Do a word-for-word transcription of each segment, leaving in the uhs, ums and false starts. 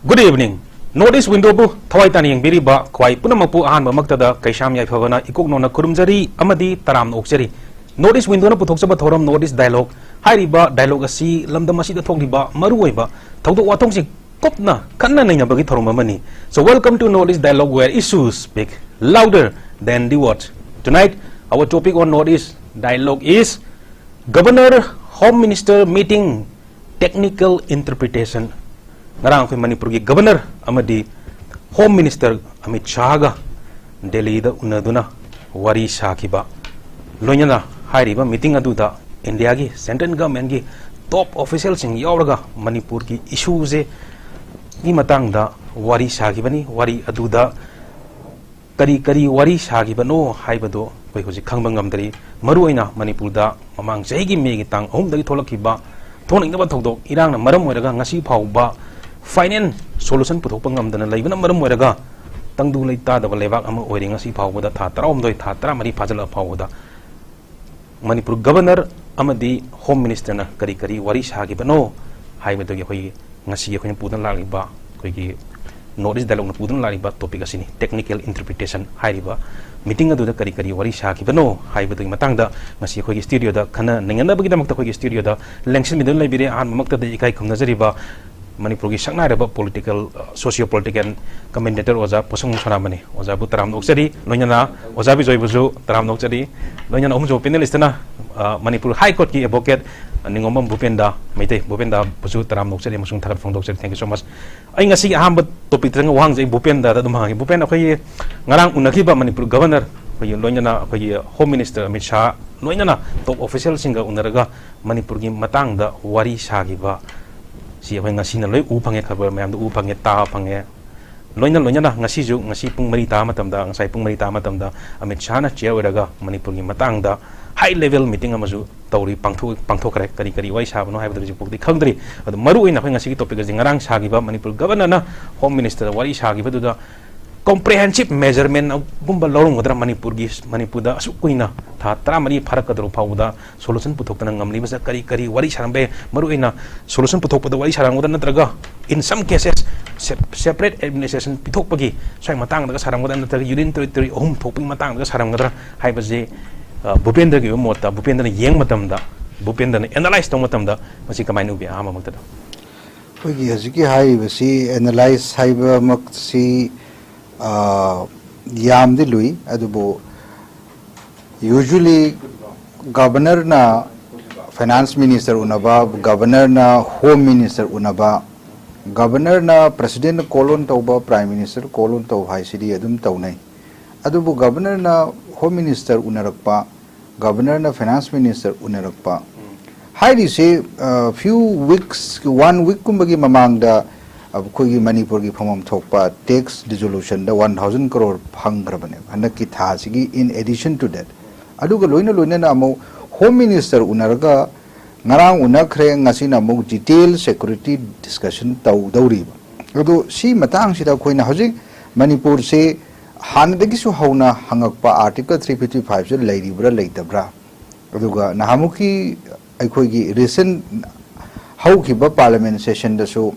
Good evening. North East Window-ꯕꯨ ꯊꯋꯥꯏ ꯇꯥꯅ ꯌꯦꯡꯕꯤꯔꯤꯕ ꯈ꯭ꯋꯥꯏ ꯄꯨꯝꯅꯃꯛꯄꯨ ꯑꯍꯥꯟꯕꯃꯛꯇꯗ ꯀꯩꯁꯥꯝ ꯌꯥꯏꯐꯕꯅ ꯏꯀꯣꯛ ꯅꯧꯅ ꯈꯨꯔꯨꯝꯖꯔꯤ ꯑꯃꯗꯤ ꯇꯔꯥꯝꯅ ꯑꯣꯛꯆꯔꯤ꯫ North East Window-ꯅ ꯄꯨꯊꯣꯛꯆꯕ ꯊꯧꯔꯝ North East Dialogue ꯍꯥꯏꯔꯤꯕ dialogue ꯑꯁꯤ ꯂꯝꯗꯝ ꯑꯁꯤꯗ ꯊꯣꯛꯂꯤꯕ ꯃꯔꯨꯑꯣꯏꯕ ꯊꯧꯗꯣꯛ ꯋꯥꯊꯣꯛꯁꯤꯡ ꯀꯨꯞꯅ ꯈꯟꯅ ꯅꯩꯅꯕꯒꯤ ꯊꯧꯔꯝ ꯑꯃꯅꯤ꯫ So welcome to North East Dialogue, where issues speak louder than the words. Tonight, our topic on North East Dialogue is Governor Home Minister meeting technical interpretation. ꯉꯔꯥꯡ ꯑꯩꯈꯣꯏ ꯃꯅꯤꯄꯨꯔꯒꯤ Governor ꯑꯃꯗꯤ Home Minister ꯑꯃꯤꯠ ꯁꯥꯍꯒ ꯗꯦꯜꯂꯤꯗ ꯎꯅꯗꯨꯅ ꯋꯥꯔꯤ ꯁꯥꯈꯤꯕ, ꯂꯣꯏꯅꯅ ꯍꯥꯏꯔꯤꯕ meeting ꯑꯗꯨꯗ ꯏꯟꯗꯤꯌꯥꯒꯤ central government-ꯀꯤ top official-ꯁꯤꯡ ꯌꯥꯎꯔꯒ ꯃꯅꯤꯄꯨꯔꯒꯤ issue-ꯁꯦ ꯒꯤ ꯃꯇꯥꯡꯗ ꯋꯥꯔꯤ ꯁꯥꯈꯤꯕꯅꯤ꯫ ꯋꯥꯔꯤ ꯑꯗꯨꯗ ꯀꯔꯤ ꯀꯔꯤ ꯋꯥꯔꯤ ꯁꯥꯈꯤꯕꯅꯣ ꯍꯥꯏꯕꯗꯨ ꯑꯩꯈꯣꯏ ꯍꯧꯖꯤꯛ ꯈꯪꯕ ꯉꯝꯗ꯭ꯔꯤ꯫ ꯃꯔꯨꯑꯣꯏꯅ ꯃꯅꯤꯄꯨꯔꯗ ꯃꯃꯥꯡ ꯆꯍꯤꯒꯤ ꯃꯦꯒꯤ ꯇꯥꯡ ꯑꯍꯨꯝꯗꯒꯤ ꯊꯣꯛꯂꯛꯈꯤꯕ ꯊꯣꯛꯅꯤꯡꯗꯕ ꯊꯧꯗꯣꯛ ꯏꯔꯥꯡꯅ ꯃꯔꯝ ꯑꯣꯏꯔꯒ ꯉꯁꯤ ꯐꯥꯎꯕ final solution ꯄꯨꯊꯣꯛꯄ ꯉꯝꯗꯅ ꯂꯩꯕꯅ ꯃꯔꯝ ꯑꯣꯏꯔꯒ ꯇꯪꯗꯨ ꯂꯩꯇꯥꯗꯕ ꯂꯩꯕꯥꯛ ꯑꯃ ꯑꯣꯏꯔꯤ꯫ ꯉꯁꯤ ꯐꯥꯎꯕꯗ ꯊꯥ ꯇꯔꯥꯍꯨꯝꯗꯣꯏ, ꯊꯥ ꯇꯔꯥꯃꯔꯤ ꯐꯥꯖꯤꯜꯂꯛꯑ ꯐꯥꯎꯕꯗ ꯃꯅꯤꯄꯨꯔ Governor ꯑꯃꯗꯤ Home Minister-ꯅ ꯀꯔꯤ ꯀꯔꯤ ꯋꯥꯔꯤ ꯁꯥꯈꯤꯕꯅꯣ ꯍꯥꯏꯕꯗꯨꯒꯤ ꯑꯩꯈꯣꯏꯒꯤ ꯉꯁꯤ ꯑꯩꯈꯣꯏꯅ ꯄꯨꯗꯨꯅ ꯂꯥꯛꯂꯤꯕ, ꯑꯩꯈꯣꯏꯒꯤ North East Dialogue-ꯅ ꯄꯨꯗꯨꯅ ꯂꯥꯛꯂꯤꯕ topic ꯑꯁꯤꯅꯤ, technical interpretation ꯍꯥꯏꯔꯤꯕ meeting ꯑꯗꯨꯗ ꯀꯔꯤ ꯀꯔꯤ ꯋꯥꯔꯤ ꯁꯥꯈꯤꯕꯅꯣ ꯍꯥꯏꯕꯗꯨꯒꯤ ꯃꯇꯥꯡꯗ ꯉꯁꯤ ꯑꯩꯈꯣꯏꯒꯤ studio-ꯗ ꯈꯟꯅ ꯅꯩꯅꯅꯕꯒꯤꯗꯃꯛꯇ ꯑꯩꯈꯣꯏꯒꯤ studio-ꯗ ꯂꯦꯡꯁꯤꯟꯕꯤꯗꯨꯅ ꯂꯩꯕꯤꯔꯦ꯫ ꯑꯍꯥꯟꯕꯃꯛꯇꯗ ꯏꯀꯥꯏ ꯈꯨꯝꯅꯖꯔꯤꯕ ꯃꯅꯤꯄꯨꯔꯒꯤ ꯁꯛꯅꯥꯏꯔꯕ political, socio political commentator ꯑꯣꯖꯥ ꯄꯣꯠꯁꯪꯕꯝ ꯁꯣꯅꯥꯃꯅꯤ꯫ ꯑꯣꯖꯥꯕꯨ ꯇꯔꯥꯝꯅ ꯑꯣꯛꯆꯔꯤ, ꯂꯣꯏꯅꯅ ꯑꯣꯖꯥ ꯕꯤꯖꯣꯏꯕꯨꯁꯨ ꯇꯔꯥꯝꯅ ꯑꯣꯛꯆꯔꯤ, ꯂꯣꯏꯅꯅ ꯑꯍꯨꯝꯁꯨꯕ panelist-ꯇꯅ, ꯑ, ꯃꯅꯤꯄꯨꯔ High Court-ꯀꯤ advocate ꯅꯤꯉꯣꯝꯕꯝ ꯚꯨꯄꯦꯟꯗ ꯃꯩꯇꯩ, ꯚꯨꯄꯦꯟꯗꯕꯨꯁꯨ ꯇꯔꯥꯝꯅ ꯑꯣꯛꯆꯔꯤ ꯑꯃꯁꯨꯡ ꯊꯥꯒꯠ ꯐꯣꯡꯗꯣꯛꯆꯔꯤ꯫ Thank you so much꯫ ꯑꯩ ꯉꯁꯤꯒꯤ ꯑꯍꯥꯟꯕ topic-ꯇ ꯋꯥꯍꯪꯁꯦ ꯑꯩ ꯚꯨꯄꯦꯟꯗꯗ ꯑꯗꯨꯝ ꯍꯪꯉꯒꯦ꯫ ꯚꯨꯄꯦꯟ, ꯑꯩꯈꯣꯏꯒꯤ ꯉꯔꯥꯡ ꯎꯅꯈꯤꯕ ꯃꯅꯤꯄꯨꯔ Governor ꯑꯩꯈꯣꯏꯒꯤ ꯂꯣꯏꯅꯅ ꯑꯩꯈꯣꯏꯒꯤ Home Minister ꯑꯃꯤꯠ ꯁꯥꯍ ꯂꯣꯏꯅꯅ top official-ꯁꯤꯡꯒ ꯎꯅꯔꯒ ꯃꯅꯤꯄꯨꯔꯒꯤ ꯃꯇꯥꯡꯗ ꯋꯥꯔꯤ ꯁꯥꯈꯤꯕ ꯁꯤ ꯑꯩꯈꯣꯏ ꯉꯁꯤꯅ ꯂꯣꯏ ꯎ ꯐꯪꯉꯦ, ꯈꯕꯔ ꯃꯌꯥꯝꯗ ꯎ ꯐꯪꯉꯦ, ꯇꯥꯕ ꯐꯪꯉꯦ꯫ ꯂꯣꯏꯅ ꯂꯣꯏꯅꯅ ꯉꯁꯤꯁꯨ, ꯉꯁꯤ ꯄꯨꯡ ꯃꯔꯤ ꯇꯥꯕ ꯃꯇꯝꯗ, ꯉꯁꯥꯏ ꯄꯨꯡ ꯃꯔꯤ ꯇꯥꯕ ꯃꯇꯝꯗ ꯑꯃꯤꯠ ꯁꯥꯍꯅ chair ꯑꯣꯏꯔꯒ ꯃꯅꯤꯄꯨꯔꯒꯤ ꯃꯇꯥꯡꯗ high level meeting ꯑꯃꯁꯨ ꯇꯧꯔꯤ, ꯄꯥꯡꯊꯣꯛ-, ꯄꯥꯡꯊꯣꯛꯈ꯭ꯔꯦ꯫ ꯀꯔꯤ ꯀꯔꯤ ꯋꯥꯔꯤ ꯁꯥꯕꯅꯣ ꯍꯥꯏꯕꯗꯨ ꯍꯧꯖꯤꯛ ꯐꯥꯎꯗꯤ ꯈꯪꯗ꯭ꯔꯤ꯫ ꯑꯗꯨ ꯃꯔꯨ ꯑꯣꯏꯅ ꯑꯩꯈꯣꯏ ꯉꯁꯤꯒꯤ topic ꯑꯁꯤ ꯉꯔꯥꯡ ꯁꯥꯈꯤꯕ ꯃꯅꯤꯄꯨꯔ Governor-ꯅ Home Minister-ꯗ ꯋꯥꯔꯤ ꯁꯥꯈꯤꯕꯗꯨꯗ comprehensive measurementꯒꯨꯝꯕ ꯂꯧꯔꯝꯒꯗ꯭ꯔꯥ? ꯃꯅꯤꯄꯨꯔꯒꯤ, ꯃꯅꯤꯄꯨꯔꯗ ꯑꯁꯨꯛ ꯀꯨꯏꯅ, ꯊꯥ ꯇꯔꯥꯃꯔꯤ ꯐꯥꯔꯛꯀꯗꯧꯔꯕ ꯐꯥꯎꯕꯗ solution ꯄꯨꯊꯣꯛꯇꯅ ꯉꯝꯂꯤꯕꯁꯦ ꯀꯔꯤ ꯀꯔꯤ ꯋꯥꯔꯤ ꯁꯥꯔꯝꯕ ꯌꯥꯏ? ꯃꯔꯨꯑꯣꯏꯅ solution ꯄꯨꯊꯣꯛꯄꯗ ꯋꯥꯔꯤ ꯁꯥꯔꯝꯒꯗ꯭ꯔꯥ, ꯅꯠꯇ꯭ꯔꯒ in some cases sep-, separate administration ꯄꯤꯊꯣꯛꯄꯒꯤ ꯁ꯭ꯋꯥꯏ ꯃꯇꯥꯡꯗꯒ ꯁꯥꯔꯝꯒꯗ꯭ꯔꯥ, ꯅꯠꯇ꯭ꯔꯒ union territory ꯑꯍꯨꯝ ꯊꯣꯛꯄꯒꯤ ꯃꯇꯥꯡꯗꯒ ꯁꯥꯔꯝꯒꯗ꯭ꯔꯥ ꯍꯥꯏꯕꯁꯦ, ꯑ, ꯚꯨꯄꯦꯟꯗ꯭ꯔꯒꯤ ꯑꯣꯏꯕ ꯃꯣꯠꯇ, ꯚꯨꯄꯦꯟꯗ꯭ꯔꯅ ꯌꯦꯡꯕ ꯃꯇꯝꯗ, ꯚꯨꯄꯦꯟꯗ꯭ꯔꯅ analyse ꯇꯧꯕ ꯃꯇꯝꯗ ꯃꯁꯤ ꯀꯃꯥꯏꯅ ꯎꯕꯤ? ꯑꯍꯥꯟꯕꯃꯛꯇꯗ꯫ ꯑꯩꯈꯣꯏꯒꯤ ꯍꯧꯖꯤꯛꯀꯤ ꯍꯥꯏꯔꯤꯕꯁꯤ analyse ꯍꯥꯏꯕꯃꯛꯁꯤ, ꯑ, ꯌꯥꯝꯗꯤ ꯂꯨꯏ, ꯑꯗꯨꯕꯨ usually governorꯅ finance minister ꯎꯅꯕ, governorꯅ home minister ꯎꯅꯕ, governorꯅ presidentꯅ call on ꯇꯧꯕ, prime minister call on ꯇꯧꯕ ꯍꯥꯏꯁꯤꯗꯤ ꯑꯗꯨꯝ ꯇꯧꯅꯩ꯫ ꯑꯗꯨꯕꯨ governorꯅ home minister ꯎꯅꯔꯛꯄ, governorꯅ finance minister ꯎꯅꯔꯛꯄ ꯍꯥꯏꯔꯤꯁꯦ, ꯑ, few weeks, one weekꯀꯨꯝꯕꯒꯤ ꯃꯃꯥꯡꯗ ꯑꯩꯈꯣꯏꯒꯤ ꯃꯅꯤꯄꯨꯔꯒꯤ ꯐꯝꯐꯝ ꯊꯣꯛꯄ tax resolutionꯗ one thousand crore ꯐꯪꯈ꯭ꯔꯕꯅꯦꯕ ꯍꯟꯗꯛꯀꯤ ꯊꯥꯁꯤꯒꯤ, in addition to that꯫ ꯑꯗꯨꯒ ꯂꯣꯏꯅ ꯂꯣꯏꯅꯅ ꯑꯃꯨꯛ home minister ꯎꯅꯔꯒ ꯉꯔꯥꯡ ꯎꯅꯈ꯭ꯔꯦ, ꯉꯁꯤꯅ ꯑꯃꯨꯛ detail security discussion ꯇꯧꯗꯧꯔꯤꯕ꯫ ꯑꯗꯣ ꯁꯤ ꯃꯇꯥꯡꯁꯤꯗ ꯑꯩꯈꯣꯏꯅ ꯍꯧꯖꯤꯛ ꯃꯅꯤꯄꯨꯔꯁꯦ ꯍꯥꯟꯅꯗꯒꯤꯁꯨ ꯍꯧꯅ ꯍꯪꯉꯛꯄ article three fifty fiveꯁꯦ ꯂꯩꯔꯤꯕ꯭ꯔꯥ ꯂꯩꯇꯕ꯭ꯔꯥ? ꯑꯗꯨꯒ ꯅꯍꯥꯟꯃꯨꯛꯀꯤ ꯑꯩꯈꯣꯏꯒꯤ recent ꯍꯧꯈꯤꯕ parliament sessionꯗꯁꯨ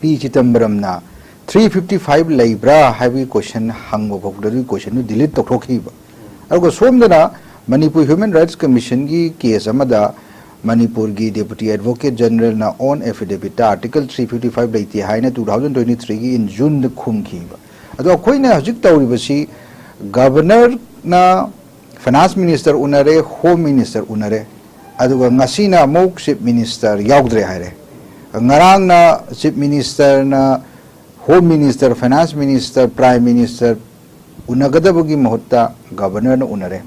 ꯄꯤ ꯆꯤꯗꯝꯕꯔꯝꯅ three fifty five ꯂꯩꯕ꯭ꯔꯥ ꯍꯥꯏꯕꯒꯤ question ꯍꯪꯕ ꯐꯥꯎꯕꯗ ꯑꯗꯨꯒꯤ questionꯗꯨ delete ꯇꯧꯊꯣꯛꯈꯤꯕ꯫ ꯑꯗꯨꯒ ꯁꯣꯝꯗꯅ ꯃꯅꯤꯄꯨꯔ Human Rights Commissionꯒꯤ case ꯑꯃꯗ ꯃꯅꯤꯄꯨꯔꯒꯤ Deputy Advocate Generalꯅ own affidavitꯇ article three fifty five ꯂꯩꯇꯦ ꯍꯥꯏꯅ two thousand twenty threeꯒꯤ in Juneꯗ ꯈꯨꯝꯈꯤꯕ꯫ ꯑꯗꯣ ꯑꯩꯈꯣꯏꯅ ꯍꯧꯖꯤꯛ ꯇꯧꯔꯤꯕꯁꯤ governorꯅ finance minister ꯎꯅꯔꯦ, home minister ꯎꯅꯔꯦ, ꯑꯗꯨꯒ ꯉꯁꯤꯅ ꯑꯃꯨꯛ chief minister ꯌꯥꯎꯗ꯭ꯔꯦ ꯍꯥꯏꯔꯦ꯫ ꯉꯔꯥꯡꯅ chief ministerꯅ home minister, finance minister, prime minister ꯎꯅꯒꯗꯕꯒꯤ ꯃꯍꯨꯠꯇ governorꯅ ꯎꯅꯔꯦ꯫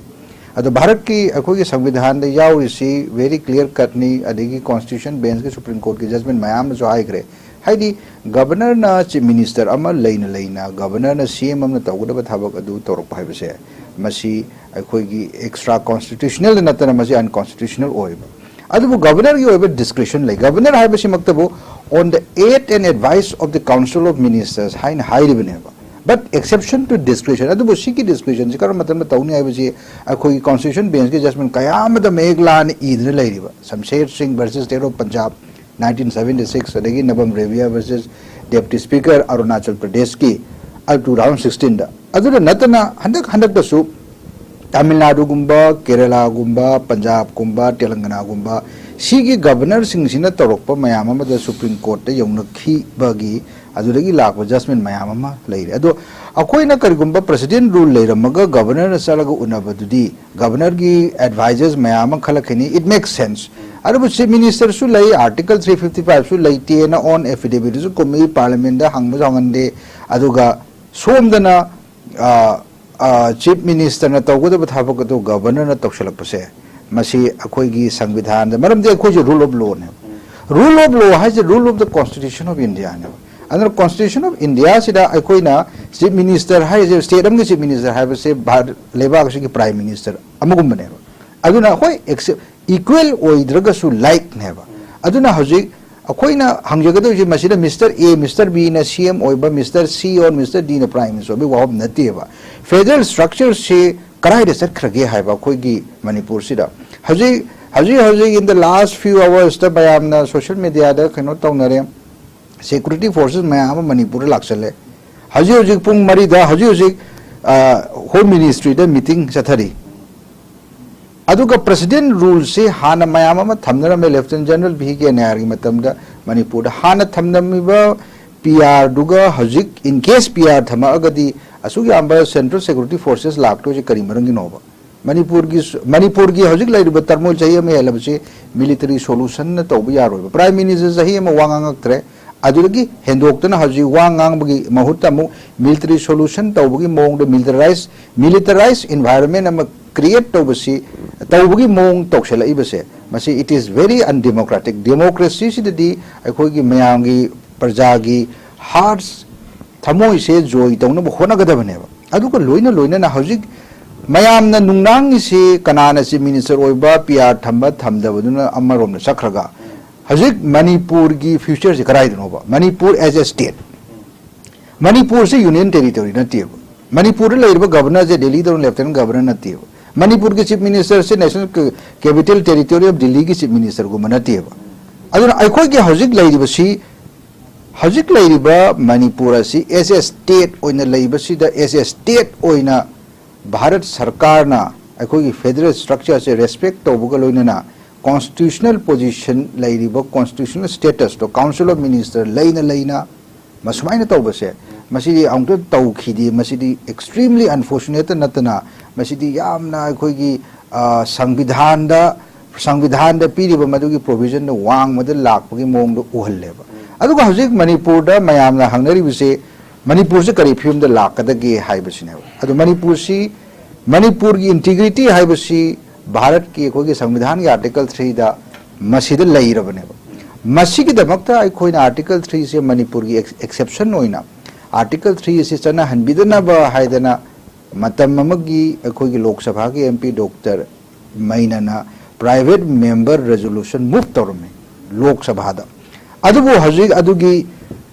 ꯑꯗꯣ ꯚꯥꯔꯠꯀꯤ ꯑꯩꯈꯣꯏꯒꯤ ꯁꯪꯕꯤꯙꯥꯟꯗ ꯌꯥꯎꯔꯤꯁꯤ very clear cutꯅꯤ, ꯑꯗꯒꯤ constitution benchꯀꯤ, Supreme Courtꯀꯤ judgment ꯃꯌꯥꯝꯅꯁꯨ ꯍꯥꯏꯈ꯭ꯔꯦ꯫ ꯍꯥꯏꯗꯤ governorꯅ chief minister ꯑꯃ ꯂꯩꯅ ꯂꯩꯅ governorꯅ C M ꯑꯃꯅ ꯇꯧꯒꯗꯕ ꯊꯕꯛ ꯑꯗꯨ ꯇꯧꯔꯛꯄ ꯍꯥꯏꯕꯁꯦ, ꯃꯁꯤ ꯑꯩꯈꯣꯏꯒꯤ extra constitutionalꯗ ꯅꯠꯇꯅ ꯃꯁꯤ unconstitutional ꯑꯣꯏꯕ꯫ ꯑꯗꯨꯕꯨ governorꯒꯤ ꯑꯣꯏꯕ discretion ꯂꯩ꯫ Governor ꯍꯥꯏꯕꯁꯤꯃꯛꯇꯕꯨ on the aid and advice of the Council of Ministers ꯍꯥꯏꯅ ꯍꯥꯏꯔꯤꯕꯅꯦꯕ꯫ But exception to discretion, ꯑꯗꯨꯕꯨ ꯁꯤꯒꯤ ꯗꯤꯁꯀ꯭ꯔꯤꯁꯟꯁꯤ ꯀꯔꯝꯕ ꯃꯇꯝꯗ ꯇꯧꯅꯤ ꯍꯥꯏꯕꯁꯤ ꯑꯩꯈꯣꯏꯒꯤ ꯀꯣꯟꯁꯇꯤꯇ꯭ꯌꯨꯁꯟ ꯕꯦꯟꯁꯀꯤ ꯖꯁꯃꯦꯟ ꯀꯌꯥ ꯑꯃꯗ ꯃꯌꯦꯛ ꯂꯥꯅ ꯏꯗꯨꯅ ꯂꯩꯔꯤꯕ ꯁꯝꯁꯦꯔ ꯁꯤꯡ versus state of Punjab nineteen seventy six, ꯑꯗꯒꯤ ꯅꯕꯝ ꯔꯦꯕꯤꯌꯥ ꯚꯔꯁꯦꯁ ꯗꯦꯞꯇꯤ ꯁ꯭ꯄꯤꯀꯔ ꯑꯔꯨꯅꯥꯆꯜ ꯄ꯭ꯔꯗꯦꯁꯀꯤ ꯇꯨ ꯊꯥꯎꯖꯟ ꯁꯤꯛꯁꯇꯤꯟꯗ꯫ ꯑꯗꯨꯗ ꯅꯠꯇꯅ ꯍꯟꯗꯛ ꯍꯟꯗꯛꯇꯁꯨ ꯇꯥꯃꯤꯜ ꯅꯥꯗꯨꯒꯨꯝꯕ, ꯀꯦꯔꯂꯥꯒꯨꯝꯕ, ꯄꯟꯖꯥꯕꯀꯨꯝꯕ, ꯇꯦꯂꯪꯒꯅꯥꯒꯨꯝꯕ ꯁꯤꯒꯤ ꯒꯕꯔꯅꯔꯁꯤꯡꯁꯤꯅ ꯇꯧꯔꯛꯄ ꯃꯌꯥꯝ ꯑꯃꯗ ꯁꯨꯄ꯭ꯔꯤꯝ ꯀꯣꯔꯠꯇ ꯌꯧꯅꯈꯤꯕꯒꯤ ꯑꯗꯨꯗꯒꯤ ꯂꯥꯛꯄ ꯖꯁꯃꯦꯟ ꯃꯌꯥꯝ ꯑꯃ ꯂꯩꯔꯦ꯫ ꯑꯗꯣ ꯑꯩꯈꯣꯏꯅ ꯀꯔꯤꯒꯨꯝꯕ ꯄ꯭ꯔꯦꯁꯤꯗꯦꯟ ꯔꯨꯜ ꯂꯩꯔꯝꯃꯒ ꯒꯕꯔꯅꯔꯅ ꯆꯠꯂꯒ ꯎꯅꯕꯗꯨꯗꯤ ꯒꯕꯔꯅꯔꯒꯤ ꯑꯦꯗꯚꯥꯏꯖꯔꯁ ꯃꯌꯥꯝ ꯑꯃ ꯈꯜꯂꯛꯈꯤꯅꯤ, it makes sense꯫ ꯑꯗꯨꯕꯨ ꯆꯤꯐ ꯃꯤꯅꯤꯁꯇꯔꯁꯨ ꯂꯩ, ꯑꯥꯔꯇꯤꯀꯜ ꯊ꯭ꯔꯤ ꯐꯤꯐꯇꯤ ꯐꯥꯏꯚꯁꯨ ꯂꯩꯇꯦꯅ ꯑꯣꯟ ꯑꯦꯐꯤꯗꯦꯕꯤꯠꯁꯨ ꯀꯨꯝꯃꯤ, ꯄꯥꯔꯂꯤꯌꯥꯃꯦꯟꯗ ꯍꯪꯕꯁꯨ ꯍꯪꯍꯟꯗꯦ꯫ ꯑꯗꯨꯒ ꯁꯣꯝꯗꯅ ꯑ, ꯑ, ꯆꯤꯐ ꯃꯤꯅꯤꯁꯇꯔꯅ ꯇꯧꯒꯗꯕ ꯊꯕꯛ ꯑꯗꯨ ꯒꯕꯔꯅꯔꯅ ꯇꯧꯁꯤꯜꯂꯛꯄꯁꯦ, ꯃꯁꯤ ꯑꯩꯈꯣꯏꯒꯤ ꯁꯪꯕꯤꯙꯥꯟꯗ, ꯃꯔꯝꯗꯤ ꯑꯩꯈꯣꯏꯁꯦ ꯔꯨꯜ ꯑꯣꯐ ꯂꯣꯅꯦꯕ꯫ ꯔꯨꯜ ꯑꯣꯐ ꯂꯣ ꯍꯥꯏꯁꯦ rule of the constitution of ꯏꯟꯗꯤꯌꯥꯅꯦꯕ꯫ ꯑꯗꯨꯅ ꯀꯣꯟꯁꯇꯤꯇ꯭ꯌꯨꯁꯟ ꯑꯣꯐ ꯏꯟꯗꯤꯌꯥꯁꯤꯗ ꯑꯩꯈꯣꯏꯅ ꯆꯤꯐ ꯃꯤꯅꯤꯁꯇꯔ ꯍꯥꯏꯔꯤꯁꯦ, ꯁ꯭ꯇꯦꯠ ꯑꯃꯒꯤ ꯆꯤꯐ ꯃꯤꯅꯤꯁꯇꯔ ꯍꯥꯏꯕꯁꯦ ꯚꯥꯔꯠ ꯂꯩꯕꯥꯛ ꯑꯁꯤꯒꯤ ꯄ꯭ꯔꯥꯏꯝ ꯃꯤꯅꯤꯁꯇꯔ ꯑꯃꯒꯨꯝꯕꯅꯦꯕ꯫ ꯑꯗꯨꯅ ꯍꯣꯏ, ꯑꯦꯛꯁꯦꯞ ꯏꯀ꯭ꯋꯦꯜ ꯑꯣꯏꯗ꯭ꯔꯒꯁꯨ ꯂꯥꯏꯛꯅꯦꯕ꯫ ꯑꯗꯨꯅ ꯍꯧꯖꯤꯛ ꯑꯩꯈꯣꯏꯅ ꯍꯪꯖꯒꯗꯧꯔꯤꯁꯤ ꯃꯁꯤꯗ ꯃꯤꯁꯇꯔ ꯑꯦ, ꯃꯤꯁꯇꯔ ꯕꯤꯅ ꯁꯤ ꯑꯦꯝ ꯑꯣꯏꯕ, ꯃꯤꯁꯇꯔ ꯁꯤ ꯑꯣꯔ ꯃꯤꯁꯇꯔ ꯗꯤꯅ ꯄ꯭ꯔꯥꯏꯝ ꯃꯤꯅꯤꯁꯇꯔ ꯑꯣꯏꯕꯒꯤ ꯋꯥꯐꯝ ꯅꯠꯇꯦꯕ꯫ ꯐꯦꯗꯔꯦꯜ ꯁ꯭ꯇ꯭ꯔꯛꯆꯔꯁꯤ ꯀꯗꯥꯏꯗ ꯆꯠꯈ꯭ꯔꯒꯦ ꯍꯥꯏꯕ ꯑꯩꯈꯣꯏꯒꯤ ꯃꯅꯤꯄꯨꯔꯁꯤꯗ꯫ ꯍꯧꯖꯤꯛ, ꯍꯧꯖꯤꯛ, ꯍꯧꯖꯤꯛ in the last few hoursꯇ ꯃꯌꯥꯝꯅ ꯁꯣꯁꯤꯌꯦꯜ ꯃꯦꯗꯤꯌꯥꯗ ꯀꯩꯅꯣ ꯇꯧꯅꯔꯦ, ꯁꯦꯀ꯭ꯌꯨꯔꯤꯇꯤ ꯐꯣꯔꯁꯦꯁ ꯃꯌꯥꯝ ꯑꯃ ꯃꯅꯤꯄꯨꯔꯗ ꯂꯥꯛꯁꯜꯂꯦ꯫ ꯍꯧꯖꯤꯛ ꯍꯧꯖꯤꯛ ꯄꯨꯡ ꯃꯔꯤꯗ ꯍꯧꯖꯤꯛ ꯍꯧꯖꯤꯛ, ꯑ, ꯍꯣꯝ ꯃꯤꯅꯤꯁꯇ꯭ꯔꯤꯗ ꯃꯤꯇꯤꯡ ꯆꯠꯊꯔꯤ꯫ ꯑꯗꯨꯒ ꯄ꯭ꯔꯦꯁꯤꯗꯦꯟ ꯔꯨꯜꯁꯤ ꯍꯥꯟꯅ ꯃꯌꯥꯝ ꯑꯃ ꯊꯝꯅꯔꯝꯃꯦ, ꯂꯦꯐꯇꯦꯅꯦꯟ ꯖꯦꯅꯔꯦꯜ ꯚꯤ ꯀꯦ ꯅꯥꯌꯔꯒꯤ ꯃꯇꯝꯗ ꯃꯅꯤꯄꯨꯔꯗ꯫ ꯍꯥꯟꯅ ꯊꯝꯂꯝꯃꯤꯕ ꯄꯤ ꯑꯥꯔꯗꯨꯒ ꯍꯧꯖꯤꯛ in case ꯄꯤ ꯑꯥꯔ ꯊꯝꯃꯛꯑꯒꯗꯤ ꯑꯁꯨꯛ ꯌꯥꯝꯕ ꯁꯦꯟꯇ꯭ꯔꯦꯜ ꯁꯦꯀ꯭ꯌꯨꯔꯤꯇꯤ ꯐꯣꯔꯁꯦꯁ ꯂꯥꯛꯇꯣꯏꯁꯦ ꯀꯔꯤ ꯃꯔꯝꯒꯤꯅꯣꯕ? ꯃꯅꯤꯄꯨꯔꯒꯤ, ꯃꯅꯤꯄꯨꯔꯒꯤ ꯍꯧꯖꯤꯛ ꯂꯩꯔꯤꯕ ꯇꯔꯃꯣꯏꯜ ꯆꯍꯤ ꯑꯃ ꯍꯦꯜꯂꯕꯁꯤ ꯃꯤꯂꯤꯇꯔꯤ ꯁꯣꯂꯨꯁꯟꯅ ꯇꯧꯕ ꯌꯥꯔꯣꯏꯕ꯫ ꯄ꯭ꯔꯥꯏꯝ ꯃꯤꯅꯤꯁꯇꯔ ꯆꯍꯤ ꯑꯃ ꯋꯥ ꯉꯥꯡꯉꯛꯇ꯭ꯔꯦ, ꯑꯗꯨꯗꯒꯤ ꯍꯦꯟꯗꯣꯛꯇꯅ ꯍꯧꯖꯤꯛ ꯋꯥ ꯉꯥꯡꯕꯒꯤ ꯃꯍꯨꯠꯇ ꯑꯃꯨꯛ ꯃꯤꯂꯤꯇꯔꯤ ꯁꯣꯂꯨꯁꯟ ꯇꯧꯕꯒꯤ ꯃꯑꯣꯡꯗ ꯃꯤꯂꯤꯇꯔꯥꯏꯁ, ꯃꯤꯂꯤꯇꯔꯥꯏꯁ ꯏꯟꯚꯥꯏꯔꯣꯟꯃꯦꯟ ꯑꯃ ꯀ꯭ꯔꯤꯌꯦꯠ ꯇꯧꯕꯁꯤ, ꯇꯧꯕꯒꯤ ꯃꯑꯣꯡ ꯇꯧꯁꯜꯂꯛꯏꯕꯁꯦ, ꯃꯁꯤ it is very undemocratic꯫ ꯗꯦꯃꯣꯀ꯭ꯔꯦꯁꯤꯁꯤꯗꯗꯤ ꯑꯩꯈꯣꯏꯒꯤ ꯃꯌꯥꯝꯒꯤ, ꯄ꯭ꯔꯖꯥꯒꯤ ꯍꯥꯔꯠꯁ, ꯊꯃꯣꯏꯁꯦ ꯖꯣꯏ ꯇꯧꯅꯕ ꯍꯣꯠꯅꯒꯗꯕꯅꯦꯕ꯫ ꯑꯗꯨꯒ ꯂꯣꯏꯅ ꯂꯣꯏꯅꯅ ꯍꯧꯖꯤꯛ ꯃꯌꯥꯝꯅ ꯅꯨꯡꯅꯥꯡꯉꯤꯁꯤ ꯀꯅꯥꯅ ꯆꯤꯐ ꯃꯤꯅꯤꯁꯇꯔ ꯑꯣꯏꯕ, ꯄꯤ ꯑꯥꯔ ꯊꯝꯕ ꯊꯝꯗꯕꯗꯨꯅ ꯑꯃꯔꯣꯝꯗ ꯆꯠꯈ꯭ꯔꯒ, ꯍꯧꯖꯤꯛ ꯃꯅꯤꯄꯨꯔꯒꯤ ꯐ꯭ꯌꯨꯆꯔꯁꯤ ꯀꯗꯥꯏꯗꯅꯣꯕ? ꯃꯅꯤꯄꯨꯔ as a state, ꯃꯅꯤꯄꯨꯔꯁꯤ ꯌꯨꯅꯤꯌꯟ ꯇꯦꯔꯤꯇꯣꯔꯤ ꯅꯠꯇꯦꯕ꯫ ꯃꯅꯤꯄꯨꯔꯗ ꯂꯩꯔꯤꯕ ꯒꯕꯔꯅꯔꯁꯦ ꯗꯦꯜꯂꯤꯗꯧꯅ ꯂꯦꯐꯇꯦꯅꯦꯟ ꯒꯕꯔꯅꯔ ꯅꯠꯇꯦꯕ꯫ ꯃꯅꯤꯄꯨꯔꯒꯤ ꯆꯤꯐ ꯃꯤꯅꯤꯁꯇꯔꯁꯦ ꯅꯦꯁꯅꯦꯜ ꯀꯦꯄꯤꯇꯦꯜ ꯇꯦꯔꯤꯇꯣꯔꯤ ꯑꯣꯐ ꯗꯤꯜꯂꯤꯒꯤ ꯆꯤꯐ ꯃꯤꯅꯤꯁꯇꯔꯒꯨꯝꯕ ꯅꯠꯇꯦꯕ꯫ ꯑꯗꯨꯅ ꯑꯩꯈꯣꯏꯒꯤ ꯍꯧꯖꯤꯛ ꯂꯩꯔꯤꯕꯁꯤ, ꯍꯧꯖꯤꯛ ꯂꯩꯔꯤꯕ ꯃꯅꯤꯄꯨꯔ ꯑꯁꯤ ꯑꯦꯁ ꯑꯦ ꯁ꯭ꯇꯦꯠ ꯑꯣꯏꯅ ꯂꯩꯕꯁꯤꯗ, ꯑꯦꯁ ꯑꯦ ꯁ꯭ꯇꯦꯠ ꯑꯣꯏꯅ ꯚꯥꯔꯠ ꯁꯔꯀꯥꯔꯅ ꯑꯩꯈꯣꯏꯒꯤ ꯐꯦꯗꯔꯦꯜ ꯁ꯭ꯇ꯭ꯔꯛꯆꯔꯁꯦ ꯔꯦꯁꯄꯦꯛ ꯇꯧꯕꯒ ꯂꯣꯏꯅꯅ ꯀꯣꯟꯁꯇꯤꯇ꯭ꯌꯨꯁꯅꯦꯜ ꯄꯣꯖꯤꯁꯟ ꯂꯩꯔꯤꯕ, ꯀꯣꯟꯁꯇꯤꯇ꯭ꯌꯨꯁꯅꯦꯜ ꯁ꯭ꯇꯦꯇꯁꯇꯣ ꯀꯥꯎꯟꯁꯤꯜ ꯑꯣꯐ ꯃꯤꯅꯤꯁꯇꯔ ꯂꯩꯅ ꯂꯩꯅ ꯃꯁꯨꯃꯥꯏꯅ ꯇꯧꯕꯁꯦ, ꯃꯁꯤꯗꯤ ꯑꯃꯨꯛꯇ ꯇꯧꯈꯤꯗꯦ꯫ ꯃꯁꯤꯗꯤ ꯑꯦꯛꯁꯇ꯭ꯔꯤꯝꯂꯤ ꯑꯟꯐꯣꯔꯆꯨꯅꯦꯠꯇ ꯅꯠꯇꯅ, ꯃꯁꯤꯗꯤ ꯌꯥꯝꯅ ꯑꯩꯈꯣꯏꯒꯤ, ꯑ, ꯁꯪꯕꯤꯙꯥꯟꯗ, ꯁꯪꯕꯤꯙꯥꯟꯗ ꯄꯤꯔꯤꯕ ꯃꯗꯨꯒꯤ ꯄ꯭ꯔꯣꯚꯤꯖꯟꯗ ꯋꯥꯡꯃꯗ ꯂꯥꯛꯄꯒꯤ ꯃꯑꯣꯡꯗ ꯎꯍꯜꯂꯦꯕ꯫ ꯑꯗꯨꯒ ꯍꯧꯖꯤꯛ ꯃꯅꯤꯄꯨꯔꯗ ꯃꯌꯥꯝꯅ ꯍꯪꯅꯔꯤꯕꯁꯦ, ꯃꯅꯤꯄꯨꯔꯁꯦ ꯀꯔꯤ ꯐꯤꯕꯝꯗ ꯂꯥꯛꯀꯗꯒꯦ ꯍꯥꯏꯕꯁꯤꯅꯦꯕ꯫ ꯑꯗꯣ ꯃꯅꯤꯄꯨꯔꯁꯤ, ꯃꯅꯤꯄꯨꯔꯒꯤ ꯏꯟꯇꯤꯒ꯭ꯔꯤꯇꯤ ꯍꯥꯏꯕꯁꯤ ꯚꯥꯔꯠꯀꯤ ꯑꯩꯈꯣꯏꯒꯤ ꯁꯪꯕꯤꯙꯥꯟꯒꯤ ꯑꯥꯔꯇꯤꯀꯜ ꯊ꯭ꯔꯤꯗ ꯃꯁꯤꯗ ꯂꯩꯔꯕꯅꯦꯕ꯫ ꯃꯁꯤꯒꯤꯗꯃꯛꯇ ꯑꯩꯈꯣꯏꯅ ꯑꯥꯔꯇꯤꯀꯜ ꯊ꯭ꯔꯤꯁꯦ ꯃꯅꯤꯄꯨꯔꯒꯤ ꯑꯦꯛ-, ꯑꯦꯛꯁꯦꯞꯁꯟ ꯑꯣꯏꯅ, ꯑꯥꯔꯇꯤꯀꯜ ꯊ꯭ꯔꯤ ꯑꯁꯤ ꯆꯠꯅꯍꯟꯕꯤꯗꯅꯕ ꯍꯥꯏꯗꯅ ꯃꯇꯝ ꯑꯃꯒꯤ ꯑꯩꯈꯣꯏꯒꯤ ꯂꯣꯛ ꯁꯚꯥꯒꯤ ꯑꯦꯝ ꯄꯤ ꯗꯣꯛꯇꯔ ꯃꯩꯅꯅ ꯄ꯭ꯔꯥꯏꯚꯦꯠ ꯃꯦꯝꯕꯔ ꯔꯦꯖꯣꯂꯨꯁꯟ ꯃꯨꯚ ꯇꯧꯔꯝꯃꯤ ꯂꯣꯛ ꯁꯚꯥꯗ꯫ ꯑꯗꯨꯕꯨ ꯍꯧꯖꯤꯛ ꯑꯗꯨꯒꯤ,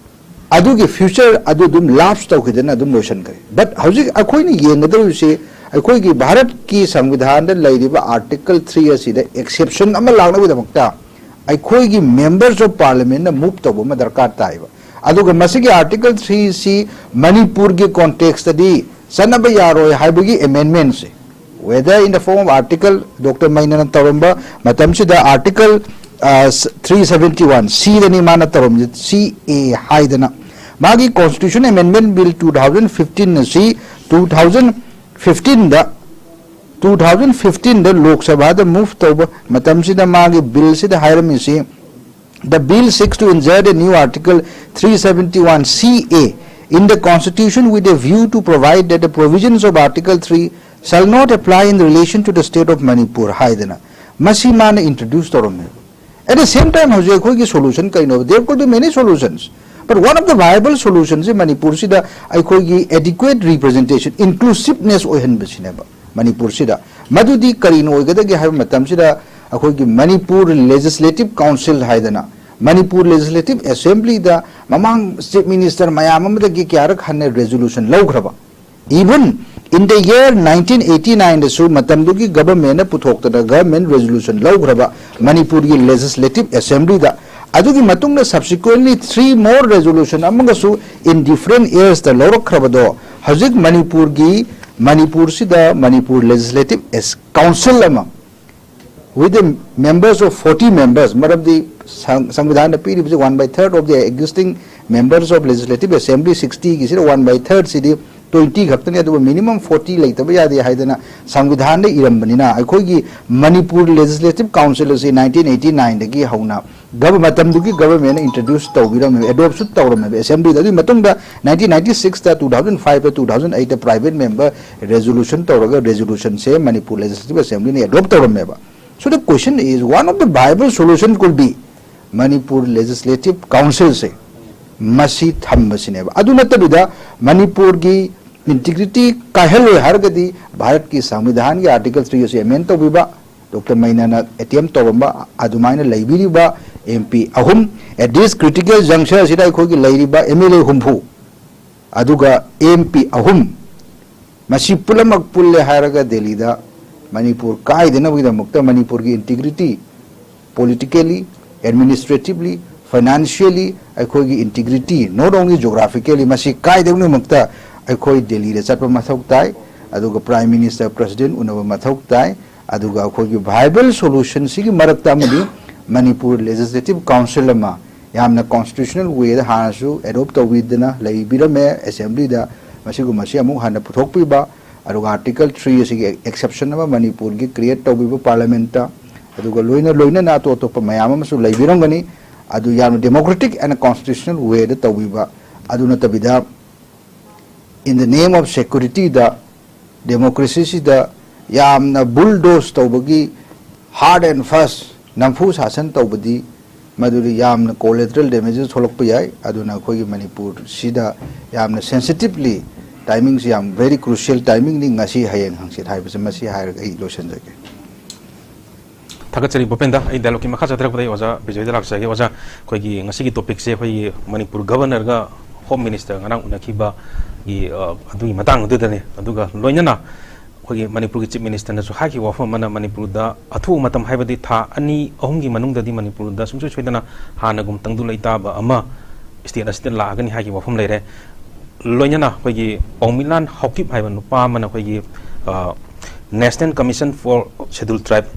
ꯑꯗꯨꯒꯤ ꯐ꯭ꯌꯨꯆꯔ ꯑꯗꯨ ꯑꯗꯨꯝ ꯂꯥꯞꯁ ꯇꯧꯈꯤꯗꯅ ꯑꯗꯨꯝ ꯂꯣꯏꯁꯤꯟꯈ꯭ꯔꯦ꯫ ꯕꯠ ꯍꯧꯖꯤꯛ ꯑꯩꯈꯣꯏꯅ ꯌꯦꯡꯒꯗꯧꯔꯤꯁꯤ, ꯑꯩꯈꯣꯏꯒꯤ ꯚꯥꯔꯠꯀꯤ ꯁꯪꯕꯤꯙꯥꯟꯗ ꯂꯩꯔꯤꯕ ꯑꯥꯔꯇꯤꯀꯜ ꯊ꯭ꯔꯤ ꯑꯁꯤꯗ ꯑꯦꯛꯁꯦꯞꯁꯟ ꯑꯃ ꯂꯥꯛꯅꯕꯒꯤꯗꯃꯛꯇ ꯑꯩꯈꯣꯏꯒꯤ ꯃꯦꯝꯕꯔꯁ ꯑꯣꯐ ꯄꯥꯔꯂꯤꯌꯥꯃꯦꯟꯠꯅ ꯃꯨꯚ ꯇꯧꯕ ꯑꯃ ꯗꯔꯀꯥꯔ ꯇꯥꯏꯕ꯫ ꯑꯗꯨꯒ ꯃꯁꯤꯒꯤ ꯑꯥꯔꯇꯤꯀꯜ ꯊ꯭ꯔꯤꯁꯤ ꯃꯅꯤꯄꯨꯔꯒꯤ ꯀꯣꯟꯇꯦꯛꯁꯇꯗꯤ ꯆꯠꯅꯕ ꯌꯥꯔꯣꯏ ꯍꯥꯏꯕꯒꯤ ꯑꯦꯃꯦꯟꯃꯦꯟꯁꯦ, whether in the form of article, doctor ꯃꯩꯅꯅ ꯇꯧꯔꯝꯕ ꯃꯇꯝꯁꯤꯗ ꯑꯥꯔꯇꯤꯀꯜ ꯊ꯭ꯔꯤ ꯁꯚꯦꯟꯇꯤ ꯋꯥꯟ ꯁꯤꯗꯅꯤ ꯃꯥꯅ ꯇꯧꯔꯝꯃꯤꯁꯦ, ꯁꯤ ꯑꯦ ꯍꯥꯏꯗꯅ꯫ ꯃꯥꯒꯤ constitution amendment bill two thousand fifteen ꯑꯁꯤ ꯇꯨ ꯊꯥꯎꯖꯟ ꯐꯤꯐꯇꯤꯟꯗ, ꯇꯨ ꯊꯥꯎꯖꯟ ꯐꯤꯐꯇꯤꯟꯗ ꯂꯣꯛ ꯁꯚꯥꯗ ꯃꯨꯚ ꯇꯧꯕ ꯃꯇꯝꯁꯤꯗ ꯃꯥꯒꯤ ꯕꯤꯜꯁꯤꯗ ꯍꯥꯏꯔꯝꯃꯤꯁꯤ, "The bill seeks to insert a new Article three seventy-one C A in the Constitution with a view to provide that the provisions of Article three shall not apply in relation to the state of Manipur" ꯍꯥꯏꯗꯅ ꯃꯁꯤ ꯃꯥꯅ introduce ꯇꯧꯔꯝꯃꯦꯕ꯫ At the same time, ꯍꯧꯖꯤꯛ ꯑꯩꯈꯣꯏꯒꯤ solution ꯀꯩꯅꯣꯕ? There could be many solutions, but one of the viable solutions ꯁꯤ ꯃꯅꯤꯄꯨꯔꯁꯤꯗ ꯑꯩꯈꯣꯏꯒꯤ adequate representation, inclusiveness ꯑꯣꯏꯍꯟꯕꯁꯤꯅꯦꯕ ꯃꯅꯤꯄꯨꯔꯁꯤꯗ꯫ ꯃꯗꯨꯗꯤ ꯀꯔꯤꯅ ꯑꯣꯏꯒꯗꯒꯦ ꯍꯥꯏꯕ ꯃꯇꯝꯁꯤꯗ, ꯑꯩꯈꯣꯏꯒꯤ ꯃꯅꯤꯄꯨꯔ ꯂꯦꯖꯤꯁꯂꯦꯇꯤꯚ ꯀꯥꯎꯟꯁꯤꯜ ꯍꯥꯏꯗꯅ ꯃꯅꯤꯄꯨꯔ ꯂꯦꯖꯤꯁꯂꯦꯇꯤꯚ ꯑꯦꯁꯦꯝꯕ꯭ꯂꯤꯗ ꯃꯃꯥꯡ ꯆꯤꯐ ꯃꯤꯅꯤꯁꯇꯔ ꯃꯌꯥꯝ ꯑꯃꯗꯒꯤ ꯀꯌꯥꯔꯛ ꯍꯟꯅ ꯔꯦꯖꯣꯂꯨꯁꯟ ꯂꯧꯈ꯭ꯔꯕ? Even in the year nineteen eighty nine ꯗꯁꯨ ꯃꯇꯝꯗꯨꯒꯤ ꯒꯚꯔꯟꯃꯦꯟꯅ ꯄꯨꯊꯣꯛꯇꯅ ꯒꯚꯔꯟꯃꯦꯟ ꯔꯦꯖꯣꯂꯨꯁꯟ ꯂꯧꯈ꯭ꯔꯕ ꯃꯅꯤꯄꯨꯔꯒꯤ ꯂꯦꯖꯤꯁꯂꯦꯇꯤꯚ ꯑꯦꯁꯦꯝꯕ꯭ꯂꯤꯗ꯫ ꯑꯗꯨꯒꯤ ꯃꯇꯨꯡꯗ subsequently three more resolution ꯑꯃꯒꯁꯨ in different years ꯇ ꯂꯧꯔꯛꯈ꯭ꯔꯕꯗꯣ, ꯍꯧꯖꯤꯛ ꯃꯅꯤꯄꯨꯔꯒꯤ, ꯃꯅꯤꯄꯨꯔꯁꯤꯗ ꯃꯅꯤꯄꯨꯔ ꯂꯦꯖꯤꯁꯂꯦꯇꯤꯚ ꯀꯥꯎꯟꯁꯤꯜ ꯑꯃ with the members of forty members, ꯃꯔꯝꯗꯤ ꯁꯪ-, ꯁꯪꯕꯤꯙꯥꯟꯗ ꯄꯤꯔꯤꯕꯁꯤ one by third of the existing members of legislative assembly sixty ꯒꯤꯁꯤꯗ one by third CD twenty ꯈꯛꯇꯅꯤ, ꯑꯗꯨꯕꯨ minimum forty ꯂꯩꯇꯕ ꯌꯥꯗꯦ ꯍꯥꯏꯗꯅ ꯁꯪꯕꯤꯙꯥꯟꯗ ꯏꯔꯝꯕꯅꯤꯅ꯫ ꯑꯩꯈꯣꯏꯒꯤ ꯃꯅꯤꯄꯨꯔ ꯂꯦꯖꯤꯁꯂꯦꯇꯤꯚ ꯀꯥꯎꯟꯁꯤꯜ ꯑꯁꯤ nineteen eighty nine ꯗꯒꯤ ꯍꯧꯅ ꯒꯚ-, ꯃꯇꯝꯗꯨꯒꯤ ꯒꯚꯔꯟꯃꯦꯟꯅ introduce ꯇꯧꯕꯤꯔꯝꯃꯦꯕ, ꯑꯦꯗꯣꯞꯁꯨ ꯇꯧꯔꯝꯃꯦꯕ ꯑꯦꯁꯦꯝꯕ꯭ꯂꯤꯗ꯫ ꯑꯗꯨꯒꯤ ꯃꯇꯨꯡꯗ nineteen ninety six ꯇ, two thousand five ꯇ, two thousand eight ꯇ private member resolution ꯇꯧꯔꯒ ꯔꯦꯖꯣꯂꯨꯁꯟꯁꯦ ꯃꯅꯤꯄꯨꯔ ꯂꯦꯖꯤꯁꯂꯦꯇꯤꯚ ꯑꯦꯁꯦꯝꯕ꯭ꯂꯤꯅ ꯑꯦꯗꯣꯞ ꯇꯧꯔꯝꯃꯦꯕ꯫ So the question is, one of the viable solution could be Manipur legislative ꯀꯥꯎꯟꯁꯤꯜꯁꯦ ꯃꯁꯤ ꯊꯝꯕꯁꯤꯅꯦꯕ꯫ ꯑꯗꯨ ꯅꯠꯇꯕꯤꯗ ꯃꯅꯤꯄꯨꯔꯒꯤ ꯏꯟꯇꯤꯒ꯭ꯔꯤꯇꯤ ꯀꯥꯏꯍꯜꯂꯣꯏ ꯍꯥꯏꯔꯒꯗꯤ ꯚꯥꯔꯠꯀꯤ ꯁꯪꯕꯤꯙꯥꯟꯒꯤ ꯑꯥꯔꯇꯤꯀꯜ ꯊ꯭ꯔꯤ ꯑꯁꯤ ꯑꯦꯃꯦꯟ ꯇꯧꯕꯤꯕ, ꯗꯣꯛꯇꯔ ꯃꯩꯅꯥꯅ ꯑꯦꯇꯦꯝ ꯇꯧꯔꯝꯕ ꯑꯗꯨꯃꯥꯏꯅ ꯂꯩꯕꯤꯔꯤꯕ ꯑꯦꯝ ꯄꯤ ꯑꯍꯨꯝ, at this critical juncture ꯑꯁꯤꯗ ꯑꯩꯈꯣꯏꯒꯤ ꯂꯩꯔꯤꯕ ꯑꯦꯝ ꯑꯦꯜ ꯑꯦ ꯍꯨꯝꯐꯨ, ꯑꯗꯨꯒ ꯑꯦꯝ ꯄꯤ ꯑꯍꯨꯝ, ꯃꯁꯤ ꯄꯨꯝꯅꯃꯛ ꯄꯨꯜꯂꯦ ꯍꯥꯏꯔꯒ ꯗꯦꯜꯂꯤꯗ ꯃꯅꯤꯄꯨꯔ ꯀꯥꯏꯗꯅꯕꯒꯤꯗꯃꯛꯇ ꯃꯅꯤꯄꯨꯔꯒꯤ ꯏꯟꯇꯤꯒ꯭ꯔꯤꯇꯤ, politically, administratively, financially, ꯑꯩꯈꯣꯏꯒꯤ ꯏꯟꯇꯤꯒ꯭ꯔꯤꯇꯤ, not only geographically, ꯃꯁꯤ ꯀꯥꯏꯗꯅꯕꯒꯤꯗꯃꯛꯇ ꯑꯩꯈꯣꯏ ꯗꯦꯜꯂꯤꯗ ꯆꯠꯄ ꯃꯊꯧ ꯇꯥꯏ, ꯑꯗꯨꯒ ꯄ꯭ꯔꯥꯏꯝ ꯃꯤꯅꯤꯁꯇꯔ, ꯄ꯭ꯔꯁꯤꯗꯦꯟ ꯎꯅꯕ ꯃꯊꯧ ꯇꯥꯏ, ꯑꯗꯨꯒ ꯑꯩꯈꯣꯏꯒꯤ viable solution ꯁꯤꯒꯤ ꯃꯔꯛꯇ ꯑꯃꯗꯤ ꯃꯅꯤꯄꯨꯔ ꯂꯦꯖꯤꯁꯂꯦꯇꯤꯚ ꯀꯥꯎꯟꯁꯤꯜ ꯑꯃ ꯌꯥꯝꯅ constitutional way ꯗ ꯍꯥꯟꯅꯁꯨ ꯑꯦꯗꯣꯞ ꯇꯧꯕꯤꯗꯅ ꯂꯩꯕꯤꯔꯝꯃꯦ ꯑꯦꯁꯦꯝꯕ꯭ꯂꯤꯗ, ꯃꯁꯤꯒꯨꯝꯕꯁꯤ ꯑꯃꯨꯛ ꯍꯟꯅ ꯄꯨꯊꯣꯛꯄꯤꯕ, ꯑꯗꯨꯒ ꯑꯥꯔꯇꯤꯀꯜ ꯊ꯭ꯔꯤ ꯑꯁꯤꯒꯤ ꯑꯦꯛꯁꯦꯞꯁꯟ ꯑꯃ ꯃꯅꯤꯄꯨꯔꯒꯤ ꯀ꯭ꯔꯤꯌꯦꯠ ꯇꯧꯕꯤꯕ ꯄꯥꯔꯂꯤꯌꯥꯃꯦꯟꯠꯇ, ꯑꯗꯨꯒ ꯂꯣꯏꯅ ꯂꯣꯏꯅꯅ ꯑꯇꯣꯞ ꯑꯇꯣꯞꯄ ꯃꯌꯥꯝ ꯑꯃꯁꯨ ꯂꯩꯕꯤꯔꯝꯒꯅꯤ꯫ ꯑꯗꯨ ꯌꯥꯝꯅ democratic and constitutional way ꯗ ꯇꯧꯕꯤꯕ, ꯑꯗꯨ ꯅꯠꯇꯕꯤꯗ in the name of security the, democracy ꯁꯤꯗ ꯌꯥꯝꯅ bulldoze ꯇꯧꯕꯒꯤ, hard and fast, ꯅꯝꯐꯨ ꯁꯥꯁꯟ ꯇꯧꯕꯗꯤ ꯃꯗꯨꯗꯤ ꯌꯥꯝꯅ collateral damages ꯊꯣꯛꯂꯛꯄ ꯌꯥꯏ꯫ ꯑꯗꯨꯅ ꯑꯩꯈꯣꯏꯒꯤ ꯃꯅꯤꯄꯨꯔꯁꯤꯗ ꯌꯥꯝꯅ sensitively, timing ꯁꯤ ꯌꯥꯝ very crucial timing ꯅꯤ, ꯉꯁꯤ, ꯍꯌꯦꯡ, ꯍꯪꯆꯤꯠ ꯍꯥꯏꯕꯁꯦ꯫ ꯃꯁꯤ ꯍꯥꯏꯔꯒ ꯑꯩ ꯂꯣꯏꯁꯤꯟꯖꯒꯦ꯫ ꯊꯥꯒꯠꯆꯔꯤ ꯚꯨꯄꯦꯟꯗ꯫ ꯑꯩ ꯗꯥꯏꯂꯣꯛꯀꯤ ꯃꯈꯥ ꯆꯠꯊꯔꯛꯄꯗ ꯑꯩ ꯑꯣꯖꯥ ꯕꯤꯖꯣꯏꯗ ꯂꯥꯛꯆꯒꯦ꯫ ꯑꯣꯖꯥ, ꯑꯩꯈꯣꯏꯒꯤ ꯉꯁꯤꯒꯤ ꯇꯣꯄꯤꯛꯁꯦ ꯑꯩꯈꯣꯏꯒꯤ ꯃꯅꯤꯄꯨꯔ ꯒꯕꯔꯅꯔꯒ ꯍꯣꯝ ꯃꯤꯅꯤꯁꯇꯔ ꯉꯔꯥꯡ ꯎꯅꯈꯤꯕꯒꯤ, ꯑ, ꯑꯗꯨꯒꯤ ꯃꯇꯥꯡ ꯑꯗꯨꯗꯅꯤ꯫ ꯑꯗꯨꯒ ꯂꯣꯏꯅꯅ ꯑꯩꯈꯣꯏꯒꯤ ꯃꯅꯤꯄꯨꯔꯒꯤ ꯆꯤꯐ ꯃꯤꯅꯤꯁꯇꯔꯅꯁꯨ ꯍꯥꯏꯈꯤꯕ ꯋꯥꯐꯝ ꯑꯃꯅ, ꯃꯅꯤꯄꯨꯔꯗ ꯑꯊꯨꯕ ꯃꯇꯝ, ꯍꯥꯏꯕꯗꯤ ꯊꯥ ꯑꯅꯤ ꯑꯍꯨꯝꯒꯤ ꯃꯅꯨꯡꯗꯗꯤ ꯃꯅꯤꯄꯨꯔꯗ ꯁꯨꯡꯁꯣꯏ ꯁꯣꯏꯗꯅ ꯍꯥꯟꯅꯒꯨꯝ ꯇꯪꯗꯨ ꯂꯩꯇꯥꯕ ꯑꯃ ꯁ꯭ꯇꯦꯠ ꯑꯁꯤꯗ ꯂꯥꯛꯑꯒꯅꯤ ꯍꯥꯏꯈꯤꯕ ꯋꯥꯐꯝ ꯂꯩꯔꯦ꯫ ꯂꯣꯏꯅꯅ ꯑꯩꯈꯣꯏꯒꯤ ꯄꯥꯎꯃꯤꯂꯥꯟ ꯍꯥꯎꯀꯤꯞ ꯍꯥꯏꯕ ꯅꯨꯄꯥ ꯑꯃꯅ ꯑꯩꯈꯣꯏꯒꯤ, ꯑ, National Commission for Scheduled Tribe,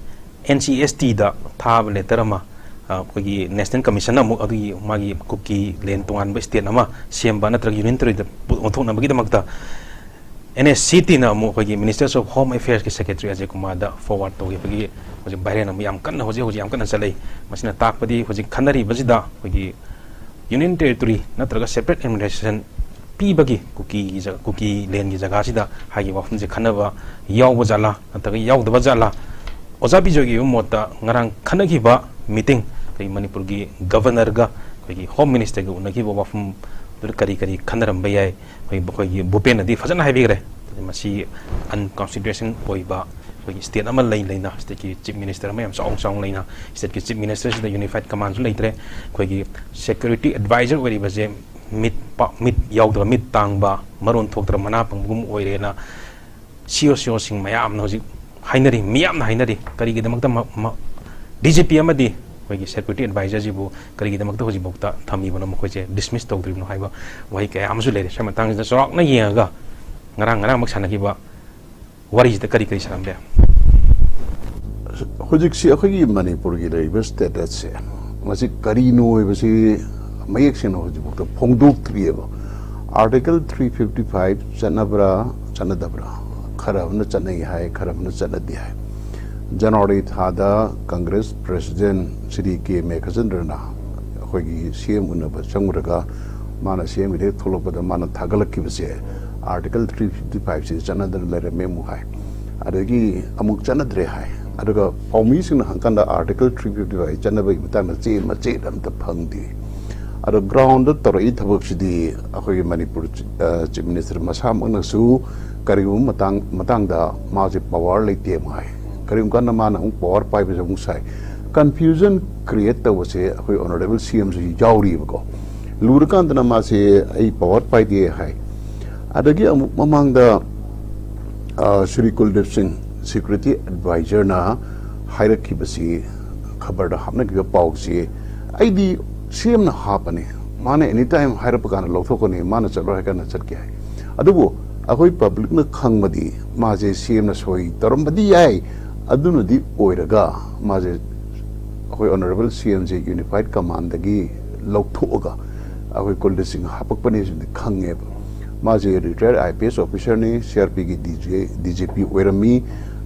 N C S T ꯗ ꯊꯥꯕ ꯂꯦꯇꯔ ꯑꯃ, ꯑ, ꯑꯩꯈꯣꯏꯒꯤ ꯅꯦꯁꯅꯦꯜ ꯀꯃꯤꯁꯟꯅ ꯑꯃꯨꯛ ꯑꯗꯨꯒꯤ ꯃꯥꯒꯤ ꯀꯨꯀꯤ ꯂꯦꯟ ꯇꯣꯉꯥꯟꯕ ꯁ꯭ꯇꯦꯠ ꯑꯃ ꯁꯦꯝꯕ ꯅꯠꯇ꯭ꯔꯒ union ꯇꯦꯔꯤꯇꯣꯔꯤꯗ ꯑꯣꯟꯊꯣꯛꯅꯕꯒꯤꯗꯃꯛꯇ N S C T ꯅ ꯑꯃꯨꯛ ꯑꯩꯈꯣꯏꯒꯤ Ministers of Home Affairs ꯀꯤ ꯁꯦꯀ꯭ꯔꯦꯇꯔꯤ ꯑꯖꯌ ꯀꯨꯃꯥꯔꯗ ꯐꯣꯔꯋꯥꯔꯗ ꯇꯧꯈꯤꯕꯒꯤ ꯍꯧꯖꯤꯛ ꯚꯥꯏꯔꯦꯜ ꯑꯃ ꯌꯥꯝ ꯀꯟꯅ, ꯍꯧꯖꯤꯛ ꯍꯧꯖꯤꯛ ꯌꯥꯝ ꯀꯟꯅ ꯆꯠꯂꯛꯏ꯫ ꯃꯁꯤꯅ ꯇꯥꯛꯄꯗꯤ ꯍꯧꯖꯤꯛ ꯈꯟꯅꯔꯤꯕꯁꯤꯗ ꯑꯩꯈꯣꯏꯒꯤ ꯌꯨꯅꯤꯌꯟ ꯇꯦꯔꯤꯇꯣꯔꯤ ꯅꯠꯇ꯭ꯔꯒ ꯁꯦꯄꯔꯦꯠ ꯑꯦꯗꯃꯤꯅꯤꯁꯇ꯭ꯔꯦꯁꯟ ꯄꯤꯕꯒꯤ ꯀꯨꯀꯤꯒꯤ ꯖ-, ꯀꯨꯀꯤ ꯂꯦꯟꯒꯤ ꯖꯒꯥꯁꯤꯗ ꯍꯥꯏꯒꯤ ꯋꯥꯐꯝꯁꯦ ꯈꯟꯅꯕ ꯌꯥꯎꯕ ꯖꯥꯠꯂꯥ ꯅꯠꯇ꯭ꯔꯒ ꯌꯥꯎꯗꯕ ꯖꯥꯠꯂꯥ? ꯑꯣꯖꯥ ꯕꯤꯖꯣꯏꯒꯤ ꯑꯣꯏꯕ ꯃꯣꯠꯇ ꯉꯔꯥꯡ ꯈꯟꯅꯈꯤꯕ ꯃꯤꯇꯤꯡ, ꯑꯩꯈꯣꯏ ꯃꯅꯤꯄꯨꯔꯒꯤ ꯒꯕꯔꯅꯔꯒ ꯑꯩꯈꯣꯏꯒꯤ ꯍꯣꯝ ꯃꯤꯅꯤꯁꯇꯔꯒ ꯎꯅꯈꯤꯕ ꯋꯥꯐꯝꯗꯨꯗ ꯀꯔꯤ ꯀꯔꯤ ꯈꯟꯅꯔꯝꯕ ꯌꯥꯏ? ꯑꯩꯈꯣꯏ, ꯑꯩꯈꯣꯏꯒꯤ ꯚꯨꯄꯦꯟꯅꯗꯤ ꯐꯖꯅ ꯍꯥꯏꯕꯤꯈ꯭ꯔꯦ꯫ ꯃꯁꯤ ꯑꯟꯀꯣꯟꯁꯇꯤꯇ꯭ꯌꯨꯁꯟ ꯑꯣꯏꯕ, ꯑꯩꯈꯣꯏꯒꯤ ꯁ꯭ꯇꯦꯠ ꯑꯃ ꯂꯩ ꯂꯩꯅ, ꯁ꯭ꯇꯦꯠꯀꯤ ꯆꯤꯐ ꯃꯤꯅꯤꯁꯇꯔ ꯑꯃ ꯌꯥꯝ ꯆꯥꯎꯅ ꯆꯥꯎꯅ ꯂꯩꯅ, ꯁ꯭ꯇꯦꯠꯀꯤ ꯆꯤꯐ ꯃꯤꯅꯤꯁꯇꯔꯁꯤꯗ ꯌꯨꯅꯤꯐꯥꯏꯠ ꯀꯃꯥꯟꯁꯨ ꯂꯩꯇ꯭ꯔꯦ꯫ ꯑꯩꯈꯣꯏꯒꯤ ꯁꯦꯀ꯭ꯌꯨꯔꯤꯇꯤ ꯑꯦꯗꯚꯥꯏꯖꯔ ꯑꯣꯏꯔꯤꯕꯁꯦ ꯃꯤꯠ ꯄ-, ꯃꯤꯠ ꯌꯥꯎꯗꯕ, ꯃꯤꯠ ꯇꯥꯡꯕ, ꯃꯔꯣꯟ ꯊꯣꯛꯇ꯭ꯔ ꯃꯅꯥ ꯄꯪꯕꯒꯨꯝ ꯑꯣꯏꯔꯦꯅ ꯁꯤ ꯑꯣ ꯁꯤ ꯑꯣꯁꯤꯡ ꯃꯌꯥꯝꯅ ꯍꯧꯖꯤꯛ ꯍꯥꯏꯅꯔꯤ, ꯃꯤꯌꯥꯝꯅ ꯍꯥꯏꯅꯔꯤ꯫ ꯀꯔꯤꯒꯤꯗꯃꯛꯇ ꯃ-, ꯃ-, ꯗꯤ ꯖꯤ ꯄꯤ ꯑꯃꯗꯤ ꯑꯩꯈꯣꯏꯒꯤ ꯁꯦꯀ꯭ꯌꯨꯔꯤꯇꯤ ꯑꯦꯗꯚꯥꯏꯖꯔꯁꯤꯕꯨ ꯀꯔꯤꯒꯤꯗꯃꯛꯇ ꯍꯧꯖꯤꯛꯐꯥꯎꯗ ꯊꯝꯃꯤꯕꯅꯣ, ꯃꯈꯣꯏꯁꯦ ꯗꯤꯁꯃꯤꯁ ꯇꯧꯗ꯭ꯔꯤꯕꯅꯣ ꯍꯥꯏꯕ ꯋꯥꯍꯩ ꯀꯌꯥ ꯑꯃꯁꯨ ꯂꯩꯔꯦ꯫ ꯁ꯭ꯋꯥꯏ ꯃꯇꯥꯡꯁꯤꯗ ꯆꯥꯎꯔꯥꯛꯅ ꯌꯦꯡꯉꯒ ꯉꯔꯥꯡ, ꯉꯔꯥꯡꯃꯛ ꯁꯥꯟꯅꯈꯤꯕ ꯋꯥꯔꯤꯁꯤꯗ ꯀꯔꯤ ꯀꯔꯤ ꯁꯥꯟꯅꯕ ꯌꯥꯏ? ꯍꯧꯖꯤꯛꯁꯤ ꯑꯩꯈꯣꯏꯒꯤ ꯃꯅꯤꯄꯨꯔꯒꯤ ꯂꯩꯔꯤꯕ ꯁ꯭ꯇꯦꯇꯁꯁꯦ, ꯃꯁꯤ ꯀꯔꯤꯅꯣ ꯍꯥꯏꯕꯁꯤ ꯃꯌꯦꯛ ꯁꯦꯡꯅ ꯍꯧꯖꯤꯛꯐꯥꯎꯗ ꯐꯣꯡꯗꯣꯛꯇ꯭ꯔꯤꯑꯕ꯫ ꯑꯥꯔꯇꯤꯀꯜ ꯊ꯭ꯔꯤ ꯐꯤꯐꯇꯤ ꯐꯥꯏꯚ ꯆꯠꯅꯕ꯭ꯔꯥ, ꯆꯠꯅꯗꯕ꯭ꯔꯥ? ꯈꯔ ꯑꯃꯅ ꯆꯠꯅꯩ ꯍꯥꯏ, ꯈꯔ ꯑꯃꯅ ꯆꯠꯅꯗꯦ ꯍꯥꯏ꯫ ꯖꯅꯋꯥꯔꯤ ꯊꯥꯗ ꯀꯪꯒ꯭ꯔꯦꯁ ꯄ꯭ꯔꯦꯁꯤꯗꯦꯟ ꯁ꯭ꯔꯤ ꯀꯦ ꯃꯦꯘꯆꯟꯗ꯭ꯔꯅ ꯑꯩꯈꯣꯏꯒꯤ ꯁꯤ ꯑꯦꯝ ꯎꯅꯕ ꯆꯪꯉꯨꯔꯒ, ꯃꯥꯅ ꯁꯤ ꯑꯦꯝꯒꯤꯗ ꯍꯦꯛ ꯊꯣꯛꯂꯛꯄꯗ ꯃꯥꯅ ꯊꯥꯒꯠꯂꯛꯈꯤꯕꯁꯦ, ꯑꯥꯔꯇꯤꯀꯜ ꯊ꯭ꯔꯤ ꯐꯤꯐꯇꯤ ꯐꯥꯏꯚꯁꯤ ꯆꯠꯅꯗꯅ ꯂꯩꯔꯝꯃꯦ ꯑꯃꯨꯛ ꯍꯥꯏ, ꯑꯗꯒꯤ ꯑꯃꯨꯛ ꯆꯠꯅꯗ꯭ꯔꯦ ꯍꯥꯏ꯫ ꯑꯗꯨꯒ ꯄꯥꯎꯃꯤꯁꯤꯡꯅ ꯍꯪꯀꯥꯟꯗ ꯑꯥꯔꯇꯤꯀꯜ ꯊ꯭ꯔꯤ ꯐꯤꯐꯇꯤ ꯐꯥꯏꯚ ꯆꯠꯅꯕꯒꯤ ꯃꯇꯥꯡꯗ ꯆꯦ ꯃꯆꯦꯠ ꯑꯝꯇ ꯐꯪꯗꯦ꯫ ꯑꯗꯣ ꯒ꯭ꯔꯥꯎꯟꯗ ꯇꯧꯔꯛꯏ ꯊꯕꯛꯁꯤꯗꯤ ꯑꯩꯈꯣꯏꯒꯤ ꯃꯅꯤꯄꯨꯔ ꯆꯤ-, ꯑ, ꯆꯤꯐ ꯃꯤꯅꯤꯁꯇꯔ ꯃꯁꯥꯃꯛꯅꯁꯨ ꯀꯔꯤꯒꯨꯝꯕ ꯃꯇꯥꯡ, ꯃꯇꯥꯡꯗ ꯃꯥꯁꯦ ꯄꯋꯥꯔ ꯂꯩꯇꯦ ꯑꯃꯨꯛ ꯍꯥꯏ꯫ ꯀꯔꯤꯒꯨꯝꯕ ꯀꯥꯟꯗ ꯃꯥꯅ ꯑꯃꯨꯛ ꯄꯋꯥꯔ ꯄꯥꯏꯕꯁꯦ ꯑꯃꯨꯛ ꯁꯥꯏ꯫ ꯀꯟꯐ꯭ꯌꯨꯖꯟ ꯀ꯭ꯔꯤꯌꯦꯠ ꯇꯧꯕꯁꯦ ꯑꯩꯈꯣꯏ ꯑꯣꯅꯔꯦꯕꯜ ꯁꯤ ꯑꯦꯝꯁꯨ ꯌꯥꯎꯔꯤꯕꯀꯣ꯫ ꯂꯨꯔꯀꯥꯟꯗꯅ ꯃꯥꯁꯦ ꯑꯩ ꯄꯋꯥꯔ ꯄꯥꯏꯗꯦ ꯍꯥꯏ꯫ ꯑꯗꯒꯤ ꯑꯃꯨꯛ ꯃꯃꯥꯡꯗ ꯁ꯭ꯔꯤ ꯀꯨꯜꯗꯤꯞ ꯁꯤꯡ, ꯁꯦꯀ꯭ꯌꯨꯔꯤꯇꯤ ꯑꯦꯗꯚꯥꯏꯖꯔꯅ ꯍꯥꯏꯔꯛꯈꯤꯕꯁꯤ, ꯈꯕꯔꯗ ꯍꯥꯞꯅꯈꯤꯕ ꯄꯥꯎꯁꯤ ꯑꯩꯗꯤ ꯁꯤ ꯑꯦꯝꯅ ꯍꯥꯞꯄꯅꯤ, ꯃꯥꯅ ꯑꯦꯅꯤ ꯇꯥꯏꯝ ꯍꯥꯏꯔꯛꯄ ꯀꯥꯟꯗ ꯂꯧꯊꯣꯛꯀꯅꯤ, ꯃꯥꯅ ꯆꯠꯂꯣ ꯍꯥꯏ ꯀꯥꯟꯗ ꯆꯠꯀꯦ ꯍꯥꯏ꯫ ꯑꯗꯨꯕꯨ ꯑꯩꯈꯣꯏ ꯄꯕ꯭ꯂꯤꯛꯅ ꯈꯪꯕꯗꯤ ꯃꯥꯁꯦ ꯁꯤ ꯑꯦꯝꯅ ꯁꯣꯏ ꯇꯧꯔꯝꯕꯗꯤ ꯌꯥꯏ, ꯑꯗꯨꯅꯗꯤ ꯑꯣꯏꯔꯒ ꯃꯥꯁꯦ ꯑꯩꯈꯣꯏ ꯑꯣꯅꯔꯦꯕꯜ ꯁꯤ ꯑꯦꯝꯁꯦ ꯌꯨꯅꯤꯐꯥꯏꯠ ꯀꯃꯥꯟꯗꯒꯤ ꯂꯧꯊꯣꯛꯑꯒ ꯑꯩꯈꯣꯏ ꯀꯨꯜꯗꯤꯞ ꯁꯤꯡ ꯍꯥꯄꯛꯄꯅꯦ ꯁꯤꯗꯤ ꯈꯪꯉꯦꯕ꯫ ꯃꯥꯁꯦ retire I P S ꯑꯣꯐꯤꯁꯔꯅꯤ, C R ꯄꯤꯒꯤ D G, D G P ꯑꯣꯏꯔꯝꯃꯤ꯫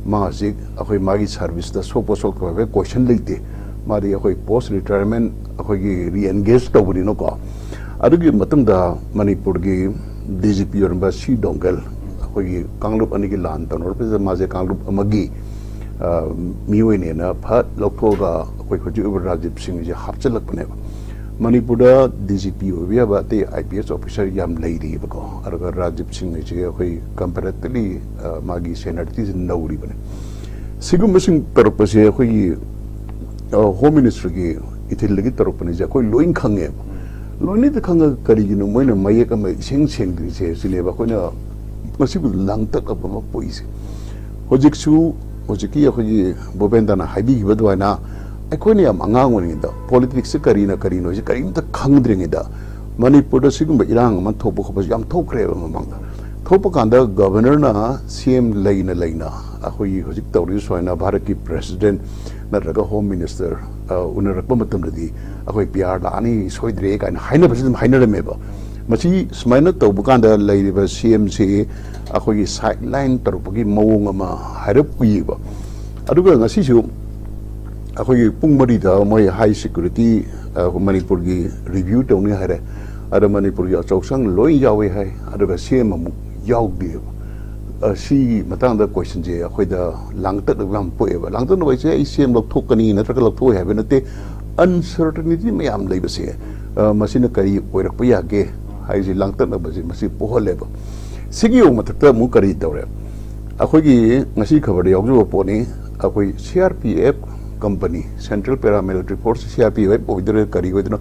ꯃꯥ ꯍꯧꯖꯤꯛ ꯑꯩꯈꯣꯏ ꯃꯥꯒꯤ ꯁꯥꯔꯚꯤꯁꯇ ꯁꯣꯛꯄ ꯁꯣꯛꯇꯕ ꯍꯥꯏꯕ ꯀꯣꯏꯁꯟ ꯂꯩꯇꯦ꯫ ꯃꯥꯗꯤ ꯑꯩꯈꯣꯏ ꯄꯣꯁ ꯔꯤꯇꯥꯌꯔꯃꯦꯟ ꯑꯩꯈꯣꯏꯒꯤ ꯔꯤꯑꯦꯟꯒꯦꯖ ꯇꯧꯕꯅꯤꯅꯀꯣ꯫ ꯑꯗꯨꯒꯤ ꯃꯇꯨꯡꯗ ꯃꯅꯤꯄꯨꯔꯒꯤ ꯗꯤ ꯖꯤ ꯄꯤ ꯑꯣꯏꯔꯝꯕ ꯁꯤ ꯗꯣꯡꯒꯦꯜ, ꯑꯩꯈꯣꯏꯒꯤ ꯀꯥꯡꯂꯨꯞ ꯑꯅꯤꯒꯤ ꯂꯥꯟ ꯇꯧꯅꯔꯛꯄꯁꯤꯗ ꯃꯥꯁꯦ ꯀꯥꯡꯂꯨꯞ ꯑꯃꯒꯤ ꯃꯤꯑꯣꯏꯅꯦꯅ ꯐꯠ ꯂꯧꯊꯣꯛꯑꯒ ꯑꯩꯈꯣꯏ ꯍꯧꯖꯤꯛ ꯑꯣꯏꯕ ꯔꯥꯖꯤꯕ ꯁꯤꯡꯁꯦ ꯍꯥꯞꯆꯤꯜꯂꯛꯄꯅꯦꯕ꯫ ꯃꯅꯤꯄꯨꯔꯗ ꯗꯤ ꯖꯤ ꯄꯤ ꯑꯣꯏꯕ ꯌꯥꯕ ꯑꯇꯩ ꯑꯥꯏ ꯄꯤ ꯑꯦꯁ ꯑꯣꯐꯤꯁꯔ ꯌꯥꯝ ꯂꯩꯔꯤꯕꯀꯣ꯫ ꯑꯗꯨꯒ ꯔꯥꯖꯤꯕ ꯁꯤꯡ ꯍꯥꯏꯁꯦ ꯑꯩꯈꯣꯏ ꯀꯝꯄꯦꯔꯦꯇꯤꯚꯂꯤ ꯃꯥꯒꯤ ꯁꯦꯅꯤꯌꯔꯤꯇꯤꯁꯦ ꯅꯧꯔꯤꯕꯅꯦ꯫ ꯁꯤꯒꯨꯝꯕꯁꯤꯡ ꯇꯧꯔꯛꯄꯁꯦ ꯑꯩꯈꯣꯏꯒꯤ ꯍꯣꯝ ꯃꯤꯅꯤꯁꯇ꯭ꯔꯤꯒꯤ ꯏꯊꯤꯜꯗꯒꯤ ꯇꯧꯔꯛꯄꯅꯤꯁꯦ ꯑꯩꯈꯣꯏ ꯂꯣꯏ ꯈꯪꯉꯦꯕ꯫ ꯂꯣꯏꯅꯗꯤ ꯈꯪꯉꯒ ꯀꯔꯤꯒꯤꯅꯣ ꯃꯣꯏꯅ ꯃꯌꯦꯛ ꯑꯃ ꯏꯁꯦꯡ ꯁꯦꯡꯗ꯭ꯔꯤꯁꯦ ꯁꯤꯅꯦꯕ ꯑꯩꯈꯣꯏꯅ ꯃꯁꯤꯕꯨ ꯂꯥꯡꯇꯛꯅꯕ ꯑꯃ ꯄꯣꯛꯏꯁꯦ꯫ ꯍꯧꯖꯤꯛꯁꯨ ꯍꯧꯖꯤꯛꯀꯤ ꯑꯩꯈꯣꯏꯒꯤ ꯚꯨꯄꯦꯟꯗ꯭ꯔꯅ ꯍꯥꯏꯕꯤꯈꯤꯕ ꯑꯗꯨꯃꯥꯏꯅ ꯑꯩꯈꯣꯏꯅ ꯌꯥꯝ ꯑꯉꯥꯡ ꯑꯣꯏꯔꯤꯉꯩꯗ ꯄꯣꯂꯤꯇꯤꯛꯁꯁꯦ ꯀꯔꯤꯅ ꯀꯔꯤꯅꯣ ꯍꯥꯏꯁꯦ ꯀꯔꯤꯝꯇ ꯈꯪꯗ꯭ꯔꯤꯉꯩꯗ ꯃꯅꯤꯄꯨꯔꯗ ꯁꯤꯒꯨꯝꯕ ꯏꯔꯥꯡ ꯑꯃ ꯊꯣꯛꯄ ꯈꯣꯠꯄꯁꯦ ꯌꯥꯝ ꯊꯣꯛꯈ꯭ꯔꯦꯕ ꯃꯃꯥꯡꯗ꯫ ꯊꯣꯛꯄ ꯀꯥꯟꯗ ꯒꯕꯔꯅꯔꯅ ꯁꯤ ꯑꯦꯝ ꯂꯩꯅ ꯂꯩꯅ ꯑꯩꯈꯣꯏꯒꯤ ꯍꯧꯖꯤꯛ ꯇꯧꯔꯤꯕ ꯁꯨꯃꯥꯏꯅ ꯚꯥꯔꯠꯀꯤ ꯄ꯭ꯔꯦꯁꯤꯗꯦꯟ ꯅꯠꯇ꯭ꯔꯒ ꯍꯣꯝ ꯃꯤꯅꯤꯁꯇꯔ ꯎꯅꯔꯛꯄ ꯃꯇꯝꯗꯗꯤ ꯑꯩꯈꯣꯏ ꯄꯤ ꯑꯥꯔ ꯂꯥꯛꯑꯅꯤ ꯁꯣꯏꯗ꯭ꯔꯦ ꯀꯥꯏꯅ ꯍꯥꯏꯅꯕꯁꯤ ꯑꯗꯨꯝ ꯍꯥꯏꯅꯔꯝꯃꯦꯕ꯫ ꯃꯁꯤ ꯁꯨꯃꯥꯏꯅ ꯇꯧꯕ ꯀꯥꯟꯗ ꯂꯩꯔꯤꯕ ꯁꯤ ꯑꯦꯝꯁꯤ ꯑꯩꯈꯣꯏꯒꯤ ꯁꯥꯏꯠ ꯂꯥꯏꯟ ꯇꯧꯔꯛꯄꯒꯤ ꯃꯑꯣꯡ ꯑꯃ ꯍꯥꯏꯔꯞ ꯎꯏꯌꯦꯕ꯫ ꯑꯗꯨꯒ ꯉꯁꯤꯁꯨ ꯑꯩꯈꯣꯏꯒꯤ ꯄꯨꯡ ꯃꯔꯤꯗ ꯃꯣꯏ ꯍꯥꯏ ꯁꯦꯀ꯭ꯌꯨꯔꯤꯇꯤ ꯃꯅꯤꯄꯨꯔꯒꯤ ꯔꯤꯚ꯭ꯌꯨ ꯇꯧꯅꯤ ꯍꯥꯏꯔꯦ꯫ ꯑꯗ ꯃꯅꯤꯄꯨꯔꯒꯤ ꯑꯆꯧꯁꯪ ꯂꯣꯏ ꯌꯥꯎꯏ ꯍꯥꯏ꯫ ꯑꯗꯨꯒ ꯁꯤ ꯑꯦꯝ ꯑꯃꯨꯛ ꯌꯥꯎꯗꯦꯕ꯫ ꯑ, ꯁꯤꯒꯤ ꯃꯇꯥꯡꯗ ꯀꯣꯏꯁꯟꯁꯦ ꯑꯩꯈꯣꯏꯗ ꯂꯥꯡꯇꯛꯅꯕ ꯌꯥꯝ ꯄꯣꯛꯑꯦꯕ꯫ ꯂꯥꯡꯇꯛꯅꯕ ꯍꯥꯏꯁꯦ ꯑꯩ ꯁꯤ ꯑꯦꯝ ꯂꯧꯊꯣꯛꯀꯅꯤ ꯅꯠꯇ꯭ꯔꯒ ꯂꯧꯊꯣꯛꯑꯣꯏ ꯍꯥꯏꯕ ꯅꯠꯇꯦ꯫ ꯑꯟꯁꯔꯇꯤꯅꯤꯇꯤ ꯃꯌꯥꯝ ꯂꯩꯕꯁꯦ, ꯑ, ꯃꯁꯤꯅ ꯀꯔꯤ ꯑꯣꯏꯔꯛꯄ ꯌꯥꯒꯦ ꯍꯥꯏꯁꯦ ꯂꯥꯡꯇꯛꯅꯕꯁꯦ ꯃꯁꯤ ꯄꯣꯛꯍꯜꯂꯦꯕ꯫ ꯁꯤꯒꯤ ꯃꯊꯛꯇ ꯑꯃꯨꯛ ꯀꯔꯤ ꯇꯧꯔꯦ? ꯑꯩꯈꯣꯏꯒꯤ ꯉꯁꯤ ꯈꯕꯔꯗ ꯌꯥꯎꯖꯕ ꯄꯣꯠꯅꯤ꯫ ꯑꯩꯈꯣꯏ C R P F company, central paramilitary force, C R P F ꯑꯣꯏꯗꯣꯏꯔꯥ ꯀꯔꯤ ꯑꯣꯏꯗꯣꯏꯅꯣ,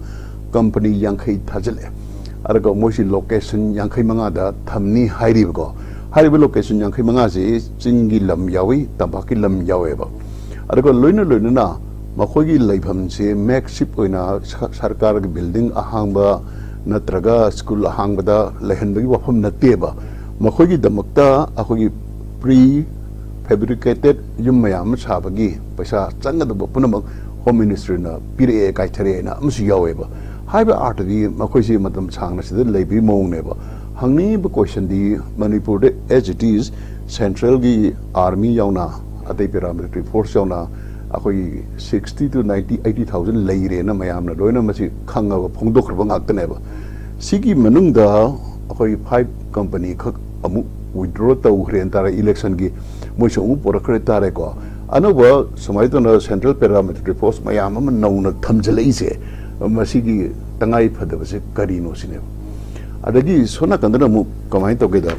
ꯀꯝꯄꯅꯤ ꯌꯥꯡꯈꯩ ꯊꯥꯖꯤꯜꯂꯛꯑꯦ꯫ ꯑꯗꯨꯒ ꯃꯣꯏꯁꯤ ꯂꯣꯀꯦꯁꯟ ꯌꯥꯡꯈꯩ ꯃꯉꯥꯗ ꯊꯝꯅꯤ ꯍꯥꯏꯔꯤꯕꯀꯣ꯫ ꯍꯥꯏꯔꯤꯕ ꯂꯣꯀꯦꯁꯟ ꯌꯥꯡꯈꯩ ꯃꯉꯥꯁꯤ ꯆꯤꯡꯒꯤ ꯂꯝ ꯌꯥꯎꯏ, ꯇꯝꯄꯥꯛꯀꯤ ꯂꯝ ꯌꯥꯎꯋꯦꯕ꯫ ꯑꯗꯨꯒ ꯂꯣꯏꯅ ꯂꯣꯏꯅꯅ ꯃꯈꯣꯏꯒꯤ ꯂꯩꯐꯝꯁꯦ ꯃꯦꯛꯁꯤꯞ ꯑꯣꯏꯅ ꯁ-, ꯁꯔꯀꯥꯔꯒꯤ ꯕꯤꯜꯗꯤꯡ ꯑꯍꯥꯡꯕ ꯅꯠꯇ꯭ꯔꯒ ꯁ꯭ꯀꯨꯜ ꯑꯍꯥꯡꯕꯗ ꯂꯩꯍꯟꯕꯒꯤ ꯋꯥꯐꯝ ꯅꯠꯇꯦꯕ꯫ ꯃꯈꯣꯏꯒꯤꯗꯃꯛꯇ ꯑꯩꯈꯣꯏꯒꯤ ꯄ꯭ꯔꯤ ꯐꯦꯕ꯭ꯔꯤꯀꯦꯇꯦꯠ ꯌꯨꯝ ꯃꯌꯥꯝ ꯑꯃ ꯁꯥꯕꯒꯤ ꯄꯩꯁꯥ ꯆꯪꯒꯗꯕ ꯄꯨꯝꯅꯃꯛ ꯍꯣꯝ ꯃꯤꯅꯤꯁꯇ꯭ꯔꯤꯅ ꯄꯤꯔꯛꯑꯦ, ꯀꯥꯏꯊꯔꯛꯑꯦꯅ ꯑꯃꯁꯨ ꯌꯥꯎꯋꯦꯕ꯫ ꯍꯥꯏꯕ ꯑꯥꯔꯊꯗꯤ ꯃꯈꯣꯏꯁꯤ ꯃꯇꯝ ꯁꯥꯡꯅ ꯁꯤꯗ ꯂꯩꯕꯒꯤ ꯃꯑꯣꯡꯅꯦꯕ꯫ ꯍꯪꯅꯤꯡꯉꯤꯕ ꯀꯣꯏꯁꯟꯗꯤ, ꯃꯅꯤꯄꯨꯔꯗ as it is ꯁꯦꯟꯇ꯭ꯔꯦꯜꯒꯤ ꯑꯥꯔꯃꯤ ꯌꯥꯎꯅ, ꯑꯇꯩ ꯄꯦꯔꯥꯃꯤꯂꯤꯇꯔꯤ ꯐꯣꯔꯁ ꯌꯥꯎꯅ ꯑꯩꯈꯣꯏꯒꯤ sixty to ninety, eighty thousand ꯂꯩꯔꯦꯅ ꯃꯌꯥꯝꯅ ꯂꯣꯏꯅ ꯃꯁꯤ ꯈꯪꯉꯕ, ꯐꯣꯡꯗꯣꯛꯈ꯭ꯔꯕ ꯉꯥꯛꯇꯅꯦꯕ꯫ ꯁꯤꯒꯤ ꯃꯅꯨꯡꯗ ꯑꯩꯈꯣꯏ ꯐꯥꯏꯚ ꯀꯝꯄꯅꯤ ꯈꯛ ꯑꯃꯨꯛ ꯋꯤꯗ꯭ꯔꯣ ꯇꯧꯈ꯭ꯔꯦꯅ ꯇꯥꯔꯦ, ꯏꯂꯦꯛꯁꯟꯒꯤ ꯃꯣꯏꯁꯨ ꯑꯃꯨꯛ ꯄꯨꯔꯛꯈ꯭ꯔꯦ ꯇꯥꯔꯦꯀꯣ꯫ ꯑꯅꯧꯕ ꯁꯨꯃꯥꯏꯅ ꯇꯧꯅ ꯁꯦꯟꯇ꯭ꯔꯦꯜ ꯄꯦꯔꯥꯃꯤꯂꯤꯇꯔꯤ ꯐꯣꯔꯁ ꯃꯌꯥꯝ ꯑꯃ ꯅꯧꯅ ꯊꯝꯖꯤꯜꯂꯛꯏꯁꯦ, ꯃꯁꯤꯒꯤ ꯇꯉꯥꯏ ꯐꯗꯕꯁꯦ ꯀꯔꯤꯅꯣ ꯁꯤꯅꯦꯕ꯫ ꯑꯗꯒꯤ ꯁꯣꯝ ꯅꯥꯀꯟꯗꯅ ꯑꯃꯨꯛ ꯀꯃꯥꯏꯅ ꯇꯧꯒꯦꯗ,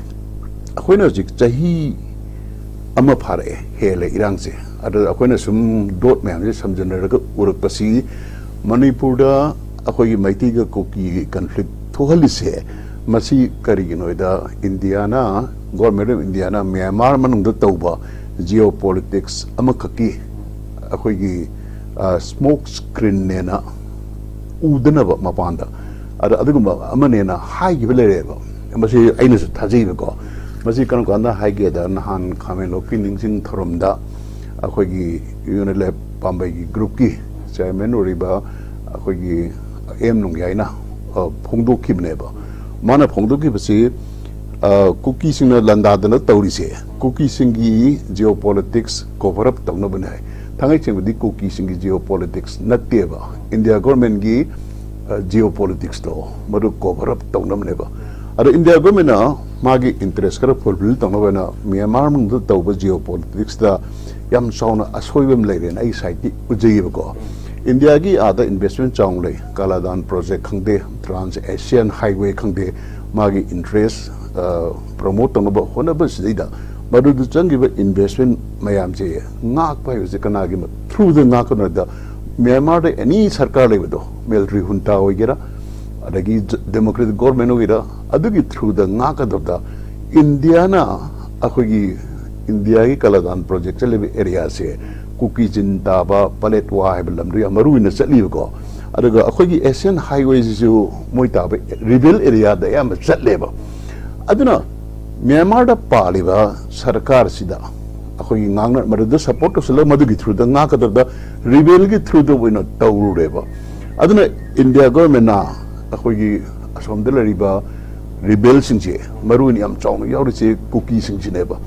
ꯑꯩꯈꯣꯏꯅ ꯍꯧꯖꯤꯛ ꯆꯍꯤ ꯑꯃ ꯐꯥꯔꯛꯑꯦ, ꯍꯦꯜꯂꯦ ꯏꯔꯥꯡꯁꯦ꯫ ꯑꯗꯨꯗ ꯑꯩꯈꯣꯏꯅ ꯁꯨꯝ ꯗꯣꯠ ꯃꯌꯥꯝꯁꯦ ꯁꯝꯖꯤꯟꯅꯔꯒ ꯎꯔꯛꯄꯁꯤ, ꯃꯅꯤꯄꯨꯔꯗ ꯑꯩꯈꯣꯏꯒꯤ ꯃꯩꯇꯩꯒ ꯀꯨꯀꯤꯒꯤ ꯀꯟꯐ꯭ꯂꯤꯛ ꯊꯣꯛꯍꯜꯂꯤꯁꯦ, ꯃꯁꯤ ꯀꯔꯤꯒꯤꯅꯣ ꯍꯥꯏꯗ, ꯏꯟꯗꯤꯌꯥꯅ, ꯒꯣꯔꯃꯦꯟ ꯑꯣꯐ ꯏꯟꯗꯤꯌꯥꯅ ꯃ꯭ꯌꯥꯟꯃꯥꯔ ꯃꯅꯨꯡꯗ ꯇꯧꯕ ꯖꯤꯑꯣ ꯄꯣꯂꯤꯇꯤꯛꯁ ꯑꯃꯈꯛꯀꯤ ꯑꯩꯈꯣꯏꯒꯤ, ꯑ, ꯁ꯭ꯃꯣꯛ ꯁ꯭ꯀ꯭ꯔꯤꯟꯅꯦꯅ ꯎꯗꯅꯕ ꯃꯄꯥꯟꯗ, ꯑꯗ ꯑꯗꯨꯒꯨꯝꯕ ꯑꯃꯅꯦꯅ ꯍꯥꯏꯈꯤꯕ ꯂꯩꯔꯦꯕ꯫ ꯃꯁꯤ ꯑꯩꯅꯁꯨ ꯊꯥꯖꯩꯕꯀꯣ꯫ ꯃꯁꯤ ꯀꯔꯝ ꯀꯥꯟꯗ ꯍꯥꯏꯒꯦꯗ, ꯅꯍꯥꯟ ꯈꯥꯃꯦꯟꯂꯣꯛꯀꯤ ꯅꯤꯡꯁꯤꯡ ꯊꯧꯔꯝꯗ ꯑꯩꯈꯣꯏꯒꯤ ꯌꯨꯅꯤꯂꯦꯞ ꯄꯥꯝꯕꯩꯒꯤ ꯒ꯭ꯔꯨꯞꯀꯤ ꯆꯤꯌꯔꯃꯦꯟ ꯑꯣꯏꯔꯤꯕ ꯑꯩꯈꯣꯏꯒꯤ ꯑꯦꯝ ꯅꯣꯡꯌꯥꯏꯅ, ꯑ, ꯐꯣꯡꯗꯣꯛꯈꯤꯕꯅꯦꯕ꯫ ꯃꯥꯅ ꯐꯣꯡꯗꯣꯛꯈꯤꯕꯁꯤ, ꯑ, ꯀꯨꯀꯤꯁꯤꯡꯅ ꯂꯥꯟꯗꯥꯗꯅ ꯇꯧꯔꯤꯁꯦ, ꯀꯨꯀꯤꯁꯤꯡꯒꯤ ꯖꯤꯑꯣ ꯄꯣꯂꯤꯇꯤꯛꯁ ꯀꯣꯚꯔ ꯑꯞ ꯇꯧꯅꯕꯅꯦ ꯍꯥꯏ꯫ ꯊꯥꯡꯉꯩ ꯁꯦꯡꯕꯗꯤ ꯀꯨꯀꯤꯁꯤꯡꯒꯤ ꯖꯤꯑꯣ ꯄꯣꯂꯤꯇꯤꯛꯁ ꯅꯠꯇꯦꯕ, ꯏꯟꯗꯤꯌꯥ ꯒꯣꯔꯃꯦꯟꯒꯤ, ꯑ, ꯖꯤꯑꯣ ꯄꯣꯂꯤꯇꯤꯛꯁꯇꯣ ꯃꯗꯨ ꯀꯣꯚꯔ ꯑꯞ ꯇꯧꯅꯕꯅꯦꯕ꯫ ꯑꯗꯣ ꯏꯟꯗꯤꯌꯥ ꯒꯣꯔꯃꯦꯟꯅ ꯃꯥꯒꯤ ꯏꯟꯇꯔꯦꯁ ꯈꯔ ꯐꯨꯜꯐꯤꯜ ꯇꯧꯅꯕ ꯍꯥꯏꯅ ꯃ꯭ꯌꯥꯟꯃꯥꯔ ꯃꯅꯨꯡꯗ ꯇꯧꯕ ꯖꯤꯑꯣ ꯄꯣꯂꯤꯇꯤꯛꯁꯇ ꯌꯥꯝ ꯆꯥꯎꯅ ꯑꯁꯣꯏꯕ ꯑꯃ ꯂꯩꯔꯦꯅ ꯑꯩ ꯁꯥꯏꯠꯇꯤ ꯎꯖꯩꯌꯦꯕꯀꯣ꯫ ꯏꯟꯗꯤꯌꯥꯒꯤ ꯑꯥꯗ ꯏꯟꯚꯦꯁ꯭ꯠꯃꯦꯟ ꯆꯥꯎꯅ ꯂꯩ, ꯀꯥꯂꯥꯗꯥꯟ ꯄ꯭ꯔꯣꯖꯦꯛ ꯈꯪꯗꯦ, ꯇ꯭ꯔꯥꯟꯁ ꯑꯦꯁꯤꯌꯥꯟ ꯍꯥꯏꯋꯦ ꯈꯪꯗꯦ, ꯃꯥꯒꯤ ꯏꯟꯇꯔꯦꯁ, ꯑ, ꯄ꯭ꯔꯃꯣꯠ ꯇꯧꯅꯕ ꯍꯣꯠꯅꯕꯁꯤꯗꯩꯗ ꯃꯗꯨꯗ ꯆꯪꯈꯤꯕ investment ꯃꯌꯥꯝꯁꯦ ꯉꯥꯛꯄ ꯍꯥꯏꯕꯁꯦ ꯀꯅꯥꯒꯤ ꯊ꯭ꯔꯨꯗ ꯉꯥꯛꯀꯅꯣ ꯍꯥꯏꯕꯗ, ꯃ꯭ꯌꯥꯟꯃꯥꯔꯗ ꯑꯦꯅꯤ ꯁꯔꯀꯥꯔ ꯂꯩꯕꯗꯣ, military junta ꯑꯣꯏꯒꯦꯔꯥ, ꯑꯗꯒꯤ democratic government ꯑꯣꯏꯒꯦꯔꯥ, ꯑꯗꯨꯒꯤ ꯊ꯭ꯔꯨꯗ ꯉꯥꯛꯀꯗꯕꯗ, ꯏꯟꯗꯤꯌꯥꯅ ꯑꯩꯈꯣꯏꯒꯤ ꯏꯟꯗꯤꯌꯥꯒꯤ ꯀꯂꯥꯗꯥꯟ ꯄ꯭ꯔꯣꯖꯦꯛ ꯆꯠꯂꯤꯕ ꯑꯦꯔꯤꯌꯥꯁꯦ, ꯀꯨꯀꯤ ꯆꯤꯟ ꯇꯥꯕ, ꯄꯂꯦꯠꯋꯥ ꯍꯥꯏꯕ ꯂꯝꯗꯣ ꯌꯥꯝ ꯃꯔꯨ ꯑꯣꯏꯅ ꯆꯠꯂꯤꯕꯀꯣ꯫ ꯑꯗꯨꯒ ꯑꯩꯈꯣꯏꯒꯤ ꯑꯦꯁꯤꯌꯥꯟ ꯍꯥꯏꯋꯦꯁꯤꯁꯨ ꯃꯣꯏ ꯇꯥꯕ ꯔꯤꯕꯦꯜ ꯑꯦꯔꯤꯌꯥꯗ ꯑꯌꯥꯝꯕ ꯆꯠꯂꯦꯕ꯫ ꯑꯗꯨꯅ ꯃ꯭ꯌꯥꯟꯃꯥꯔꯗ ꯄꯥꯜꯂꯤꯕ ꯁꯔꯀꯥꯔꯁꯤꯗ ꯑꯩꯈꯣꯏꯒꯤ ꯉꯥꯡꯅ ꯃꯗꯨꯗ ꯁꯄꯣꯔꯠ ꯇꯧꯁꯤꯜꯂꯒ ꯃꯗꯨꯒꯤ ꯊ꯭ꯔꯨꯗ ꯉꯥꯛꯀꯗꯕꯗ ꯔꯤꯕꯦꯜꯒꯤ ꯊ꯭ꯔꯨꯗ ꯑꯣꯏꯅ ꯇꯧꯔꯨꯔꯦꯕ꯫ ꯑꯗꯨꯅ ꯏꯟꯗꯤꯌꯥ ꯒꯣꯔꯃꯦꯟꯅ ꯑꯩꯈꯣꯏꯒꯤ ꯑꯁꯣꯝꯗ ꯂꯩꯔꯤꯕ ꯔꯤꯕꯦꯜꯁꯤꯡꯁꯦ, ꯃꯔꯨ ꯑꯣꯏꯅ ꯌꯥꯝ ꯆꯥꯎꯅ ꯌꯥꯎꯔꯤꯁꯦ ꯀꯨꯀꯤꯁꯤꯡꯁꯤꯅꯦꯕ꯫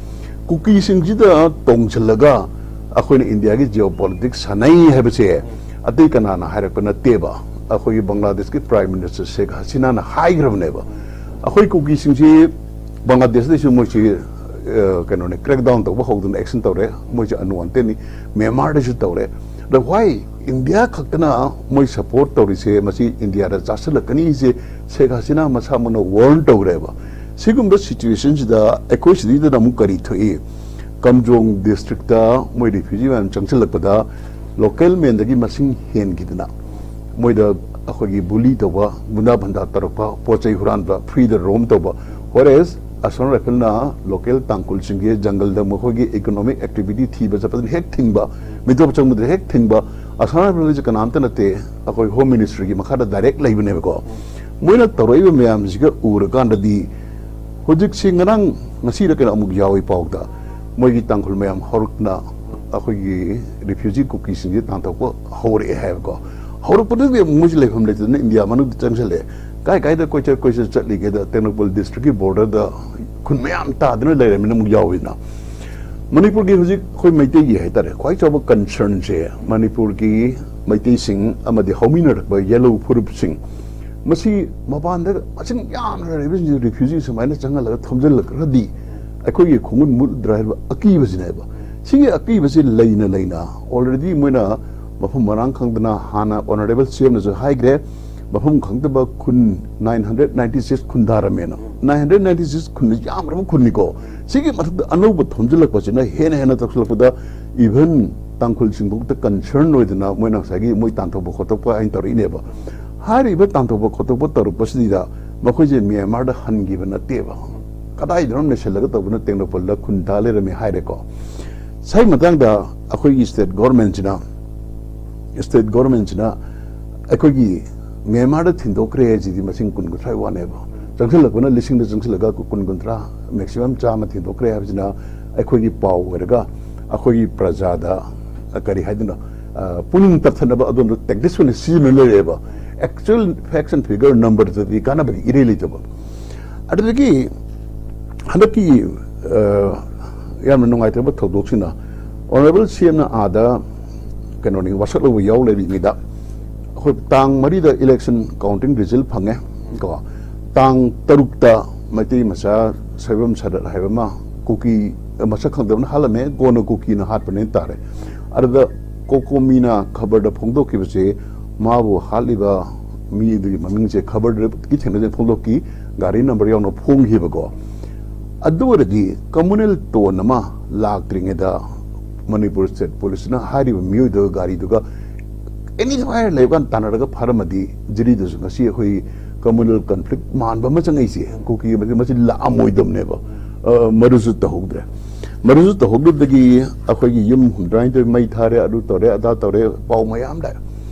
ꯀꯨꯀꯤꯁꯤꯡꯁꯤꯗ ꯇꯣꯡꯁꯤꯜꯂꯒ ꯑꯩꯈꯣꯏꯅ ꯏꯟꯗꯤꯌꯥꯒꯤ geopolitics ꯁꯥꯟꯅꯩ ꯍꯥꯏꯕꯁꯦ ꯑꯇꯩ ꯀꯅꯥꯅ ꯍꯥꯏꯔꯛꯄ ꯅꯠꯇꯦꯕ꯫ ꯑꯩꯈꯣꯏꯒꯤ ꯕꯪꯒ꯭ꯂꯥꯗꯦꯁꯀꯤ Prime Minister ꯁꯦꯈ ꯍꯁꯤꯅꯥꯅ ꯍꯥꯏꯈ꯭ꯔꯕꯅꯦꯕ꯫ ꯑꯩꯈꯣꯏ ꯀꯨꯀꯤꯁꯤꯡꯁꯤ ꯕꯪꯒ꯭ꯂꯥꯗꯦꯁꯇꯩꯁꯨ ꯃꯣꯏꯁꯤ, ꯑ, ꯀꯩꯅꯣꯅꯦ, crackdown ꯇꯧꯕ ꯍꯧꯗꯅ action ꯇꯧꯔꯦ꯫ ꯃꯣꯏꯁꯦ unwanted ꯅꯤ꯫ ꯃ꯭ꯌꯥꯟꯃꯥꯔꯗꯁꯨ ꯇꯧꯔꯦ꯫ ꯑꯗ why ꯏꯟꯗꯤꯌꯥ ꯈꯛꯇꯅ ꯃꯣꯏ support ꯇꯧꯔꯤꯁꯦ, ꯃꯁꯤ ꯏꯟꯗꯤꯌꯥꯗ ꯆꯥꯁꯤꯜꯂꯛꯀꯅꯤꯁꯦ ꯁꯦꯈ ꯍꯁꯤꯅꯥ ꯃꯁꯥꯃꯛꯅ warn ꯇꯧꯈ꯭ꯔꯦꯕ꯫ ꯁꯤꯒꯨꯝꯕ situation ꯁꯤꯗ ꯑꯩꯈꯣꯏ ꯁꯤꯗꯩꯗꯅ ꯑꯃꯨꯛ ꯀꯔꯤ ꯊꯣꯛꯏ? ꯀꯝꯖꯣꯡ district ꯇ ꯃꯣꯏ refugee ꯃꯌꯥꯝ ꯆꯪꯁꯤꯜꯂꯛꯄꯗ local man ꯗꯒꯤ ꯃꯁꯤꯡ ꯍꯦꯟꯈꯤꯗꯅ ꯃꯣꯏꯗ ꯑꯩꯈꯣꯏꯒꯤ bully ꯇꯧꯕ, ꯒꯨꯟꯗꯥ ꯐꯟꯗꯥ ꯇꯧꯔꯛꯄ, ꯄꯣꯠ ꯆꯩ ꯍꯨꯔꯥꯟꯕ, free ꯗ roam ꯇꯧꯕ꯫ Whereas Assam Rifle ꯅ local ꯇꯥꯡꯈꯨꯜꯁꯤꯡꯒꯤ ꯖꯪꯒꯜꯗ ꯃꯈꯣꯏꯒꯤ economic activity ꯊꯤꯕ ꯆꯠꯄꯗ ꯍꯦꯛ ꯊꯤꯡꯕ, ꯃꯤꯇꯣꯞ ꯆꯪꯕꯗ ꯍꯦꯛ ꯊꯤꯡꯕ꯫ Assam Rifle ꯁꯦ ꯀꯅꯥꯝꯇ ꯅꯠꯇꯦ, ꯑꯩꯈꯣꯏ Home Ministry ꯒꯤ ꯃꯈꯥꯗ direct ꯂꯩꯕꯅꯦꯕꯀꯣ꯫ ꯃꯣꯏꯅ ꯇꯧꯔꯛꯏꯕ ꯃꯌꯥꯝꯁꯤꯒ ꯎꯔꯀꯥꯟꯗꯗꯤ, ꯍꯧꯖꯤꯛꯁꯤ ꯉꯔꯥꯡ, ꯉꯁꯤꯗ ꯀꯩꯅꯣ ꯑꯃꯨꯛ ꯌꯥꯎꯏ ꯄꯥꯎꯗ, ꯃꯣꯏꯒꯤ ꯇꯥꯡꯈꯨꯜ ꯃꯌꯥꯝ ꯍꯧꯔꯛꯇꯅ ꯑꯩꯈꯣꯏꯒꯤ refugee ꯀꯨꯀꯤꯁꯤꯡꯁꯦ ꯇꯥꯟꯊꯣꯛꯄ ꯍꯧꯔꯛꯑꯦ ꯍꯥꯏꯕꯀꯣ꯫ ꯍꯧꯔꯛꯄꯗꯒꯤ ꯑꯃꯨꯛ ꯃꯣꯏꯁꯦ ꯂꯩꯐꯝ ꯂꯩꯇꯗꯅ ꯏꯟꯗꯤꯌꯥ ꯃꯅꯨꯡꯗ ꯆꯪꯁꯤꯜꯂꯦ꯫ ꯀꯥꯏ ꯀꯥꯏꯗ ꯀꯣꯏꯆꯠ ꯀꯣꯏꯆꯠ ꯆꯠꯂꯤꯒꯦꯗ, ꯇꯦꯡꯅꯧꯄꯜ district ꯀꯤ border ꯗ ꯈꯨꯟ ꯃꯌꯥꯝ ꯇꯥꯗꯅ ꯂꯩꯔꯝꯃꯤꯅ ꯑꯃꯨꯛ ꯌꯥꯎꯏꯅ꯫ ꯃꯅꯤꯄꯨꯔꯒꯤ ꯍꯧꯖꯤꯛ ꯑꯩꯈꯣꯏ ꯃꯩꯇꯩꯒꯤ ꯍꯥꯏꯇꯥꯔꯦ, ꯈ꯭ꯋꯥꯏ ꯆꯥꯎꯕ concern ꯁꯦ ꯃꯅꯤꯄꯨꯔꯒꯤ ꯃꯩꯇꯩꯁꯤꯡ ꯑꯃꯗꯤ ꯍꯧꯃꯤꯟꯅꯔꯛꯄ yellow ꯐꯨꯔꯨꯞꯁꯤꯡ, ꯃꯁꯤ ꯃꯄꯥꯟꯗ ꯃꯁꯤꯡ ꯌꯥꯝꯅ ꯂꯩꯔꯤꯕꯁꯤꯡꯁꯦ refugee ꯁꯨꯃꯥꯏꯅ ꯆꯪꯍꯜꯂꯒ ꯊꯣꯝꯖꯤꯜꯂꯛꯈ꯭ꯔꯗꯤ ꯑꯩꯈꯣꯏꯒꯤ ꯈꯣꯡꯒꯨꯟ ꯃꯨꯠꯂꯗ꯭ꯔꯥ ꯍꯥꯏꯕ ꯑꯀꯤꯕꯁꯤꯅꯦꯕ꯫ ꯁꯤꯒꯤ ꯑꯀꯤꯕꯁꯤ ꯂꯩꯅ ꯂꯩꯅ already ꯃꯣꯏꯅ ꯃꯐꯝ ꯃꯔꯥꯡ ꯈꯪꯗꯅ, ꯍꯥꯟꯅ Honourable C M ꯅꯁꯨ ꯍꯥꯏꯈ꯭ꯔꯦ, ꯃꯐꯝ ꯈꯪꯗꯕ ꯈꯨꯟ ꯅꯥꯏꯟ ꯍꯟꯗ꯭ꯔꯦꯠ ꯅꯥꯏꯟꯇꯤ ꯁꯤꯛꯁ ꯈꯨꯟꯗꯥꯔꯝꯃꯦꯅ꯫ ꯅꯥꯏꯟ ꯍꯟꯗ꯭ꯔꯦꯠ ꯅꯥꯏꯟꯇꯤ ꯁꯤꯛꯁ ꯈꯨꯟ ꯌꯥꯝꯈ꯭ꯔꯕ ꯈꯨꯟꯅꯤꯀꯣ꯫ ꯁꯤꯒꯤ ꯃꯊꯛꯇ ꯑꯅꯧꯕ ꯊꯣꯝꯖꯤꯜꯂꯛꯄꯁꯤꯅ ꯍꯦꯟꯅ ꯍꯦꯟꯅ ꯇꯧꯁꯤꯜꯂꯛꯄꯗ, even ꯇꯥꯡꯈꯨꯜꯁꯤꯡꯐꯥꯎꯗ concern ꯑꯣꯏꯗꯅ ꯃꯣꯏꯅ ꯉꯁꯥꯏꯒꯤ ꯃꯣꯏ ꯇꯥꯟꯊꯣꯛꯄ ꯈꯣꯠꯇꯣꯛꯄ ꯍꯥꯏꯅ ꯇꯧꯔꯛꯏꯅꯦꯕ꯫ ꯍꯥꯏꯔꯤꯕ ꯇꯥꯟꯊꯣꯛꯄ ꯈꯣꯠꯇꯣꯛꯄ ꯇꯧꯔꯛꯄꯁꯤꯗ ꯃꯈꯣꯏꯁꯦ ꯃ꯭ꯌꯥꯟꯃꯥꯔꯗ ꯍꯟꯈꯤꯕ ꯅꯠꯇꯦꯕ꯫ ꯀꯗꯥꯏꯗꯅꯣ ꯅꯩꯁꯜꯂꯒ ꯇꯧꯕꯅ ꯇꯦꯡꯅꯧꯄꯜꯗ ꯈꯨꯟ ꯇꯥ ꯂꯩꯔꯝꯃꯤ ꯍꯥꯏꯔꯦꯀꯣ꯫ ꯁꯤ ꯃꯇꯥꯡꯗ ꯑꯩꯈꯣꯏꯒꯤ state government ꯁꯤꯅ, state government ꯁꯤꯅ ꯑꯩꯈꯣꯏꯒꯤ ꯃ꯭ꯌꯥꯟꯃꯥꯔꯗ ꯊꯤꯟꯗꯣꯛꯈ꯭ꯔꯦ ꯍꯥꯏꯁꯤꯗꯤ ꯃꯁꯤꯡ ꯀꯨꯟ ꯀꯨꯟꯊ꯭ꯔꯥ ꯋꯥꯅꯦꯕ꯫ ꯆꯪꯁꯤꯜꯂꯛꯄꯅ ꯂꯤꯁꯤꯡꯗ ꯆꯪꯁꯤꯜꯂꯒ ꯀꯨꯟ ꯀꯨꯟꯊ꯭ꯔꯥ, maximum ꯆꯥꯝꯃ ꯊꯤꯟꯗꯣꯛꯈ꯭ꯔꯦ ꯍꯥꯏꯕꯁꯤꯅ ꯑꯩꯈꯣꯏꯒꯤ ꯄꯥꯎ ꯑꯣꯏꯔꯒ ꯑꯩꯈꯣꯏꯒꯤ ꯄ꯭ꯔꯖꯥꯗ, ꯑ, ꯀꯔꯤ ꯍꯥꯏꯗꯣꯏꯅꯣ, ꯑ, ꯄꯨꯛꯅꯤꯡ ꯇꯞꯊꯅꯕ ꯑꯗꯣꯝꯗ tactics ꯑꯣꯏꯅ ꯁꯤꯖꯤꯟꯅ ꯂꯩꯔꯦꯕ꯫ Actual facts and figure number ꯗꯗꯤ ꯀꯥꯟꯅꯕꯗꯤ ꯏꯔꯩ ꯂꯩꯇꯕ꯫ ꯑꯗꯨꯗꯒꯤ ꯍꯟꯗꯛꯀꯤ, ꯑ, ꯌꯥꯝꯅ ꯅꯨꯡꯉꯥꯏꯇꯕ ꯊꯧꯗꯣꯛꯁꯤꯅ Honourable ꯁꯤ ꯑꯦꯝꯅ ꯑꯥꯗ ꯀꯩꯅꯣꯅꯤ, ꯋꯥꯁꯛ ꯂꯧꯕ ꯌꯥꯎ ꯂꯩꯔꯤꯉꯩꯗ ꯑꯩꯈꯣꯏ ꯇꯥꯡ ꯃꯔꯤꯗ election counting result ꯐꯪꯉꯦ ꯀꯣ꯫ ꯇꯥꯡ ꯇꯔꯨꯛꯇ ꯃꯩꯇꯩ ꯃꯆꯥ ꯁꯣꯏꯕꯝ ꯁꯗꯠ ꯍꯥꯏꯕ ꯑꯃ ꯀꯨꯀꯤ ꯃꯁꯛ ꯈꯪꯗꯕꯅ ꯍꯥꯠꯂꯝꯃꯦ, ꯀꯣꯟꯅ ꯀꯨꯀꯤꯅ ꯍꯥꯠꯄꯅꯦꯅ ꯇꯥꯔꯦ꯫ ꯑꯗꯨꯗ ꯀꯣꯀꯣꯃꯤꯅ ꯈꯕꯔꯗ ꯐꯣꯡꯗꯣꯛꯈꯤꯕꯁꯦ, ꯃꯥꯕꯨ ꯍꯥꯠꯂꯤꯕ ꯃꯤ ꯑꯗꯨꯒꯤ ꯃꯃꯤꯡꯁꯦ ꯈꯕꯔꯗꯒꯤ ꯊꯦꯡꯅꯖ ꯐꯣꯡꯗꯣꯛꯈꯤ, ꯒꯥꯔꯤ ꯅꯝꯕꯔ ꯌꯥꯎꯅ ꯐꯣꯡꯈꯤꯕꯀꯣ꯫ ꯑꯗꯨ ꯑꯣꯏꯔꯗꯤ communal tone ꯑꯃ ꯂꯥꯛꯇ꯭ꯔꯤꯉꯩꯗ ꯃꯅꯤꯄꯨꯔ state police ꯅ ꯍꯥꯏꯔꯤꯕ ꯃꯤꯑꯣꯏꯗꯨꯒ ꯒꯥꯔꯤꯗꯨꯒ any fire ꯂꯩꯕ ꯀꯥꯟꯗ ꯇꯥꯟꯅꯔꯒ ꯐꯥꯔꯝꯃꯗꯤ ꯖꯤꯔꯤꯗꯁꯨ ꯉꯁꯤ ꯑꯩꯈꯣꯏ communal conflict ꯃꯥꯟꯕ ꯑꯃ ꯆꯪꯉꯛꯏꯁꯦ, ꯀꯨꯀꯤ ꯑꯃꯗꯤ ꯃꯁꯤ ꯂꯥꯛꯑꯝꯃꯣꯏꯗꯕꯅꯦꯕ꯫ ꯑ, ꯃꯗꯨꯁꯨ ꯇꯧꯍꯧꯗ꯭ꯔꯦ꯫ ꯃꯗꯨꯁꯨ ꯇꯧꯍꯧꯗꯕꯗꯒꯤ ꯑꯩꯈꯣꯏꯒꯤ ꯌꯨꯝ ꯍꯨꯝꯗ꯭ꯔꯥꯅꯤꯊꯣꯏ ꯃꯩ ꯊꯥꯔꯦ, ꯑꯗꯨ ꯇꯧꯔꯦ, ꯑꯗꯥ ꯇꯧꯔꯦ, ꯄꯥꯎ ꯃꯌꯥꯝ ꯂꯥꯛꯑꯦ꯫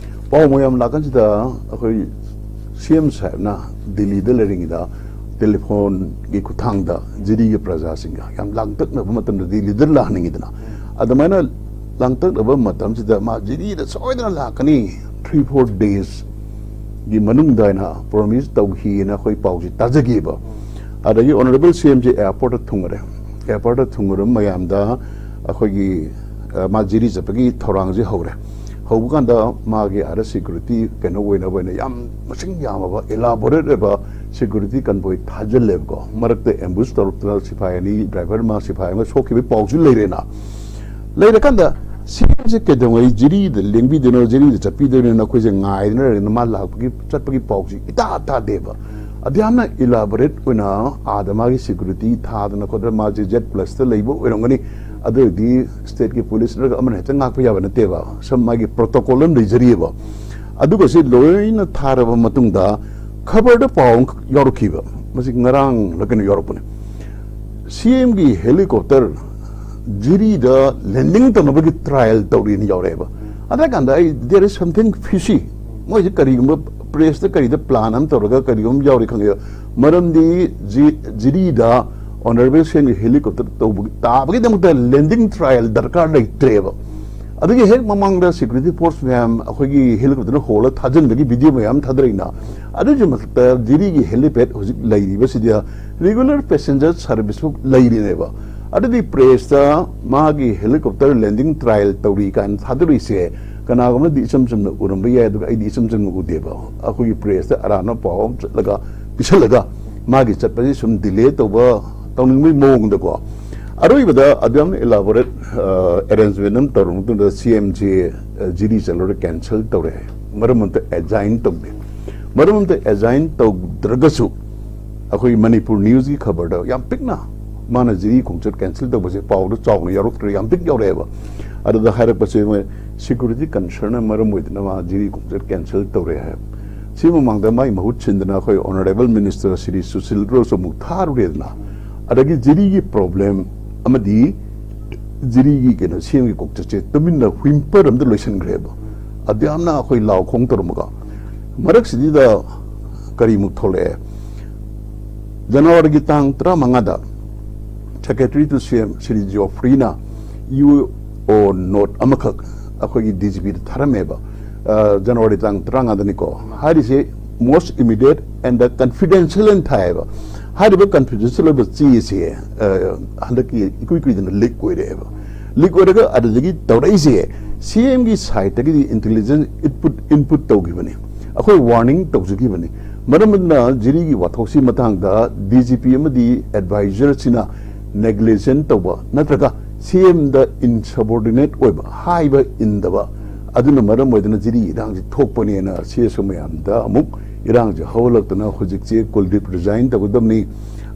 ꯄꯥꯎ ꯃꯌꯥꯝ ꯂꯥꯛꯀꯥꯟꯁꯤꯗ ꯑꯩꯈꯣꯏ ꯁꯤ ꯑꯦꯝ ꯁꯥꯍꯦꯕꯅ ꯗꯤꯜꯂꯤꯗ ꯂꯩꯔꯤꯉꯩꯗ telephone ꯒꯤ ꯈꯨꯠꯊꯥꯡꯗ ꯖꯤꯔꯤꯒꯤ ꯄ꯭ꯔꯖꯥꯁꯤꯡꯒ ꯌꯥꯝ ꯂꯥꯡꯇꯛꯅꯕ ꯃꯇꯝꯗꯗꯤ ꯂꯤꯗꯔ ꯂꯥꯛꯍꯟꯅꯤꯡꯉꯤꯗꯅ꯫ ꯑꯗꯨꯃꯥꯏꯅ ꯂꯥꯡꯇꯛꯅꯕ ꯃꯇꯝꯁꯤꯗ ꯃꯥ ꯖꯤꯔꯤꯗ ꯁꯣꯏꯗꯅ ꯂꯥꯛꯀꯅꯤ, three four days ꯒꯤ ꯃꯅꯨꯡꯗ ꯍꯥꯏꯅ promise ꯇꯧꯈꯤꯅ ꯑꯩꯈꯣꯏ ꯄꯥꯎꯁꯤ ꯇꯥꯖꯈꯤꯕ꯫ ꯑꯗꯒꯤ Honourable ꯁꯤ ꯑꯦꯝꯁꯦ airport ꯇ ꯊꯨꯡꯉꯔꯦ꯫ Airport ꯇ ꯊꯨꯡꯉꯔꯕ ꯃꯌꯥꯝꯗ ꯑꯩꯈꯣꯏꯒꯤ, ꯑ, ꯃꯥ ꯖꯤꯔꯤ ꯆꯠꯄꯒꯤ ꯊꯧꯔꯥꯡꯁꯦ ꯍꯧꯔꯦ꯫ ꯍꯧꯕ ꯀꯥꯟꯗ ꯃꯥꯒꯤ ꯑꯥꯗ security ꯀꯩꯅꯣ ꯑꯣꯏꯅꯕ ꯑꯣꯏꯅ ꯌꯥꯝ ꯃꯁꯤꯡ ꯌꯥꯝꯃꯕ elaborate ꯑꯣꯏꯕ security convoy ꯊꯥꯖꯤꯜꯂꯦꯕꯀꯣ꯫ ꯃꯔꯛꯇ ambush ꯇꯧꯔꯛꯇꯅ ꯁꯤꯐꯥꯏ ꯑꯅꯤ, driver ꯑꯃ, ꯁꯤꯐꯥꯏ ꯑꯃ ꯁꯣꯛꯈꯤꯕꯒꯤ ꯄꯥꯎꯁꯨ ꯂꯩꯔꯦꯅ꯫ ꯂꯩꯔꯀꯥꯟꯗ ꯁꯤꯁꯦ ꯀꯩꯗꯧꯉꯩ ꯖꯤꯔꯤꯗ ꯂꯦꯡꯕꯤꯗꯣꯏꯅꯣ, ꯖꯤꯔꯤꯗ ꯆꯠꯄꯤꯗꯣꯏꯅꯣꯅ ꯑꯩꯈꯣꯏꯁꯦ ꯉꯥꯏꯗꯅ ꯂꯩꯔꯒ ꯃꯥ ꯂꯥꯛꯄꯒꯤ, ꯆꯠꯄꯒꯤ ꯄꯥꯎꯁꯤ ꯏꯇꯥ ꯇꯥꯗꯦꯕ꯫ ꯑꯗꯨ ꯌꯥꯝꯅ ꯏꯂꯥꯕꯣꯔꯦꯠ ꯑꯣꯏꯅ ꯑꯥꯗ ꯃꯥꯒꯤ ꯁꯦꯀ꯭ꯌꯨꯔꯤꯇꯤ ꯊꯥꯗꯅ ꯈꯣꯠꯇꯅ, ꯃꯥꯁꯦ ꯖꯦꯠ ꯄ꯭ꯂꯁꯇ ꯂꯩꯕ ꯑꯣꯏꯔꯝꯒꯅꯤ, ꯑꯗꯨ ꯑꯣꯏꯔꯗꯤ ꯁ꯭ꯇꯦꯠꯀꯤ ꯄꯨꯂꯤꯁ ꯅꯠꯇ꯭ꯔꯒ ꯑꯃꯅ ꯍꯦꯛꯇ ꯉꯥꯛꯄ ꯌꯥꯕ ꯅꯠꯇꯦꯕ꯫ ꯁꯝ ꯃꯥꯒꯤ ꯄ꯭ꯔꯣꯇꯣꯀꯣꯜ ꯑꯃ ꯂꯩꯖꯔꯤꯑꯕ꯫ ꯑꯗꯨꯒ ꯁꯤ ꯂꯣꯏꯅ ꯊꯥꯔꯕ ꯃꯇꯨꯡꯗ ꯈꯕꯔꯗ ꯄꯥꯎ ꯑꯃꯈꯛ ꯌꯥꯎꯔꯛꯈꯤꯕ, ꯃꯁꯤ ꯉꯔꯥꯡꯂ ꯀꯩꯅꯣ ꯌꯥꯎꯔꯛꯄꯅꯦ꯫ ꯁꯤ ꯑꯦꯝꯒꯤ ꯍꯦꯂꯤꯀꯣꯞꯇꯔ ꯖꯤꯔꯤꯗ ꯂꯦꯟꯗꯤꯡ ꯇꯧꯅꯕꯒꯤ ꯇ꯭ꯔꯥꯏꯌꯦꯜ ꯇꯧꯔꯤꯅ ꯌꯥꯎꯔꯛꯑꯦꯕ꯫ ꯑꯗ ꯀꯥꯟꯗ ꯑꯩ, there is something fishy, ꯃꯣꯏꯁꯦ ꯀꯔꯤꯒꯨꯝꯕ ꯄ꯭ꯔꯦꯁꯇ ꯀꯔꯤꯗ ꯄ꯭ꯂꯥꯟ ꯑꯃ ꯇꯧꯔꯒ ꯀꯔꯤꯒꯨꯝꯕ ꯌꯥꯎꯔꯤ ꯈꯪꯉꯦ꯫ ꯃꯔꯝꯗꯤ ꯖꯤ-, ꯖꯤꯔꯤꯗ ꯑꯣꯅꯔꯦꯕꯜ ꯁꯤ ꯑꯦꯝꯒꯤ ꯍꯦꯂꯤꯀꯣꯞꯇꯔ ꯇꯧꯕꯒꯤ, ꯇꯥꯕꯒꯤꯗꯃꯛꯇ ꯂꯦꯟꯗꯤꯡ ꯇ꯭ꯔꯥꯏꯌꯦꯜ ꯗꯔꯀꯥꯔ ꯂꯩꯇ꯭ꯔꯦꯕ꯫ ꯑꯗꯨꯒꯤ ꯍꯦꯛ ꯃꯃꯥꯡꯗ ꯁꯦꯀ꯭ꯌꯨꯔꯤꯇꯤ ꯐꯣꯔꯁ ꯃꯌꯥꯝ ꯑꯩꯈꯣꯏꯒꯤ ꯍꯦꯂꯤꯀꯣꯞꯇꯔꯅ ꯍꯣꯜꯂ ꯊꯥꯖꯤꯟꯕꯒꯤ ꯚꯤꯗꯤꯑꯣ ꯃꯌꯥꯝ ꯊꯥꯗꯔꯛꯏꯅ꯫ ꯑꯗꯨꯒꯤ ꯃꯊꯛꯇ ꯖꯤꯔꯤꯒꯤ ꯍꯦꯂꯤꯄꯦꯗ ꯍꯧꯖꯤꯛ ꯂꯩꯔꯤꯕꯁꯤꯗ ꯔꯤꯒꯨꯂꯔ ꯄꯦꯁꯦꯟꯖꯔ ꯁꯥꯔꯚꯤꯁ ꯐꯥꯎ ꯂꯩꯔꯤꯅꯦꯕ꯫ ꯑꯗꯨꯗꯤ ꯄ꯭ꯔꯦꯁꯇ ꯃꯥꯒꯤ ꯍꯦꯂꯤꯀꯣꯞꯇꯔ ꯂꯦꯟꯗꯤꯡ ꯇ꯭ꯔꯥꯏꯌꯦꯜ ꯇꯧꯔꯤ ꯀꯥꯏꯅ ꯊꯥꯗꯣꯔꯛꯏꯁꯦ, ꯀꯅꯥꯒꯨꯝꯕꯅꯗꯤ ꯏꯆꯝ ꯆꯝꯅ ꯎꯔꯝꯕ ꯌꯥꯏ, ꯑꯗꯨꯒ ꯑꯩꯗꯤ ꯏꯆꯝ ꯆꯝꯅ ꯎꯗꯦꯕ꯫ ꯑꯩꯈꯣꯏꯒꯤ ꯄ꯭ꯔꯦꯁꯇ ꯑꯔꯥꯟꯕ ꯄꯥꯎ ꯑꯃ ꯆꯠꯂꯒ ꯄꯤꯁꯜꯂꯒ ꯃꯥꯒꯤ ꯆꯠꯄꯁꯤ ꯁꯨꯝ ꯗꯤꯂꯦ ꯇꯧꯕ, ꯇꯧꯅꯤꯡꯕꯒꯤ ꯃꯑꯣꯡꯗꯀꯣ꯫ ꯑꯔꯣꯏꯕꯗ ꯑꯗꯨ ꯌꯥꯝꯅ ꯏꯂꯥꯕꯣꯔꯦꯠ ꯑꯦꯔꯦꯟꯖꯃꯦꯟ ꯑꯃ ꯇꯧꯔꯕ ꯃꯇꯨꯡꯗ ꯁꯤ ꯑꯦꯝꯁꯤ ꯖꯤꯔꯤ ꯆꯠꯂꯨꯔ ꯀꯦꯟꯁꯦꯜ ꯇꯧꯔꯦ꯫ ꯃꯔꯝ ꯑꯝꯇ ꯑꯦꯖꯥꯏꯟ ꯇꯧꯗꯦ꯫ ꯃꯔꯝ ꯑꯝꯇ ꯑꯦꯖꯥꯏꯟ ꯇꯧꯗ꯭ꯔꯒꯁꯨ ꯑꯩꯈꯣꯏ ꯃꯅꯤꯄꯨꯔ ꯅ꯭ꯌꯨꯁꯀꯤ ꯈꯕꯔꯗ ꯌꯥꯝ ꯄꯤꯛꯅ ꯃꯥꯅ ꯖꯤꯔꯤ ꯈꯣꯡꯆꯠ ꯀꯦꯟꯁꯦꯜ ꯇꯧꯕꯁꯦ ꯄꯥꯎꯗ ꯆꯥꯎꯅ ꯌꯥꯎꯔꯛꯇ꯭ꯔꯦ, ꯌꯥꯝ ꯄꯤꯛ ꯌꯥꯎꯔꯛꯑꯦꯕ꯫ ꯑꯗꯨꯗ ꯍꯥꯏꯔꯛꯄꯁꯦ ꯃꯣꯏ ꯁꯦꯀ꯭ꯌꯨꯔꯤꯇꯤ ꯀꯟꯁꯔꯟꯅ ꯃꯔꯝ ꯑꯣꯏꯗꯅ ꯃꯥ ꯖꯤꯔꯤ ꯈꯣꯡꯆꯠ ꯀꯦꯟꯁꯦꯜ ꯇꯧꯔꯦ ꯍꯥꯏ꯫ ꯁꯤ ꯃꯃꯥꯡꯗ ꯃꯥꯏ ꯃꯍꯨꯠ ꯁꯤꯟꯗꯅ ꯑꯩꯈꯣꯏ ꯑꯣꯅꯔꯦꯕꯜ ꯃꯤꯅꯤꯁꯇꯔ ꯁ꯭ꯔꯤ ꯁꯨꯁꯤꯜ ꯔꯣꯁ ꯑꯃꯨꯛ ꯊꯥꯔꯨꯔꯦꯗꯅ꯫ ꯑꯗꯒꯤ ꯖꯤꯔꯤꯒꯤ ꯄ꯭ꯔꯣꯕ꯭ꯂꯦꯝ ꯑꯃꯗꯤ ꯖꯤꯔꯤꯒꯤ ꯀꯩꯅꯣ ꯁꯤ ꯑꯦꯝꯒꯤ ꯀꯣꯛꯆꯠꯁꯦ ꯇꯨꯃꯤꯟꯅ ꯋꯤꯝꯄꯔ ꯑꯝꯗ ꯂꯣꯏꯁꯤꯟꯈ꯭ꯔꯦꯕ꯫ ꯑꯗꯨ ꯌꯥꯝꯅ ꯑꯩꯈꯣꯏ ꯂꯥꯎ ꯈꯣꯡ ꯇꯧꯔꯝꯃꯒ ꯃꯔꯛꯁꯤꯗ ꯀꯔꯤꯃꯨꯛ ꯊꯣꯛꯂꯛꯑꯦ? ꯖꯅꯋꯥꯔꯤꯒꯤ ꯇꯥꯡ ꯇꯔꯥꯃꯉꯥꯗ Secretary to C M Shri ꯖꯣꯐ꯭ꯔꯤꯅ ꯌꯨ ꯑꯣ ꯅꯣꯠ ꯑꯃꯈꯛ ꯑꯩꯈꯣꯏꯒꯤ ꯗꯤ ꯖꯤ ꯄꯤꯗ ꯊꯥꯔꯝꯃꯦꯕ꯫ ꯑ, ꯖꯅꯋꯥꯔꯤ ꯇꯥꯡ ꯇꯔꯥꯃꯉꯥꯗꯅꯤꯀꯣ꯫ ꯍꯥꯏꯔꯤꯁꯦ most immediate and the confidential ꯍꯥꯏꯅ ꯊꯥꯏꯌꯦꯕ꯫ ꯍꯥꯏꯔꯤꯕ ꯀꯟꯐꯤꯗꯦꯟꯁꯤꯌꯦꯜ ꯑꯣꯏꯕ ꯆꯦꯁꯦ, ꯑ, ꯍꯟꯗꯛꯀꯤ ꯏꯀꯨꯏ ꯀꯨꯏꯗꯅ ꯂꯤꯛ ꯑꯣꯏꯔꯛꯑꯦꯕ꯫ ꯂꯤꯛ ꯑꯣꯏꯔꯒ ꯑꯗꯨꯗꯒꯤ ꯇꯧꯔꯛꯏꯁꯦ ꯁꯤ ꯑꯦꯝꯒꯤ ꯁꯥꯏꯠꯇꯒꯤꯗꯤ ꯏꯟꯇꯦꯂꯤꯖꯦꯟꯁ ꯏꯟꯄꯨꯠ, ꯏꯟꯄꯨꯠ ꯇꯧꯈꯤꯕꯅꯤ, ꯑꯩꯈꯣꯏ ꯋꯥꯔꯅꯤꯡ ꯇꯧꯖꯈꯤꯕꯅꯤ꯫ ꯃꯔꯝ ꯑꯗꯨꯅ ꯖꯤꯔꯤꯒꯤ ꯋꯥꯊꯣꯛꯁꯤ ꯃꯇꯥꯡꯗ ꯗꯤ ꯖꯤ ꯄꯤ ꯑꯃꯗꯤ ꯑꯦꯗꯚꯥꯏꯖꯔꯁꯤꯅ ꯅꯦꯒ꯭ꯂꯤꯖꯦꯟ ꯇꯧꯕ ꯅꯠꯇ꯭ꯔꯒ ꯁꯤ ꯑꯦꯝꯗ ꯏꯟꯁꯕꯣꯔꯗꯤꯅꯦꯠ ꯑꯣꯏꯕ, ꯍꯥꯏꯕ ꯏꯟꯗꯕ, ꯑꯗꯨꯅ ꯃꯔꯝ ꯑꯣꯏꯗꯅ ꯖꯤꯔꯤ ꯏꯔꯥꯡꯁꯤ ꯊꯣꯛꯄꯅꯦꯅ ꯁꯤ ꯑꯦꯁ ꯑꯣ ꯃꯌꯥꯝꯗ ꯑꯃꯨꯛ ꯏꯔꯥꯡꯁꯤ ꯍꯧꯍꯜꯂꯛꯇꯅ ꯍꯧꯖꯤꯛꯁꯦ ꯀꯨꯜꯗꯤꯞ ꯔꯤꯖꯥꯏꯟ ꯇꯧꯒꯗꯕꯅꯤ,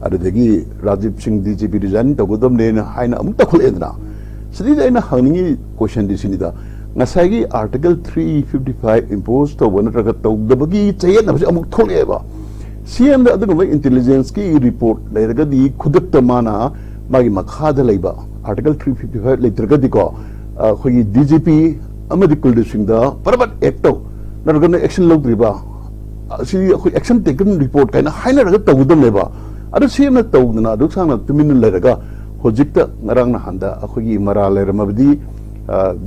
ꯑꯗꯨꯗꯒꯤ ꯔꯥꯖꯤꯕ ꯁꯤꯡ ꯗꯤ ꯖꯤ ꯄꯤ ꯔꯤꯖꯥꯏꯟ ꯇꯧꯒꯗꯕꯅꯦꯅ ꯍꯥꯏꯅ ꯑꯃꯨꯛ ꯇꯧꯈꯠꯂꯛꯑꯦꯗꯅ꯫ ꯁꯤꯗꯩꯗ ꯑꯩꯅ ꯍꯪꯅꯤꯡꯉꯤ ꯀꯣꯏꯁꯟꯗꯤ ꯁꯤꯅꯤꯗ, ꯉꯁꯥꯏꯒꯤ ꯑꯥꯔꯇꯤꯀꯜ ꯊ꯭ꯔꯤ ꯐꯤꯐꯇꯤ ꯐꯥꯏꯚ ꯏꯝꯄꯣꯁ ꯇꯧꯕ ꯅꯠꯇ꯭ꯔꯒ ꯇꯧꯗꯕꯒꯤ ꯆꯌꯦꯠꯅꯕꯁꯤ ꯑꯃꯨꯛ ꯊꯣꯛꯂꯛꯑꯦꯕ꯫ ꯁꯤ ꯑꯦꯝꯗ ꯑꯗꯨꯒꯨꯝꯕ ꯏꯟꯇꯦꯂꯤꯖꯦꯟꯁꯀꯤ ꯔꯤꯄꯣꯔꯠ ꯂꯩꯔꯒꯗꯤ ꯈꯨꯗꯛꯇ ꯃꯥꯅ ꯃꯥꯒꯤ ꯃꯈꯥꯗ ꯂꯩꯕ ꯑꯥꯔꯇꯤꯀꯜ ꯊ꯭ꯔꯤ ꯐꯤꯐꯇꯤ ꯐꯥꯏꯚ ꯂꯩꯇ꯭ꯔꯒꯗꯤꯀꯣ, ꯑꯩꯈꯣꯏꯒꯤ ꯗꯤ ꯖꯤ ꯄꯤ ꯑꯃꯗꯤ ꯀꯨꯜꯗꯤꯞ ꯁꯤꯡꯗ ꯄꯔꯕꯠ ꯑꯦꯛ ꯇꯧ, ꯅꯠꯇ꯭ꯔꯒꯅ ꯑꯦꯛꯁꯟ ꯂꯧꯗ꯭ꯔꯤꯕ, ꯑꯁꯤ ꯑꯩꯈꯣꯏ action taken report ꯀꯥꯏꯅ ꯍꯥꯏꯅꯔꯒ ꯇꯧꯒꯗꯕꯅꯦꯕ꯫ ꯑꯗꯨ ꯁꯤ ꯑꯦꯝꯅ ꯇꯧꯗꯅ ꯑꯗꯨ ꯁꯥꯡꯅ ꯇꯨꯃꯤꯟꯅ ꯂꯩꯔꯒ ꯍꯧꯖꯤꯛꯇ ꯉꯔꯥꯡ ꯅꯍꯥꯟꯗ ꯑꯩꯈꯣꯏꯒꯤ ꯃꯔꯥꯜ ꯂꯩꯔꯝꯃꯕꯗꯤ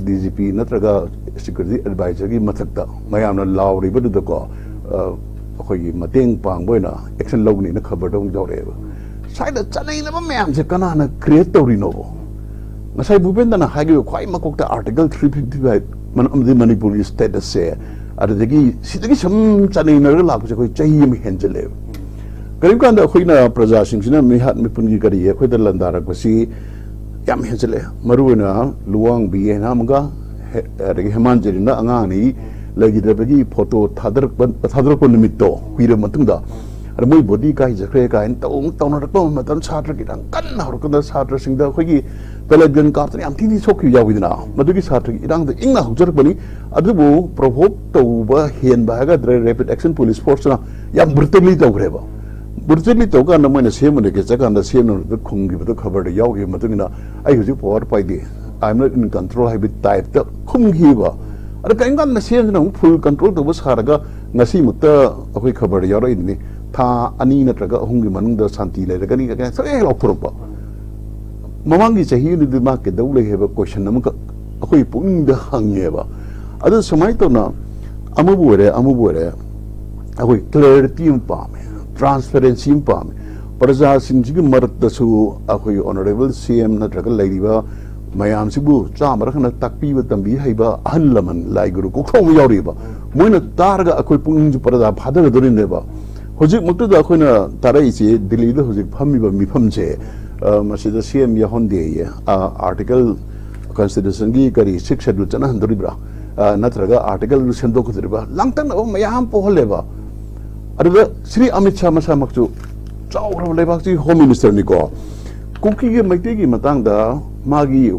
ꯗꯤ ꯖꯤ ꯄꯤ ꯅꯠꯇ꯭ꯔꯒ ꯁꯦꯀ꯭ꯌꯨꯔꯤꯇꯤ ꯑꯦꯗꯚꯥꯏꯖꯔꯒꯤ ꯃꯊꯛꯇ ꯃꯌꯥꯝꯅ ꯂꯥꯎꯔꯤꯕꯗꯨꯗꯀꯣ, ꯑ, ꯑꯩꯈꯣꯏꯒꯤ ꯃꯇꯦꯡ ꯄꯥꯡꯕ ꯑꯣꯏꯅ ꯑꯦꯛꯁꯟ ꯂꯧꯒꯅꯤꯅ ꯈꯕꯔꯗ ꯑꯃꯨꯛ ꯌꯥꯎꯔꯛꯑꯦꯕ꯫ ꯁ꯭ꯋꯥꯏꯗ ꯆꯠꯅꯩꯅꯕ ꯃꯌꯥꯝꯁꯦ ꯀꯅꯥꯅ ꯀ꯭ꯔꯤꯌꯦꯠ ꯇꯧꯔꯤꯅꯣꯕ? ꯉꯁꯥꯏ ꯚꯨꯄꯦꯟꯗ꯭ꯔꯅ ꯍꯥꯏꯈꯤꯕ ꯈ꯭ꯋꯥꯏ ꯃꯀꯣꯛꯇ ꯑꯥꯔꯇꯤꯀꯜ ꯊ꯭ꯔꯤ ꯐꯤꯐꯇꯤ ꯐꯥꯏꯚ ꯑꯃꯗꯤ ꯃꯅꯤꯄꯨꯔꯒꯤ ꯁ꯭ꯇꯦꯇꯁꯁꯦ, ꯑꯗꯨꯗꯒꯤ ꯁꯤꯗꯒꯤ ꯁꯨꯝ ꯆꯠꯅꯩꯅꯔꯒ ꯂꯥꯛꯄꯁꯦ ꯑꯩꯈꯣꯏ ꯆꯍꯤ ꯑꯃ ꯍꯦꯟꯖꯜꯂꯛꯑꯦꯕ꯫ ꯀꯔꯤꯒꯨꯝꯕ ꯀꯥꯟꯗ ꯑꯩꯈꯣꯏꯅ ꯄ꯭ꯔꯖꯥꯁꯤꯡꯁꯤꯅ ꯃꯤꯍꯥꯠ ꯃꯤꯄꯨꯟꯒꯤ ꯀꯔꯤꯒꯤ ꯑꯩꯈꯣꯏꯗ ꯂꯥꯟꯗꯥꯔꯛꯄꯁꯤ ꯌꯥꯝ ꯍꯦꯟꯖꯜꯂꯛꯑꯦ꯫ ꯃꯔꯨꯑꯣꯏꯅ ꯂꯨꯋꯥꯡꯕꯤ ꯍꯥꯏꯅ ꯑꯃꯒ, ꯍꯦ-, ꯑꯗꯒꯤ ꯍꯦꯃꯥꯟ ꯖꯦꯔꯤꯟꯅ ꯑꯉꯥꯡ ꯑꯅꯤ ꯂꯩꯈꯤꯗꯕꯒꯤ ꯐꯣꯇꯣ ꯊꯥꯗꯔꯛꯄ, ꯊꯥꯗꯣꯔꯛꯄ ꯅꯨꯃꯤꯠꯇꯣ ꯀꯨꯏꯔꯕ ꯃꯇꯨꯡꯗ, ꯑꯗ ꯃꯣꯏ ꯕꯣꯗꯤ ꯀꯥꯏꯖꯈ꯭ꯔꯦ ꯀꯥꯏꯅ ꯇꯧ-, ꯇꯧꯅꯔꯛꯄ ꯃꯇꯝ, ꯁꯥꯇ꯭ꯔꯒꯤ ꯌꯥꯝ ꯀꯟꯅ ꯍꯧꯔꯛꯄꯗ ꯁꯥꯇ꯭ꯔꯁꯤꯡꯗ ꯑꯩꯈꯣꯏꯒꯤ pellet gun ꯀꯥꯞꯇꯅ ꯌꯥꯝ ꯊꯤꯅ ꯁꯣꯛꯈꯤꯕ ꯌꯥꯎꯋꯤꯗꯅ, ꯃꯗꯨꯒꯤ ꯁꯥꯇ꯭ꯔꯒꯤ ꯏꯔꯥꯡꯗ ꯏꯪꯅ ꯍꯧꯖꯔꯛꯄꯅꯤ꯫ ꯑꯗꯨꯕꯨ ꯄ꯭ꯔꯣꯚꯣꯛ ꯇꯧꯕ ꯍꯦꯟꯕ ꯍꯥꯏꯒꯗ꯭ꯔꯥ, ꯔꯦꯄꯤꯗ ꯑꯦꯛꯁꯟ ꯄꯨꯂꯤꯁ ꯐꯣꯔꯁꯅ ꯌꯥꯝ ꯕ꯭ꯔꯨꯇꯦꯜꯂꯤ ꯇꯧꯈ꯭ꯔꯦꯕ꯫ ꯕ꯭ꯔꯨꯇꯦꯜꯂꯤ ꯇꯧꯀꯥꯟꯗ ꯃꯣꯏꯅ ꯁꯦꯝꯕꯅꯦ ꯀꯦ ꯆꯠꯀꯥꯟꯗ ꯁꯦꯝꯅꯕꯗ ꯈꯨꯝꯈꯤꯕꯗꯣ ꯈꯕꯔꯗ ꯌꯥꯎꯈꯤꯕ ꯃꯇꯨꯡ ꯏꯟꯅ, "ꯑꯩ ꯍꯧꯖꯤꯛ ꯄꯋꯥꯔ ꯄꯥꯏꯗꯦ, I am not in control" ꯍꯥꯏꯕꯒꯤ ꯇꯥꯏꯞꯇ ꯈꯨꯝꯈꯤꯕ꯫ ꯑꯗ ꯀꯔꯤꯒꯨꯝꯕ ꯀꯥꯟꯗ ꯁꯦꯝꯗꯅ ꯑꯃꯨꯛ ꯐꯨꯜ ꯀꯟꯇ꯭ꯔꯣꯜ ꯇꯧꯕ ꯁꯥꯔꯒ ꯉꯁꯤꯃꯛꯇ ꯑꯩꯈꯣꯏ ꯈꯕꯔꯗ ꯌꯥꯎꯔꯛꯏꯗꯨꯅꯤ, ꯊꯥ ꯑꯅꯤ ꯅꯠꯇ꯭ꯔꯒ ꯑꯍꯨꯝꯒꯤ ꯃꯅꯨꯡꯗ ꯁꯥꯟꯇꯤ ꯂꯩꯔꯒꯅꯤ ꯀꯥꯏꯅ ꯁꯛ ꯍꯦꯛ ꯂꯥꯎꯊꯣꯔꯛꯄ꯫ ꯃꯃꯥꯡꯒꯤ ꯆꯍꯤꯗꯨꯗꯤ ꯃꯥ ꯀꯩꯗꯧ ꯂꯩ ꯍꯥꯏꯕ ꯀꯣꯏꯁꯟ ꯑꯃꯈꯛ ꯑꯩꯈꯣꯏ ꯄꯨꯛꯅꯤꯡꯗ ꯍꯪꯉꯦꯕ꯫ ꯑꯗꯨ ꯁꯨꯃꯥꯏꯅ ꯇꯧꯅ ꯑꯃꯕꯨ ꯑꯣꯏꯔꯦ, ꯑꯃꯕꯨ ꯑꯣꯏꯔꯦ, ꯑꯩꯈꯣꯏ ꯀ꯭ꯂꯦꯔꯤꯇꯤ ꯑꯃ ꯄꯥꯝꯃꯦ, ꯇ꯭ꯔꯥꯟꯁꯄꯦꯔꯦꯟꯁꯤ ꯑꯃ ꯄꯥꯝꯃꯦ꯫ ꯄ꯭ꯔꯖꯥꯁꯤꯡꯁꯤꯒꯤ ꯃꯔꯛꯇꯁꯨ ꯑꯩꯈꯣꯏ ꯑꯣꯅꯔꯦꯕꯜ ꯁꯤ ꯑꯦꯝ ꯅꯠꯇ꯭ꯔꯒ ꯂꯩꯔꯤꯕ ꯃꯌꯥꯝꯁꯤꯕꯨ ꯆꯥꯝꯃꯔꯛ ꯍꯟꯅ ꯇꯥꯛꯄꯤꯕ ꯇꯝꯕꯤ ꯍꯩꯕ ꯑꯍꯜ ꯂꯃꯟ ꯂꯥꯏ ꯒꯨꯔꯨ ꯀꯣꯛꯊꯣꯛ ꯑꯃ ꯌꯥꯎꯔꯤꯕ, ꯃꯣꯏꯅ ꯇꯥꯔꯒ ꯑꯩꯈꯣꯏ ꯄꯨꯛꯅꯤꯡꯁꯨ ꯄ꯭ꯔꯖꯥ ꯐꯥꯊꯒꯗꯧꯔꯤꯕꯅꯦꯕ꯫ ꯍꯧꯖꯤꯛꯃꯛꯇꯗ ꯑꯩꯈꯣꯏꯅ ꯇꯥꯔꯛꯏꯁꯤ ꯗꯤꯜꯂꯤꯗ ꯍꯧꯖꯤꯛ ꯐꯝꯃꯤꯕ ꯃꯤꯐꯝꯁꯦ ꯑ, ꯃꯁꯤꯗ ꯁꯤ ꯑꯦꯝ ꯌꯥꯎꯍꯟꯗꯦꯌꯦ꯫ ꯑ, ꯑꯥꯔꯇꯤꯀꯜ, ꯀꯟꯁꯇꯤꯇ꯭ꯌꯨꯁꯟꯒꯤ ꯀꯔꯤ, ꯁꯤꯛꯁ ꯁꯦꯗꯨꯜ ꯆꯠꯅꯍꯟꯗꯣꯔꯤꯕ꯭ꯔꯥ? ꯑ, ꯅꯠꯇ꯭ꯔꯒ ꯑꯥꯔꯇꯤꯀꯜꯗꯨ ꯁꯦꯝꯗꯣꯛꯀꯗꯣꯔꯤꯕ꯭ꯔꯥ? ꯂꯥꯡꯇꯛꯅꯕ ꯃꯌꯥꯝ ꯄꯣꯛꯍꯜꯂꯦꯕ꯫ ꯑꯗꯨꯗ ꯁ꯭ꯔꯤ ꯑꯃꯤꯠ ꯁꯥꯍ ꯃꯁꯥꯃꯛꯁꯨ ꯆꯥꯎꯈ꯭ꯔꯕ ꯂꯩꯕꯥꯛꯁꯤꯒꯤ ꯍꯣꯝ ꯃꯤꯅꯤꯁꯇꯔꯅꯤꯀꯣ꯫ ꯀꯨꯀꯤꯒꯤ ꯃꯩꯇꯩꯒꯤ ꯃꯇꯥꯡꯗ ꯃꯥꯒꯤ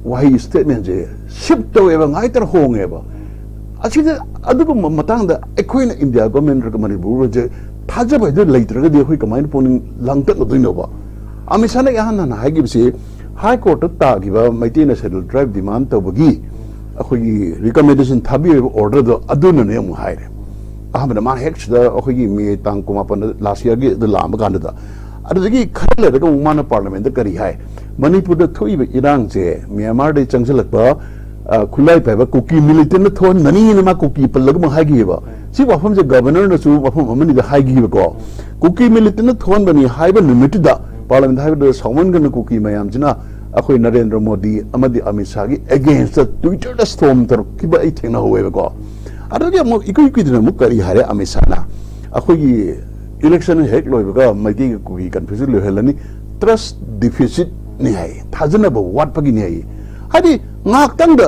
ꯋꯥꯍꯩ, ꯁ꯭ꯇꯦꯠꯃꯦꯟꯁꯦ ꯁꯤꯞ ꯇꯧꯋꯦꯕ, ꯉꯥꯏꯇꯔ ꯍꯣꯡꯉꯦꯕ꯫ ꯑꯁꯤꯗ ꯑꯗꯨꯒꯨꯝꯕ ꯃꯇꯥꯡꯗ ꯑꯩꯈꯣꯏꯅ ꯏꯟꯗꯤꯌꯥ ꯒꯣꯔꯃꯦꯟ ꯅꯠꯇ꯭ꯔꯒ ꯃꯅꯤꯄꯨꯔꯁꯦ ꯊꯥꯖꯕ ꯍꯥꯏꯗꯨ ꯂꯩꯇ꯭ꯔꯒꯗꯤ ꯑꯩꯈꯣꯏ ꯀꯃꯥꯏꯅ ꯄꯨꯛꯅꯤꯡ ꯂꯥꯡꯇꯛꯅꯗꯣꯏꯅꯣꯕ? ꯑꯃꯤꯠ ꯁꯥꯍꯅ ꯏꯍꯥꯟ ꯍꯥꯟꯅ ꯍꯥꯏꯈꯤꯕꯁꯤ, ꯍꯥꯏ ꯀꯣꯔꯠꯇ ꯇꯥꯈꯤꯕ ꯃꯩꯇꯩꯅ ꯁꯦꯗꯨꯜ ꯇ꯭ꯔꯥꯏꯕ ꯗꯤꯃꯥꯟ ꯇꯧꯕꯒꯤ ꯑꯩꯈꯣꯏꯒꯤ ꯔꯤꯀꯃꯦꯟꯗꯦꯁꯟ ꯊꯥꯕꯤꯔꯤꯕ ꯑꯣꯔꯗꯔꯗꯣ ꯑꯗꯨꯅꯅꯦ ꯑꯃꯨꯛ ꯍꯥꯏꯔꯦ꯫ ꯑꯍꯥꯟꯕꯗ ꯃꯥꯅ ꯍꯦꯛ ꯁꯤꯗ ꯑꯩꯈꯣꯏꯒꯤ ꯃꯦ ꯇꯥꯡ ꯀꯨꯟꯃꯥꯄꯟꯗ ꯂꯥꯁ ꯌꯥꯔꯒꯤ ꯑꯗꯨ ꯂꯥꯛꯑꯝꯕ ꯀꯥꯟꯗꯨꯗ, ꯑꯗꯨꯗꯒꯤ ꯈꯔ ꯂꯩꯔꯒ ꯑꯃꯨꯛ ꯃꯥꯅ ꯄꯥꯔꯂꯤꯌꯥꯃꯦꯟꯗ ꯀꯔꯤ ꯍꯥꯏ? ꯃꯅꯤꯄꯨꯔꯗ ꯊꯣꯛꯏꯕ ꯏꯔꯥꯡꯁꯦ ꯃ꯭ꯌꯥꯟꯃꯥꯔꯗꯒꯤ ꯆꯪꯁꯤꯜꯂꯛꯄ, ꯑ, ꯈꯨꯠꯂꯥꯏ ꯄꯥꯏꯕ ꯀꯨꯀꯤ ꯃꯤꯂꯤꯇꯦꯟꯅ ꯊꯣꯛꯍꯟꯕꯅꯤꯅ ꯃꯥ ꯀꯨꯀꯤ ꯄꯜꯂꯒ ꯑꯃꯨꯛ ꯍꯥꯏꯈꯤꯑꯕ꯫ ꯁꯤ ꯋꯥꯐꯝꯁꯦ ꯒꯕꯔꯅꯔꯅꯁꯨ ꯃꯐꯝ ꯑꯃꯅꯤꯗ ꯍꯥꯏꯈꯤꯕꯀꯣ꯫ ꯀꯨꯀꯤ ꯃꯤꯂꯤꯇꯦꯟꯅ ꯊꯣꯛꯍꯟꯕꯅꯤ ꯍꯥꯏꯕ ꯅꯨꯃꯤꯠꯇꯨꯗ ꯄꯥꯔꯂꯤꯌꯥꯃꯦꯟꯗ ꯍꯥꯏꯕꯗꯨꯗ ꯁꯥꯎꯃꯟꯒꯅ ꯀꯨꯀꯤ ꯃꯌꯥꯝꯁꯤꯅ ꯑꯩꯈꯣꯏ ꯅꯔꯦꯟꯗ꯭ꯔ ꯃꯣꯗꯤ ꯑꯃꯗꯤ ꯑꯃꯤꯠ ꯁꯥꯍꯒꯤ ꯑꯦꯒꯦꯟꯁꯇ ꯇ꯭ꯋꯤꯇꯔꯗ ꯁ꯭ꯇꯣꯔꯝ ꯇꯧꯔꯛꯈꯤꯕ ꯑꯩ ꯊꯦꯡꯅꯍꯧꯋꯦꯕꯀꯣ꯫ ꯑꯗꯨꯗꯒꯤ ꯑꯃꯨꯛ ꯏꯀꯨꯏ ꯀꯨꯏꯗꯅ ꯑꯃꯨꯛ ꯀꯔꯤ ꯍꯥꯏꯔꯦ ꯑꯃꯤꯠ ꯁꯥꯍꯅ? ꯑꯩꯈꯣꯏꯒꯤ ꯏꯂꯦꯛꯁꯟ ꯍꯦꯛ ꯂꯣꯏꯕꯒ ꯃꯩꯇꯩꯒ ꯀꯨꯀꯤ ꯀꯟꯐ꯭ꯌꯨꯖꯟ ꯂꯣꯏꯍꯜꯂꯅꯤ, ꯇ꯭ꯔꯁ ꯗꯤꯐꯤꯁꯤꯠꯅꯤ ꯍꯥꯏ, ꯊꯥꯖꯅꯕ ꯋꯥꯠꯄꯒꯤꯅꯤ ꯍꯥꯏ꯫ ꯍꯥꯏꯗꯤ ꯉꯥꯏꯍꯥꯛꯇꯪꯗ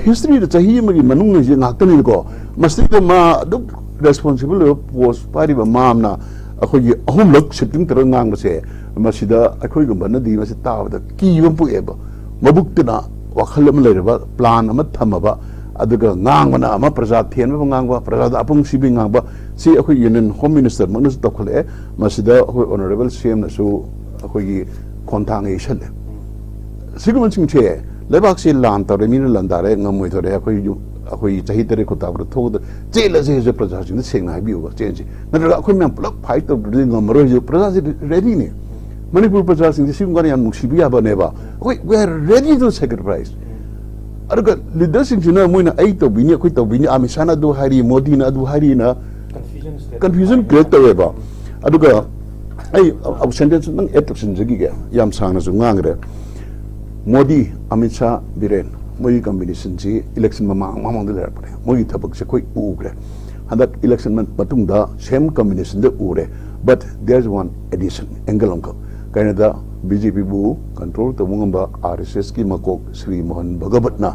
ꯍꯤꯁꯇ꯭ꯔꯤꯗ ꯆꯍꯤ ꯑꯃꯒꯤ ꯃꯅꯨꯡ ꯍꯥꯏꯁꯦ ꯉꯥꯏꯍꯥꯛꯇꯅꯤꯀꯣ꯫ ꯃꯁꯤꯗꯩꯗ ꯃꯥ ꯑꯗꯨꯛ ꯔꯦꯁꯄꯣꯟꯁꯤꯕꯜ ꯑꯣꯏꯕ ꯄꯣꯁ ꯄꯥꯏꯔꯤꯕ ꯃꯥ ꯑꯃꯅ ꯑꯩꯈꯣꯏꯒꯤ ꯑꯍꯨꯝꯂꯛ ꯁꯤꯞꯇꯤꯡ ꯇꯧꯔꯒ ꯉꯥꯡꯕꯁꯦ, ꯃꯁꯤꯗ ꯑꯩꯈꯣꯏꯒꯨꯝꯕꯅꯗꯤ ꯃꯁꯤ ꯇꯥꯕꯗ ꯀꯤꯕ ꯑꯃ ꯄꯣꯛꯑꯦꯕ꯫ ꯃꯕꯨꯛꯇꯨꯅ ꯋꯥꯈꯜ ꯑꯃ ꯂꯩꯔꯕ, ꯄ꯭ꯂꯥꯟ ꯑꯃ ꯊꯝꯃꯕ, ꯑꯗꯨꯒ ꯉꯥꯡꯕꯅ ꯑꯃ ꯄ꯭ꯔꯖꯥ ꯊꯦꯟꯕ ꯉꯥꯡꯕ, ꯄ꯭ꯔꯖꯥꯗ ꯑꯄꯨꯟ ꯁꯤꯕꯤ ꯉꯥꯡꯕ, ꯁꯤ ꯑꯩꯈꯣꯏ ꯌꯨꯅꯤꯌꯟ ꯍꯣꯝ ꯃꯤꯅꯤꯁꯇꯔꯃꯛꯅꯁꯨ ꯇꯧꯈꯠꯂꯛꯑꯦ꯫ ꯃꯁꯤꯗ ꯑꯩꯈꯣꯏ ꯑꯣꯅꯔꯦꯕꯜ ꯁꯤ ꯑꯦꯝꯅꯁꯨ ꯑꯩꯈꯣꯏꯒꯤ ꯈꯣꯡꯊꯥꯡ ꯌꯩꯁꯜꯂꯦ꯫ ꯁꯤꯒꯨꯝꯕꯁꯤꯡꯁꯦ, ꯂꯩꯕꯥꯛꯁꯦ ꯂꯥꯟ ꯇꯧꯔꯦ, ꯃꯤꯅ ꯂꯥꯟꯗꯥꯔꯦ, ꯉꯝꯃꯣꯏꯗꯣꯔꯦ, ꯑꯩꯈꯣꯏ ꯌꯨ-, ꯑꯩꯈꯣꯏ ꯆꯍꯤ ꯇꯔꯦꯠ ꯈꯨꯠꯇꯥꯕꯗ ꯊꯣꯛꯑꯗ ꯆꯦꯜꯂꯁꯦ ꯍꯥꯏꯁꯦ ꯄ꯭ꯔꯖꯥꯁꯤꯡꯗ ꯁꯦꯡꯅ ꯍꯥꯏꯕꯤꯌꯨꯕ, ꯆꯦꯟꯁꯤ꯫ ꯅꯠꯇ꯭ꯔꯒ ꯑꯩꯈꯣꯏ ꯃꯌꯥꯝ ꯄꯨꯂꯞ ꯐꯥꯏꯠ ꯇꯧꯗ꯭ꯔꯗꯤ ꯉꯝꯃꯔꯣꯏ ꯍꯥꯏꯁꯦ ꯄ꯭ꯔꯖꯥꯁꯤꯗꯤ ꯔꯦꯗꯤꯅꯦ꯫ ꯃꯅꯤꯄꯨꯔ ꯄ꯭ꯔꯖꯥꯁꯤꯡꯁꯦ ꯁꯤꯒꯨꯝꯕ ꯌꯥꯝ ꯅꯨꯡꯁꯤꯕ ꯌꯥꯕꯅꯦꯕ꯫ ꯑꯩꯈꯣꯏ, we are ready to sacrifice꯫ ꯑꯗꯨꯒ ꯂꯤꯗꯔꯁꯤꯡꯁꯤꯅ ꯃꯣꯏꯅ ꯑꯩ ꯇꯧꯕꯤꯅꯤ, ꯑꯩꯈꯣꯏ ꯇꯧꯕꯤꯅꯤ, ꯑꯃꯤꯠ ꯁꯥꯍꯅ ꯑꯗꯨ ꯍꯥꯏꯔꯤ, ꯃꯣꯗꯤꯅ ꯑꯗꯨ ꯍꯥꯏꯔꯤꯅ ꯀꯟꯐ꯭ꯌꯨꯖꯟ ꯀ꯭ꯔꯤꯌꯦꯠ ꯇꯧꯋꯦꯕ꯫ ꯑꯗꯨꯒ ꯑꯩ ꯁꯦꯟꯇꯦꯟꯁ ꯅꯪ ꯑꯦꯗ ꯇꯧꯁꯤꯟꯖꯈꯤꯒꯦ, ꯌꯥꯝ ꯁꯥꯡꯅꯁꯨ ꯉꯥꯡꯈ꯭ꯔꯦ꯫ ꯃꯣꯗꯤ, ꯑꯃꯤꯠ ꯁꯥꯍ, ꯕꯤꯔꯦꯟ, ꯃꯣꯏꯒꯤ ꯀꯝꯕꯤꯅꯦꯁꯟꯁꯤ ꯏꯂꯦꯛꯁꯟ ꯃꯃꯥꯡ ꯃꯃꯥꯡꯗ ꯂꯩꯔꯛꯄꯅꯦ꯫ ꯃꯣꯏꯒꯤ ꯊꯕꯛꯁꯦ ꯑꯩꯈꯣꯏ ꯎꯈ꯭ꯔꯦ꯫ ꯍꯟꯗꯛ ꯏꯂꯦꯛꯁꯟ ꯃꯇꯨꯡꯗ ꯁꯦꯝ ꯀꯝꯕꯤꯅꯦꯁꯟꯗ ꯎꯔꯦ꯫ But there is one addition, angle ꯑꯃꯈꯛ꯫ ꯀꯩꯅꯣꯗ ꯕꯤ ꯖꯦ ꯄꯤꯕꯨ ꯀꯟꯇ꯭ꯔꯣꯜ ꯇꯧꯕ ꯉꯝꯕ ꯑꯥꯔ ꯑꯦꯁ ꯑꯦꯁꯀꯤ ꯃꯀꯣꯛ ꯁ꯭ꯔꯤ ꯃꯣꯍꯟ ꯚꯒꯕꯠꯅ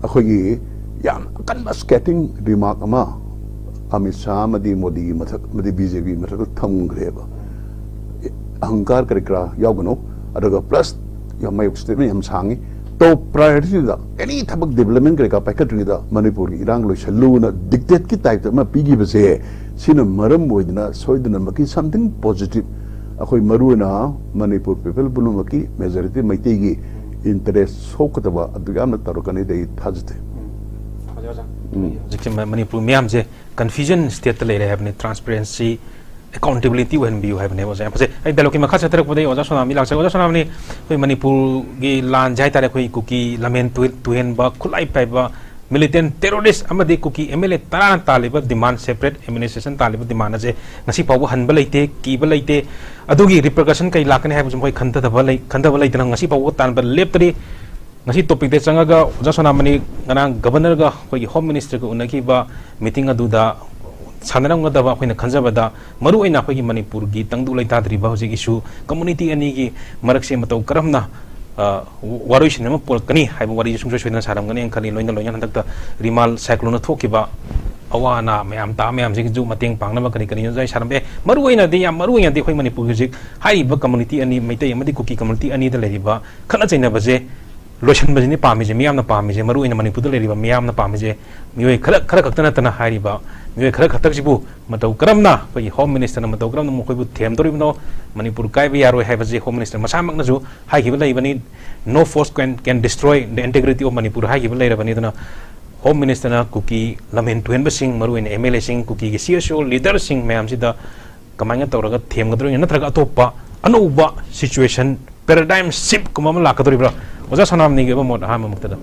ꯑꯩꯈꯣꯏꯒꯤ ꯌꯥꯝ ꯑꯀꯟꯕ ꯁ꯭ꯀꯦꯇꯤꯡ ꯔꯤꯃꯥꯔꯛ ꯑꯃ ꯑꯃꯤꯠ ꯁꯥꯍ ꯑꯃꯗꯤ ꯃꯣꯗꯤꯒꯤ ꯃꯊꯛ ꯑꯃꯗꯤ ꯕꯤ ꯖꯦ ꯄꯤ ꯃꯊꯛꯇ ꯊꯝꯈ꯭ꯔꯦꯕ꯫ ꯑꯍꯪꯀꯥꯔ ꯀꯔꯤ ꯀꯔꯥ ꯌꯥꯎꯒꯅꯨ꯫ ꯑꯗꯨꯒ ꯄ꯭ꯂꯁ ꯌꯥꯝ ꯃꯌꯦꯛ ꯁ꯭ꯇꯦꯠꯃꯦꯟ ꯌꯥꯝ ꯁꯥꯡꯉꯤ꯫ ꯇꯣꯞ ꯄ꯭ꯔꯥꯏꯌꯣꯔꯤꯇꯤꯗ ꯑꯦꯅꯤ ꯊꯕꯛ ꯗꯤꯕꯂꯞꯃꯦꯟ ꯀꯔꯤ ꯀꯔꯥ ꯄꯥꯏꯈꯠꯇ꯭ꯔꯤꯉꯩꯗ ꯃꯅꯤꯄꯨꯔꯒꯤ ꯏꯔꯥꯡ ꯂꯣꯏꯁꯜꯂꯨꯅ ꯗꯤꯛꯇꯦꯠꯀꯤ ꯇꯥꯏꯞꯇ ꯑꯃ ꯄꯤꯈꯤꯕꯁꯦ, ꯁꯤꯅ ꯃꯔꯝ ꯑꯣꯏꯗꯅ ꯁꯣꯏꯗꯅꯃꯛꯀꯤ ꯁꯝꯊꯤꯡ ꯄꯣꯖꯤꯇꯤꯚ ꯑꯩꯈꯣꯏ ꯃꯔꯨꯑꯣꯏꯅ ꯃꯅꯤꯄꯨꯔ ꯄꯤꯄꯜ ꯄꯨꯝꯅꯃꯛꯀꯤ ꯃꯦꯖꯣꯔꯤꯇꯤ ꯃꯩꯇꯩꯒꯤ ꯏꯟꯇꯔꯦꯁ ꯁꯣꯛꯀꯗꯕ ꯑꯗꯨ ꯌꯥꯝꯅ ꯇꯧꯔꯛꯀꯅꯤꯗ ꯑꯩ ꯊꯥꯖꯗꯦ꯫ ꯍꯧꯖꯤꯛꯁꯦ ꯃ- ꯃꯅꯤꯄꯨꯔ ꯃꯤꯌꯥꯝꯁꯦ ꯀꯟꯐ꯭ꯌꯨꯖꯟ ꯁ꯭ꯇꯦꯠꯇ ꯂꯩꯔꯦ ꯍꯥꯏꯕꯅꯤ꯫ ꯇ꯭ꯔꯥꯟꯁꯄꯦꯔꯦꯟꯁꯤ, ꯑꯦꯀꯥꯎꯟꯇꯦꯕꯤꯂꯤꯇꯤ ꯑꯣꯏꯍꯟꯕꯤꯌꯨ ꯍꯥꯏꯕꯅꯦ ꯑꯣꯖꯥ꯫ ꯌꯥꯝ ꯐꯖꯩ꯫ ꯑꯩ ꯗꯥꯏꯂꯣꯛꯀꯤ ꯃꯈꯥ ꯆꯠꯊꯔꯛꯄꯗ ꯑꯩ ꯑꯣꯖꯥ ꯁꯣꯅꯥꯃꯅꯤ ꯂꯥꯛꯆꯒꯦ꯫ ꯑꯣꯖꯥ ꯁꯣꯅꯥꯃꯅꯤ, ꯑꯩꯈꯣꯏ ꯃꯅꯤꯄꯨꯔꯒꯤ ꯂꯥꯟꯁꯦ ꯍꯥꯏꯇꯥꯔꯦ, ꯑꯩꯈꯣꯏ ꯀꯨꯀꯤ ꯂꯝꯍꯦꯟ ꯇꯨ- ꯇꯨꯍꯦꯟꯕ, ꯈꯨꯠꯂꯥꯏ ꯄꯥꯏꯕ ꯃꯤꯂꯤꯇꯦꯟ ꯇꯦꯔꯣꯔꯤꯁ ꯑꯃꯗꯤ ꯀꯨꯀꯤ ꯑꯦꯝ ꯑꯦꯜ ꯑꯦ ꯇꯔꯥꯅ ꯇꯥꯜꯂꯤꯕ ꯗꯤꯃꯥꯟ, ꯁꯦꯄꯔꯦꯠ ꯑꯦꯗꯃꯤꯅꯤꯁꯇ꯭ꯔꯦꯁꯟ ꯇꯥꯜꯂꯤꯕ ꯗꯤꯃꯥꯟ ꯑꯁꯦ ꯉꯁꯤ ꯐꯥꯎꯕ ꯍꯟꯕ ꯂꯩꯇꯦ, ꯀꯤꯕ ꯂꯩꯇꯦ꯫ ꯑꯗꯨꯒꯤ ꯔꯤꯄꯔꯀꯁꯟ ꯀꯩ ꯂꯥꯛꯀꯅꯤ ꯍꯥꯏꯕꯁꯨ ꯃꯈꯣꯏ ꯈꯟꯊꯗꯕ ꯂꯩ, ꯈꯟꯊꯕ ꯂꯩꯇꯅ ꯉꯁꯤ ꯐꯥꯎꯕ ꯇꯥꯟꯕ ꯂꯦꯞꯇꯔꯤ꯫ ꯉꯁꯤ ꯇꯣꯄꯤꯛꯇ ꯆꯪꯉꯒ ꯑꯣꯖꯥ ꯁꯣꯅꯥꯃꯅꯤ ꯉꯔꯥꯡ ꯒꯕꯔꯅꯔꯒ ꯑꯩꯈꯣꯏꯒꯤ ꯍꯣꯝ ꯃꯤꯅꯤꯁꯇꯔꯒ ꯎꯅꯈꯤꯕ ꯃꯤꯇꯤꯡ ꯑꯗꯨꯗ ꯁꯥꯟꯅꯔꯝꯒꯗꯕ ꯑꯩꯈꯣꯏꯅ ꯈꯟꯖꯕꯗ ꯃꯔꯨꯑꯣꯏꯅ ꯑꯩꯈꯣꯏꯒꯤ ꯃꯅꯤꯄꯨꯔꯒꯤ ꯇꯪꯗꯨ ꯂꯩꯇꯥꯗ꯭ꯔꯤꯕ ꯍꯧꯖꯤꯛ ꯏꯁꯨ ꯀꯝꯃꯨꯅꯤꯇꯤ ꯑꯅꯤꯒꯤ ꯃꯔꯛꯁꯦ ꯃꯇꯧ ꯀꯔꯝꯅ, ꯑ, ꯋꯥꯔꯣꯏꯁꯤꯟ ꯑꯃ ꯄꯨꯔꯛꯀꯅꯤ ꯍꯥꯏꯕ ꯋꯥꯔꯤꯁꯦ ꯁꯨꯡꯁꯣꯏ ꯁꯣꯏꯗꯅ ꯁꯥꯔꯝꯒꯅꯤ ꯍꯥꯏꯅ ꯈꯜꯂꯤ꯫ ꯂꯣꯏꯅ ꯂꯣꯏꯅꯅ ꯍꯟꯗꯛꯇ ꯔꯤꯃꯥꯜ ꯁꯥꯏꯀ꯭ꯂꯣꯟꯅ ꯊꯣꯛꯈꯤꯕ ꯑꯋꯥ ꯑꯅꯥ ꯃꯌꯥꯝ ꯇꯥ ꯃꯌꯥꯝꯁꯤꯒꯤꯁꯨ ꯃꯇꯦꯡ ꯄꯥꯡꯅꯕ ꯀꯔꯤ ꯀꯔꯤꯅꯣ ꯑꯩ ꯁꯥꯔꯝꯕ ꯌꯥꯏ꯫ ꯃꯔꯨꯑꯣꯏꯅꯗꯤ ꯌꯥꯝ ꯃꯔꯨꯑꯣꯏꯅꯗꯤ ꯑꯩꯈꯣꯏ ꯃꯅꯤꯄꯨꯔꯒꯤ ꯍꯧꯖꯤꯛ ꯍꯥꯏꯔꯤꯕ ꯀꯝꯃꯨꯅꯤꯇꯤ ꯑꯅꯤ, ꯃꯩꯇꯩ ꯑꯃꯗꯤ ꯀꯨꯀꯤ ꯀꯝꯃꯨꯅꯤꯇꯤ ꯑꯅꯤꯗ ꯂꯩꯔꯤꯕ ꯈꯠꯅ ꯆꯩꯅꯕꯁꯦ ꯂꯣꯏꯁꯤꯟꯕꯁꯤꯅꯤ ꯄꯥꯝꯃꯤꯁꯦ, ꯃꯤꯌꯥꯝꯅ ꯄꯥꯝꯃꯤꯁꯦ, ꯃꯔꯨꯑꯣꯏꯅ ꯃꯅꯤꯄꯨꯔꯗ ꯂꯩꯔꯤꯕ ꯃꯤꯌꯥꯝꯅ ꯄꯥꯝꯃꯤꯁꯦ꯫ ꯃꯤꯑꯣꯏ ꯈꯔ, ꯈꯔ ꯈꯛꯇ ꯅꯠꯇꯅ ꯍꯥꯏꯔꯤꯕ ꯃꯤꯑꯣꯏ ꯈꯔ ꯈꯛꯇꯛꯁꯤꯕꯨ ꯃꯇꯧ ꯀꯔꯝꯅ ꯑꯩꯈꯣꯏꯒꯤ ꯍꯣꯝ ꯃꯤꯅꯤꯁꯇꯔꯅ ꯃꯇꯧ ꯀꯔꯝꯅ ꯃꯈꯣꯏꯕꯨ ꯊꯦꯝꯗꯧꯔꯤꯕꯅꯣ? ꯃꯅꯤꯄꯨꯔ ꯀꯥꯏꯕ ꯌꯥꯔꯣꯏ ꯍꯥꯏꯕꯁꯦ ꯍꯣꯝ ꯃꯤꯅꯤꯁꯇꯔ ꯃꯁꯥꯃꯛꯅꯁꯨ ꯍꯥꯏꯈꯤꯕ ꯂꯩꯕꯅꯤ, "No force can, can destroy the integrity of Manipur" ꯍꯥꯏꯈꯤꯕ ꯂꯩꯔꯕꯅꯤ꯫ ꯑꯗꯨꯅ ꯍꯣꯝ ꯃꯤꯅꯤꯁꯇꯔꯅ ꯀꯨꯀꯤ ꯂꯝꯍꯦꯟ ꯇꯨꯍꯦꯟꯕꯁꯤꯡ, ꯃꯔꯨꯑꯣꯏꯅ ꯑꯦꯝ ꯑꯦꯜ ꯑꯦꯁꯤꯡ, ꯀꯨꯀꯤꯒꯤ ꯁꯤ ꯑꯦꯁ ꯑꯣ ꯂꯤꯗꯔꯁꯤꯡ ꯃꯌꯥꯝꯁꯤꯗ ꯀꯃꯥꯏꯅ ꯇꯧꯔꯒ ꯊꯦꯝꯒꯗ꯭ꯔꯣ, ꯅꯠꯇ꯭ꯔꯒ ꯑꯇꯣꯞꯄ ꯑꯅꯧꯕ ꯁꯤꯆꯨꯋꯦꯁꯟ, ꯄꯦꯔꯥꯗꯥꯏꯝ ꯁꯤꯞꯀꯨꯝꯕ ꯑꯃ ꯂꯥꯛꯀꯗꯧꯔꯤꯕ꯭ꯔꯥ? ꯑꯣꯖꯥ ꯁꯣꯅꯥꯃꯅꯤꯒꯤ ꯑꯣꯏꯕ ꯃꯣꯠ ꯑꯍꯥꯟꯕ ꯃꯛꯇꯗ꯫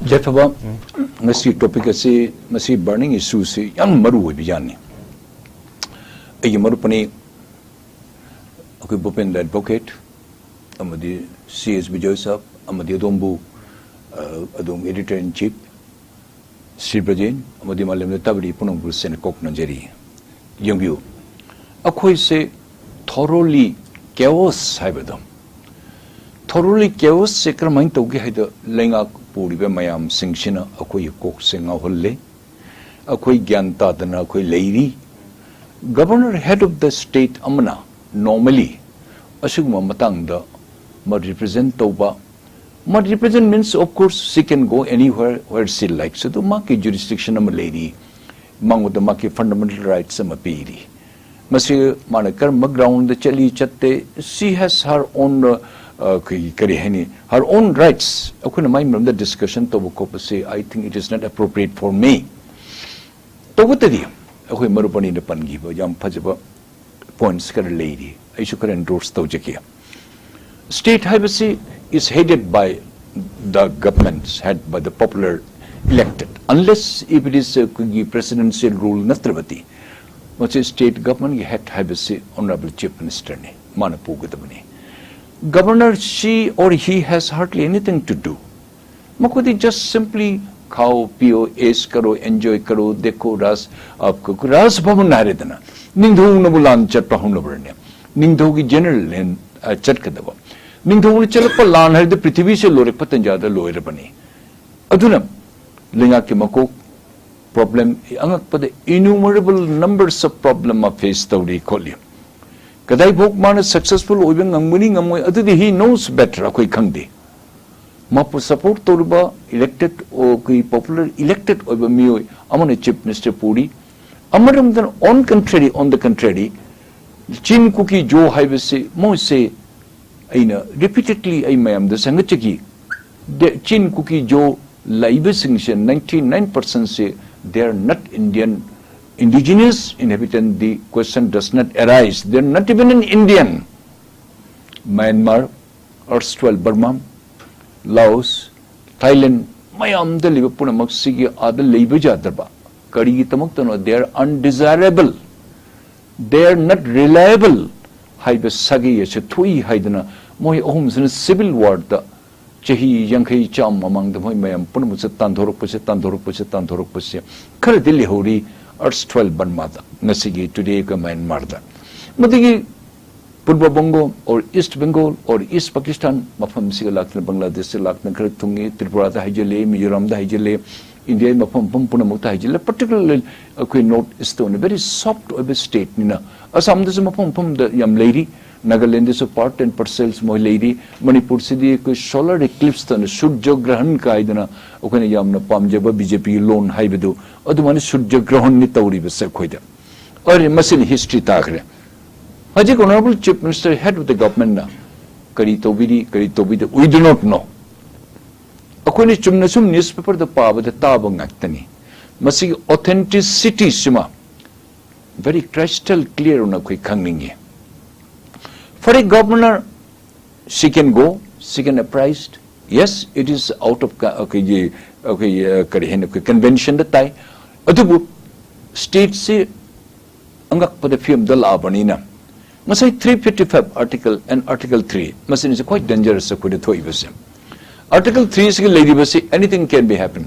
ꯌꯥꯏꯐꯕ, ꯉꯁꯤ ꯇꯣꯄꯤꯛ ꯑꯁꯤ, ꯃꯁꯤ ꯕꯔꯅꯤꯡ ꯏꯁꯨꯁꯤ ꯌꯥꯝ ꯃꯔꯨ ꯑꯣꯏꯕ ꯌꯥꯅꯤ꯫ ꯑꯩꯒꯤ ꯃꯔꯨꯞ ꯑꯅꯤ, ꯑꯩꯈꯣꯏ ꯚꯨꯄꯦꯟꯗ꯭ꯔ ꯑꯦꯗꯚꯣꯀꯦꯠ ꯑꯃꯗꯤ ꯁꯤ ꯑꯦꯁ ꯕꯤꯖꯣꯏ ꯁꯥꯍꯕ ꯑꯃꯗꯤ ꯑꯗꯣꯝꯕꯨ, ꯑ, ꯑꯗꯣꯝ editor in chief ꯁ꯭ꯔꯤ ꯕ꯭ꯔꯖꯦꯟ ꯑꯃꯗꯤ ꯃꯥꯂꯦꯝꯗ ꯇꯥꯕꯤꯔꯤ ꯄꯨꯝꯅꯃꯛꯄꯨ ꯁꯦꯡꯅ ꯀꯣꯛ ꯅꯟꯖꯔꯤ꯫ ꯌꯦꯡꯕꯤꯌꯨ, ꯑꯩꯈꯣꯏꯁꯦ ꯊꯣꯔꯣꯂꯤ ꯀꯦꯑꯣꯁ ꯍꯥꯏꯕꯗꯣ, ꯊꯣꯔꯣꯂꯤ ꯀꯦꯑꯣꯁꯁꯦ ꯀꯔꯝꯍꯥꯏꯅ ꯇꯧꯒꯦ ꯍꯥꯏꯗ, ꯂꯩꯉꯥꯛ ꯄꯨꯔꯤꯕ ꯃꯌꯥꯝꯁꯤꯡꯁꯤꯅ ꯑꯩꯈꯣꯏꯒꯤ ꯀꯣꯛꯁꯦ ꯉꯥꯎꯍꯜꯂꯦ꯫ ꯑꯩꯈꯣꯏ ꯒ꯭ꯌꯥꯟ ꯇꯥꯗꯅ ꯑꯩꯈꯣꯏ ꯂꯩꯔꯤ꯫ Governor, head of the state ꯑꯃꯅ normally ꯑꯁꯤꯒꯨꯝꯕ ꯃꯇꯥꯡꯗ ꯃꯥ represent ꯇꯧꯕ, ꯃꯥ represent means, of course, she can go anywhere where she likes. ꯑꯗꯨ ꯃꯥꯒꯤ jurisdiction ꯑꯃ ꯂꯩꯔꯤ, ꯃꯉꯣꯟꯗ ꯃꯥꯒꯤ fundamental rights ꯑꯃ ꯄꯤꯔꯤ꯫ ꯃꯁꯤ ꯃꯥꯅ ꯀꯔꯝꯕ ground ꯗ ꯆꯠꯂꯤ ꯆꯠꯇꯦ, she has her own, ꯑ, ꯑ, ꯀꯔꯤ, ꯀꯔꯤ ꯍꯥꯏꯅꯤ, her own rights꯫ ꯑꯩꯈꯣꯏꯅ ꯃꯥꯏ ꯃꯔꯝꯗ discussion ꯇꯧꯕ ꯈꯣꯠꯄꯁꯤ, I think it is not appropriate for me꯫ ꯇꯧꯕꯇꯗꯤ ꯑꯩꯈꯣꯏ ꯃꯔꯨꯞ ꯑꯅꯤꯅ ꯄꯟꯈꯤꯕ ꯌꯥꯝ ꯐꯖꯕ points ꯈꯔ ꯂꯩꯔꯤ, ꯑꯩꯁꯨ ꯈꯔ endorse ꯇꯧꯖꯒꯦ꯫ State ꯍꯥꯏꯕꯁꯤ is headed by the government, head by the popular elected, unless if it is ꯑꯩꯈꯣꯏꯒꯤ presidential rule ꯅꯠꯇ꯭ꯔꯕꯗꯤ꯫ ꯃꯁꯤ state government ꯀꯤ head ꯍꯥꯏꯕꯁꯤ Honorable Chief Minister ꯅꯤ, ꯃꯥꯅ ꯄꯨꯒꯗꯕꯅꯤ꯫ Governor, she or he has hardly anything to do꯫ ꯃꯈꯣꯏꯗꯤ just simply ꯈꯥꯎ ꯄꯤꯌꯣ, ꯑꯦꯁ ꯀꯔꯣ, enjoy ꯀꯔꯣ, ꯗꯦꯈꯣ ꯔꯥꯖ, ꯑ, ꯀ-, ꯀ-, ꯔꯥꯖ ꯚꯕꯟ ꯍꯥꯏꯔꯦꯗꯅ, ꯅꯤꯡꯊꯧꯅꯕꯨ ꯂꯥꯟ ꯆꯠꯄ ꯍꯧꯅꯕ꯭ꯔꯅꯦ? ꯅꯤꯡꯊꯧꯒꯤ general land, ꯑ, ꯆꯠꯀꯗꯕ꯫ ꯅꯤꯡꯊꯧꯅ ꯆꯠꯂꯛꯄ ꯂꯥꯟ ꯍꯥꯏꯔꯗꯤ ꯄ꯭ꯔꯤꯊꯤꯕꯤꯁꯦ ꯂꯣꯏꯔꯛꯄ ꯇꯟꯖꯥꯗ ꯂꯣꯏꯔꯕꯅꯤ꯫ ꯑꯗꯨꯅ ꯂꯩꯉꯥꯛꯀꯤ ꯃꯀꯣꯛ problem, ꯑꯉꯛꯄꯗ innumerable numbers of problem ꯑꯃ face ꯇꯧꯔꯤ ꯈꯣꯠꯂꯤ꯫ ꯀꯗꯥꯏꯐꯥꯎ ꯃꯥꯅ successful ꯑꯣꯏꯕ ꯉꯝꯒꯅꯤ ꯉꯝꯃꯣꯏ, ꯑꯗꯨꯗꯤ he knows better, ꯑꯩꯈꯣꯏ ꯈꯪꯗꯦ꯫ ꯃꯥꯕꯨ support ꯇꯧꯔꯤꯕ elected, ꯑꯣ, ꯑꯩꯈꯣꯏ popular elected ꯑꯣꯏꯕ ꯃꯤꯑꯣꯏ ꯑꯃꯅ Chief Minister Puri. ꯑꯃꯔꯣꯝꯗꯅ on contrary, on the contrary, ꯆꯤꯟ ꯀꯨꯀꯤ ꯖꯣ ꯍꯥꯏꯕꯁꯤ ꯃꯣꯏꯁꯦ, ꯑꯩꯅ repeatedly ꯑꯩ ꯃꯌꯥꯝꯗ ꯁꯪꯒꯠꯆꯈꯤ꯫ ꯗꯦ-, ꯆꯤꯟ ꯀꯨꯀꯤ ꯖꯣ ꯂꯩꯕꯁꯤꯡꯁꯦ ninety nine percent say they are not Indian, indigenous inhabitant, the question does not arise, they are not even an Indian꯫ Myanmar, erstwhile Burma, Laos, Thailand, ꯃꯌꯥꯝꯗ ꯂꯩꯕ ꯄꯨꯝꯅꯃꯛꯁꯤꯒꯤ ꯑꯥꯗ ꯂꯩꯕ ꯌꯥꯗ꯭ꯔꯕ ꯀꯔꯤꯒꯤꯗꯃꯛꯇꯅꯣ? They are undesirable, they are not reliable ꯍꯥꯏꯕ ꯁꯥꯒꯩ ꯑꯁꯤ ꯊꯣꯛꯏ ꯍꯥꯏꯗꯅ ꯃꯣꯏ ꯑꯍꯨꯝꯁꯤꯅ civil war ꯗ ꯆꯍꯤ ꯌꯥꯡꯈꯩ ꯆꯥꯝꯃ ꯃꯃꯥꯡꯗ ꯃꯣꯏ ꯃꯌꯥꯝ ꯄꯨꯝꯅꯃꯛꯁꯦ ꯇꯥꯟꯊꯣꯔꯛꯄꯁꯦ, ꯇꯥꯟꯊꯣꯔꯛꯄꯁꯦ, ꯇꯥꯟꯊꯣꯔꯛꯄꯁꯦ ꯈꯔꯗꯤ ꯂꯩꯍꯧꯔꯤ erstwhile ꯕꯔꯃꯥꯗ, ꯉꯁꯤꯒꯤ today ꯀ ꯃ꯭ꯌꯥꯟꯃꯥꯔꯗ꯫ ꯃꯗꯨꯒꯤ Purba Bengal or East Bengal or East Pakistan, ꯃꯐꯝꯁꯤꯒ ꯂꯥꯛꯇꯅ, ꯕꯪꯒ꯭ꯂꯥꯗꯦꯁꯇ ꯂꯥꯛꯇꯅ ꯈꯔ ꯊꯨꯡꯉꯤ, ꯇ꯭ꯔꯤꯄꯨꯔꯥꯗ ꯍꯩꯖꯤꯜꯂꯦ, ꯃꯤꯖꯣꯔꯥꯝꯗ ꯍꯩꯖꯤꯜꯂꯦ, ꯏꯟꯗꯤꯌꯥꯒꯤ ꯃꯐꯝ ꯃꯐꯝ ꯄꯨꯝꯅꯃꯛꯇ ꯍꯩꯖꯤꯜꯂꯦ꯫ Particularly ꯑꯩꯈꯣꯏ ꯅꯣꯔꯠ ꯏꯁꯇ ꯑꯣꯏꯅ very soft ꯑꯣꯏꯕ ꯁ꯭ꯇꯦꯠꯅꯤꯅ, ꯑꯁꯥꯝꯗꯁꯨ ꯃꯐꯝ ꯃꯐꯝꯗ ꯌꯥꯝ ꯂꯩꯔꯤ, ꯅꯥꯒꯥꯂꯦꯟꯗꯁꯨ part and parcels ꯃꯣꯏ ꯂꯩꯔꯤ, ꯃꯅꯤꯄꯨꯔꯁꯤꯗꯤ ꯑꯩꯈꯣꯏ solar eclipse ꯇꯧꯅ, ꯁꯨꯔꯖ ꯒ꯭ꯔꯍꯟ ꯀꯥꯏꯗꯅ ꯑꯩꯈꯣꯏꯅ ꯌꯥꯝꯅ ꯄꯥꯝꯖꯕ ꯕꯤ ꯖꯦ ꯄꯤꯒꯤ ꯂꯣꯟ ꯍꯥꯏꯕꯗꯨ, ꯑꯗꯨꯃꯥꯏꯅ ꯁꯨꯔꯖ ꯒ꯭ꯔꯍꯟꯅꯤ ꯇꯧꯔꯤꯕꯁꯦ ꯑꯩꯈꯣꯏꯗ꯫ ꯑꯗꯨꯅ ꯃꯁꯤꯅ ꯍꯤꯁꯇ꯭ꯔꯤ ꯇꯥꯈ꯭ꯔꯦ꯫ ꯍꯧꯖꯤꯛ Honourable Chief Minister, head of the government ꯅ ꯀꯔꯤ ꯇꯧꯕꯤꯔꯤ, ꯀꯔꯤ ꯇꯧꯕꯤꯗꯦ, we do not know꯫ ꯑꯩꯈꯣꯏꯅ ꯆꯨꯝꯅ ꯁꯨꯝ ꯅ꯭ꯌꯨꯁꯄꯦꯄꯔꯗ ꯄꯥꯕꯗ ꯇꯥꯕ ꯉꯥꯛꯇꯅꯤ꯫ ꯃꯁꯤꯒꯤ authenticity ꯁꯤꯃ very crystal clear ꯑꯣꯏꯅ ꯑꯩꯈꯣꯏ ꯈꯪꯅꯤꯡꯉꯤ꯫ ꯐꯔꯦ, governor, she can go, she can apprised, yes, it is out of ꯀ-, ꯑꯩꯈꯣꯏꯒꯤ, ꯑꯩꯈꯣꯏꯒꯤ, ꯑ, ꯀꯔꯤ ꯍꯥꯏꯅ, ꯑꯩꯈꯣꯏ ꯀꯟꯚꯦꯟꯁꯟꯗ ꯇꯥꯏ꯫ ꯑꯗꯨꯕꯨ ꯁ꯭ꯇꯦꯠꯁꯤ ꯑꯉꯛꯄꯗ ꯐꯤꯕꯝꯗ ꯂꯥꯛꯑꯕꯅꯤꯅ, ꯉꯁꯥꯏ three fifty-five article and article three, ꯃꯁꯤꯅꯤꯁꯦ ꯈ꯭ꯋꯥꯏ dangerous ꯑꯩꯈꯣꯏꯗ ꯊꯣꯛꯏꯕꯁꯦ꯫ Article three ꯁꯤꯒꯤ ꯂꯩꯔꯤꯕꯁꯤ, anything can be happen.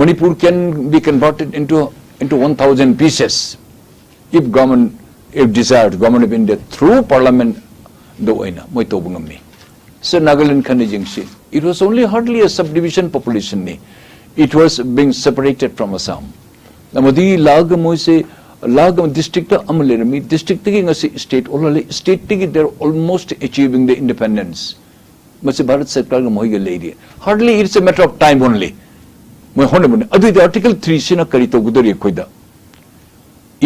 Manipur can be converted into, into one thousand pieces if government, if desired, Government of India through Parliament ꯗ ꯑꯣꯏꯅ ꯃꯣꯏ ꯇꯧꯕ ꯉꯝꯃꯤ꯫ Sir, Nagaland ꯈꯟꯅ ꯌꯦꯡꯁꯤ, it was only hardly a subdivision population ꯅꯤ, it was being separated from Assam꯫ ꯑꯃꯗꯤ ꯂꯥꯛꯑꯒ ꯃꯣꯏꯁꯦ, ꯂꯥꯛꯑꯒ ꯗꯤꯁꯇ꯭ꯔꯤꯛꯇ ꯑꯃ ꯂꯩꯔꯝꯃꯤ, ꯗꯤꯁꯇ꯭ꯔꯤꯛꯇꯒꯤ ꯉꯁꯤ state ꯑꯣꯜꯍꯜꯂꯤ, ꯁ꯭ꯇꯦꯠꯇꯒꯤ they are almost achieving the independence꯫ ꯃꯁꯤ ꯚꯥꯔꯠ ꯁꯔꯀꯥꯔꯒ ꯃꯈꯣꯏꯒ ꯂꯩꯔꯤ꯫ Hardly, it's a matter of time only꯫ ꯃꯣꯏ ꯍꯣꯠꯅꯕꯅꯤ꯫ ꯑꯗꯨꯏꯗꯤ ꯑꯥꯔꯇꯤꯀꯜ ꯊ꯭ꯔꯤ ꯁꯤꯅ ꯀꯔꯤ ꯇꯧꯒꯗꯧꯔꯤ ꯑꯩꯈꯣꯏꯗ?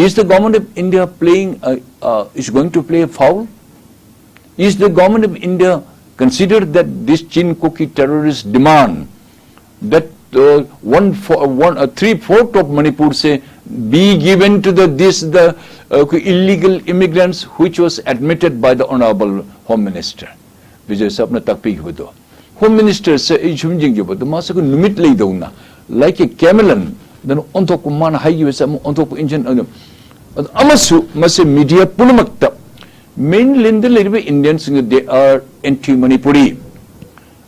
Is the Government of India playing, uh, uh, is going to play a foul? Is the Government of India consider that this Chin Kuki terrorist demand that, uh, one for, uh, one, uh, three fourth of Manipur say be given to the, this, the, uh, illegal immigrants which was admitted by the Honorable Home Minister? Bijoy ꯁꯥꯍꯕꯅ ꯇꯥꯛꯄꯤꯈꯤꯕꯗꯣ꯫ Home ꯃꯤꯅꯤꯁꯇꯔꯁꯦ ꯑꯩ ꯁꯨꯝ ꯌꯦꯡꯖꯕꯗ ꯃꯥꯁꯦ ꯑꯩꯈꯣꯏ ꯅꯨꯃꯤꯠ ꯂꯩꯗꯧꯅ, like a chameleon, ꯑꯗꯨꯅ ꯑꯣꯟꯊꯣꯛꯄ, ꯃꯥꯅ ꯍꯥꯏꯈꯤꯕꯁꯦ ꯑꯃꯨꯛ ꯑꯣꯟꯊꯣꯛꯄ, ꯏꯟꯖꯤꯟ ꯑꯗꯨ꯫ ꯑꯗꯨ ꯑꯃꯁꯨ ꯃꯁꯤ ꯃꯤꯗꯤꯌꯥ ꯄꯨꯝꯅꯃꯛꯇ, ꯃꯦꯟꯂꯦꯟꯗ ꯂꯩꯔꯤꯕ ꯏꯟꯗꯤꯌꯟꯁꯤꯡꯅ they are anti Manipuri꯫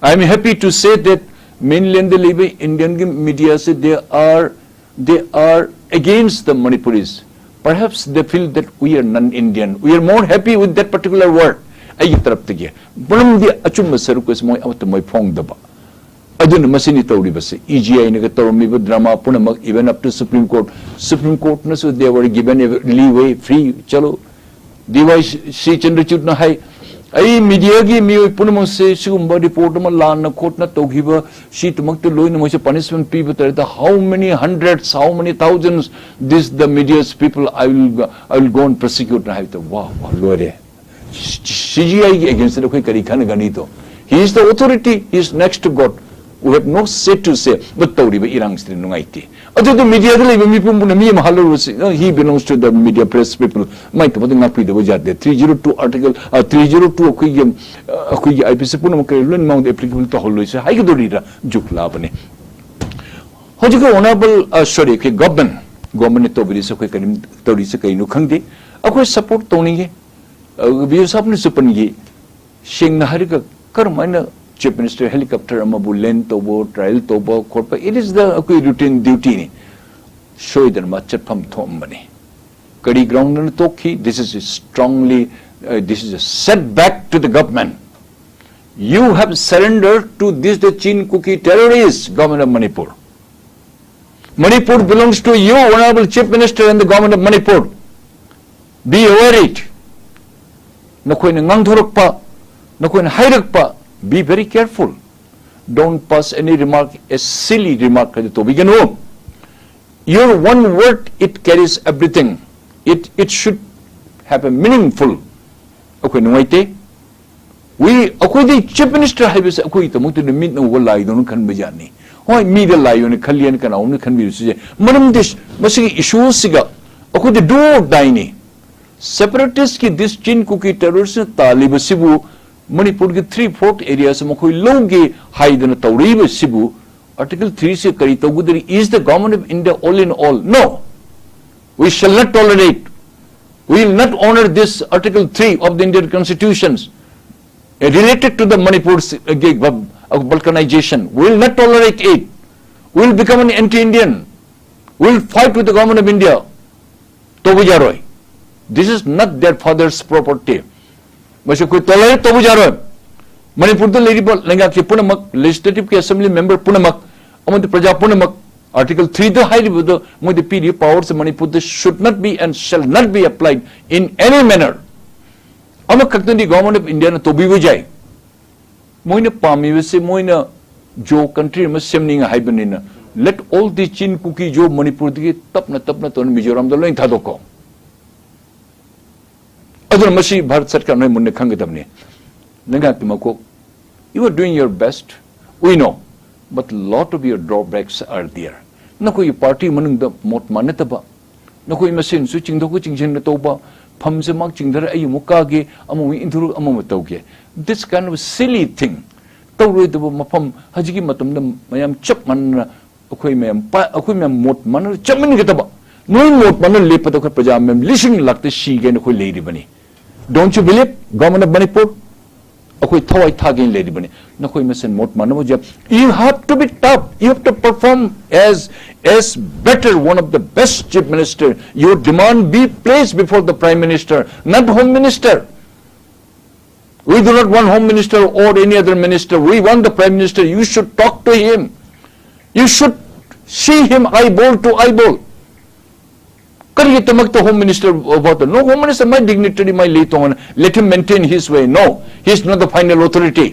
I am happy to say that ꯃꯦꯟꯂꯦꯟꯗ ꯂꯩꯕ ꯏꯟꯗꯤꯌꯟꯒꯤ ꯃꯤꯗꯤꯌꯥꯁꯦ they are, they are against the Manipuris꯫ Perhaps they feel that we are non-Indian. We are more happy with that particular word. ꯑꯩꯒꯤ ꯇꯔꯞꯇꯒꯤ꯫ ꯃꯔꯝꯗꯤ ꯑꯆꯨꯝꯕ ꯁꯔꯨꯛ ꯑꯁꯤ ꯃꯣꯏ ꯑꯃꯠꯇ ꯃꯣꯏ ꯐꯣꯡꯗꯕ꯫ ꯑꯗꯨꯅ ꯃꯁꯤꯅꯤ ꯇꯧꯔꯤꯕꯁꯤ꯫ E G I ꯅꯒ ꯇꯧꯔꯝꯃꯤꯕ drama ꯄꯨꯝꯅꯃꯛ, even up to Supreme Court, Supreme Court ꯅꯁꯨ they were given a leeway, free, ꯆꯠꯂꯨ꯫ D Y C ꯆꯟꯗ꯭ꯔꯆꯨꯗꯅ ꯍꯥꯏ, "ꯑꯩ media ꯒꯤ ꯃꯤꯑꯣꯏ ꯄꯨꯝꯅꯃꯛꯁꯦ ꯁꯤꯒꯨꯝꯕ report ꯑꯃ ꯂꯥꯟꯅ ꯈꯣꯠꯅ ꯇꯧꯈꯤꯕ ꯁꯤꯗꯃꯛꯇ ꯂꯣꯏꯅ ꯃꯣꯏꯁꯦ punishment ꯄꯤꯕ ꯇꯥꯔꯦ꯫ How many hundreds, how many thousands this the media's people I will, I will go and prosecute?" ꯅ ꯍꯥꯏꯕꯗ, ꯋꯥ, ꯋꯥ, ꯂꯣꯏꯔꯦ꯫ C G I ꯒꯤ against ꯗ ꯑꯩꯈꯣꯏ ꯀꯔꯤ ꯈꯟꯅꯒꯅꯤꯗꯣ? He is the authority, he is next to God. We have no say to say, but ꯇꯧꯔꯤꯕ ꯏꯔꯥꯡꯁꯤꯗꯤ ꯅꯨꯡꯉꯥꯏꯇꯦ꯫ ꯑꯗꯨꯗ media ꯗ ꯂꯩꯕ ꯃꯤꯄꯨꯝ ꯄꯨꯝꯅ ꯃꯤ ꯑꯃ ꯍꯥꯠꯂꯨꯔꯁꯤ, "No, he belongs to the media, press people." ꯃꯥꯏ ꯇꯧꯕꯗ ꯉꯥꯛꯄꯤꯗꯕ ꯌꯥꯗꯦ꯫ Three zero two article, ꯑ, three zero two ꯑꯩꯈꯣꯏꯒꯤ, ꯑ, ꯑꯩꯈꯣꯏꯒꯤ I P C ꯄꯨꯝꯅꯃꯛ ꯀꯔꯤ ꯂꯣꯏꯅ ꯃꯉꯣꯟꯗ applicable ꯇꯧꯍꯜꯂꯣꯏꯁꯦ ꯍꯥꯏꯒꯗꯧꯔꯤꯔꯥ? ꯖꯨꯛ ꯂꯥꯕꯅꯦ꯫ ꯍꯧꯖꯤꯛꯀꯤ honourable, ꯑ, sorry, ꯑꯩꯈꯣꯏ government, government ꯅ ꯇꯧꯕꯤꯔꯤꯁꯦ ꯑꯩꯈꯣꯏ ꯀꯔꯤ ꯇꯧꯔꯤꯁꯦ ꯀꯔꯤꯅꯣ ꯈꯪꯗꯦ꯫ ꯑꯩꯈꯣꯏ support ꯇꯧꯅꯤꯡꯉꯤ꯫ ꯑ, ꯕꯤ ꯑꯣ ꯁꯥꯕꯅꯁꯨ ꯄꯟꯈꯤ꯫ ꯁꯦꯡꯅ ꯍꯥꯏꯔꯒ ꯀꯔꯝꯍꯥꯏꯅ Chief Minister helicopter ꯑꯃꯕꯨ land ꯇꯧꯕ, trial ꯇꯧꯕ ꯈꯣꯠꯄ, it is the ꯑꯩꯈꯣꯏ routine duty ꯅꯤ꯫ ꯁꯣꯏꯗꯅ ꯃꯥ ꯆꯠꯐꯝ ꯊꯣꯛꯑꯝꯕꯅꯤ꯫ ꯀꯔꯤ ground ꯅ ꯇꯣꯛꯈꯤ? This is strongly, uh, this is a setback to the government. You have surrendered to this, the Chin Kuki terrorists, government of Manipur. Manipur belongs to you, Honorable Chief Minister and the government of Manipur. Be aware it. ꯅꯈꯣꯏꯅ ꯉꯥꯡꯊꯣꯔꯛꯄ, ꯅꯈꯣꯏꯅ ꯍꯥꯏꯔꯛꯄ, be very careful. Don't pass any remark, a silly remark ꯍꯥꯏꯗꯨ ꯇꯧꯕꯤꯒꯅꯨ꯫ Your one word, it carries everything. It, it should have a meaningful. ꯑꯩꯈꯣꯏ ꯅꯨꯡꯉꯥꯏꯇꯦ꯫ We, ꯑꯩꯈꯣꯏꯗꯤ Chief Minister ꯍꯥꯏꯕꯁꯦ ꯑꯩꯈꯣꯏꯒꯤꯗꯃꯛꯇꯗꯤ ꯃꯤꯠꯅ ꯎꯕ ꯂꯥꯏꯗꯧꯅ ꯈꯟꯕ ꯌꯥꯠꯅꯤ꯫ ꯍꯣꯏ, ꯃꯤꯗ ꯂꯥꯏ ꯑꯣꯏꯅ ꯈꯜꯂꯤ ꯍꯥꯏꯅ ꯀꯅꯥꯒꯨꯝꯕꯅ ꯈꯟꯕꯤꯔꯁꯨ ꯌꯥꯏ꯫ ꯃꯔꯝꯗꯤ ꯃꯁꯤꯒꯤ issue ꯁꯤꯒ ꯑꯩꯈꯣꯏꯗꯤ do or die ꯅꯤ꯫ Separatist ꯀꯤ this Chin Kuki terrorist ꯅ ꯇꯥꯜꯂꯤꯕꯁꯤꯕꯨ, ꯃꯅꯤꯄꯨꯔꯒꯤ three fourth areas ꯃꯈꯣꯏ ꯂꯧꯒꯦ ꯍꯥꯏꯗꯅ ꯇꯧꯔꯛꯏꯕꯁꯤꯕꯨ, Article three ꯁꯤ ꯀꯔꯤ ꯇꯧꯒꯗꯧꯔꯤ? Is the government of India all in all? No. We shall not tolerate. We will not honor this Article three of the Indian Constitutions, uh, related to the Manipur's, uh, g-, uh, balkanization. We will not tolerate it. We will become an anti-Indian. We will fight with the government of India. ꯇꯧꯕ ꯌꯥꯔꯣꯏ꯫ This is not their father's property. ꯃꯁꯤ ꯑꯩꯈꯣꯏ tolerate ꯇꯧꯕ ꯌꯥꯔꯣꯏ꯫ ꯃꯅꯤꯄꯨꯔꯗ ꯂꯩꯔꯤꯕ ꯂꯩꯉꯥꯛꯀꯤ ꯄꯨꯝꯅꯃꯛ, legislative ꯀꯤ assembly member ꯄꯨꯝꯅꯃꯛ ꯑꯃꯗꯤ ꯄ꯭ꯔꯖꯥ ꯄꯨꯝꯅꯃꯛ, Article three ꯗ ꯍꯥꯏꯔꯤꯕꯗꯣ, ꯃꯣꯏꯗ ꯄꯤꯔꯤꯕ power ꯁꯦ ꯃꯅꯤꯄꯨꯔꯗ should not be and shall not be applied in any manner. ꯑꯃꯈꯛꯇꯗꯤ Government of India ꯅ ꯇꯧꯕꯤꯕ ꯌꯥꯏ꯫ ꯃꯣꯏꯅ ꯄꯥꯝꯃꯤꯕꯁꯦ, ꯃꯣꯏꯅ ꯖꯣ country ꯑꯃ ꯁꯦꯝꯅꯤꯡꯉꯦ ꯍꯥꯏꯕꯅꯤꯅ, let all the Chin, Kuki, Zo ꯃꯅꯤꯄꯨꯔꯗꯒꯤ ꯇꯞꯅ ꯇꯞꯅ ꯇꯧꯅ ꯃꯤꯖꯣꯔꯥꯝꯗ ꯂꯣꯏ ꯊꯥꯗꯣꯛꯀꯣ꯫ ꯑꯗꯨꯅ ꯃꯁꯤ ꯚꯥꯔꯠ ꯁꯔꯀꯥꯔ ꯅꯣꯏ ꯃꯨꯟꯅ ꯈꯪꯒꯗꯕꯅꯤ꯫ ꯂꯩꯉꯥꯛꯀꯤ ꯃꯀꯣꯛ, you are doing your best, we know, but lot of your drawbacks are there. ꯅꯈꯣꯏꯒꯤ party ꯃꯅꯨꯡꯗ ꯃꯣꯠ ꯃꯥꯟꯅꯗꯕ, ꯅꯈꯣꯏ ꯃꯁꯦꯟꯁꯨ ꯆꯤꯡꯊꯣꯛꯀ ꯆꯤꯡꯁꯤꯟꯒ ꯇꯧꯕ, ꯐꯝꯁꯦ ꯃꯥꯛ ꯆꯤꯡꯊꯔ ꯑꯩ ꯑꯃꯨꯛ ꯀꯥꯒꯦ, ꯑꯃꯃꯨꯛ ꯏꯟꯊꯣꯔꯛ ꯑꯃꯃꯨꯛ ꯇꯧꯒꯦ, this kind of silly thing, ꯇꯧꯔꯣꯏꯗꯕ ꯃꯐꯝ꯫ ꯍꯧꯖꯤꯛꯀꯤ ꯃꯇꯝꯗ ꯃꯌꯥꯝ ꯆꯞ ꯃꯥꯟꯅꯅ ꯑꯩꯈꯣꯏ ꯃꯌꯥꯝ ꯄꯥ-, ꯑꯩꯈꯣꯏ ꯃꯌꯥꯝ ꯃꯣꯠ ꯃꯥꯟꯅꯅ ꯆꯠꯃꯤꯟꯅꯒꯗꯕ, ꯅꯣꯏ ꯃꯣꯠ ꯃꯥꯟꯅꯅ ꯂꯦꯞꯄꯗ ꯑꯩꯈꯣꯏ ꯄ꯭ꯔꯖꯥ ꯃꯌꯥꯝ ꯂꯤꯁꯤꯡ ꯂꯥꯛꯇ ꯁꯤꯒꯦꯅ ꯑꯩꯈꯣꯏ ꯂꯩꯔꯤꯕꯅꯤ꯫ Don't you believe, Government of Manipur? ꯑꯩꯈꯣꯏ ꯊꯋꯥꯏ ꯊꯥꯒꯦꯅ ꯂꯩꯔꯤꯕꯅꯤ꯫ ꯅꯈꯣꯏ ꯃꯁꯦꯟ ꯃꯣꯠ ꯃꯥꯟꯅꯕ ꯍꯧꯖꯤꯛ, you have to be tough, you have to perform as, as better, one of the best Chief Minister. Your demand be placed before the Prime Minister, not Home Minister. We do not want Home Minister or any other minister. We want the Prime Minister. You should talk to him. You should see him eyeball to eyeball. ꯀꯔꯤꯒꯤꯗꯃꯛꯇ Home Minister about the, no, Home Minister, my dignitary, my ꯂꯩ ꯇꯣꯉꯥꯟꯅ, let him maintain his way. No, he is not the final authority.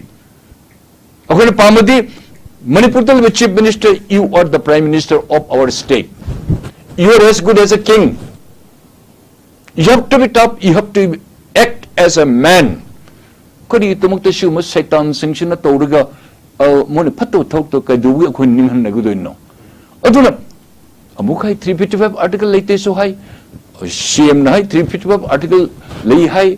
ꯑꯩꯈꯣꯏꯅ ꯄꯥꯝꯕꯗꯤ ꯃꯅꯤꯄꯨꯔꯗ ꯂꯩꯕ Chief Minister, you are the Prime Minister of our state. You are as good as a king. You have to be tough, you have to act as a man. ꯀꯔꯤꯒꯤꯗꯃꯛꯇ ꯁꯤꯒꯨꯝꯕ ꯁꯩꯇꯥꯟꯁꯤꯡꯁꯤꯅ ꯇꯧꯔꯒ, ꯑ, ꯃꯣꯏꯅ ꯐꯠꯇꯕ ꯊꯕꯛꯇꯣ ꯀꯩꯗꯧꯕꯒꯤ ꯑꯩꯈꯣꯏ ꯅꯤꯡꯍꯟꯅꯒꯗꯣꯏꯅꯣ? ꯑꯗꯨꯅ ꯑꯃꯨꯛ ꯍꯥꯏ, three fifty-five article ꯂꯩꯇꯦꯁꯨ ꯍꯥꯏ, ꯁꯤ ꯑꯦꯝꯅ ꯍꯥꯏ, three fifty-five article ꯂꯩ ꯍꯥꯏ,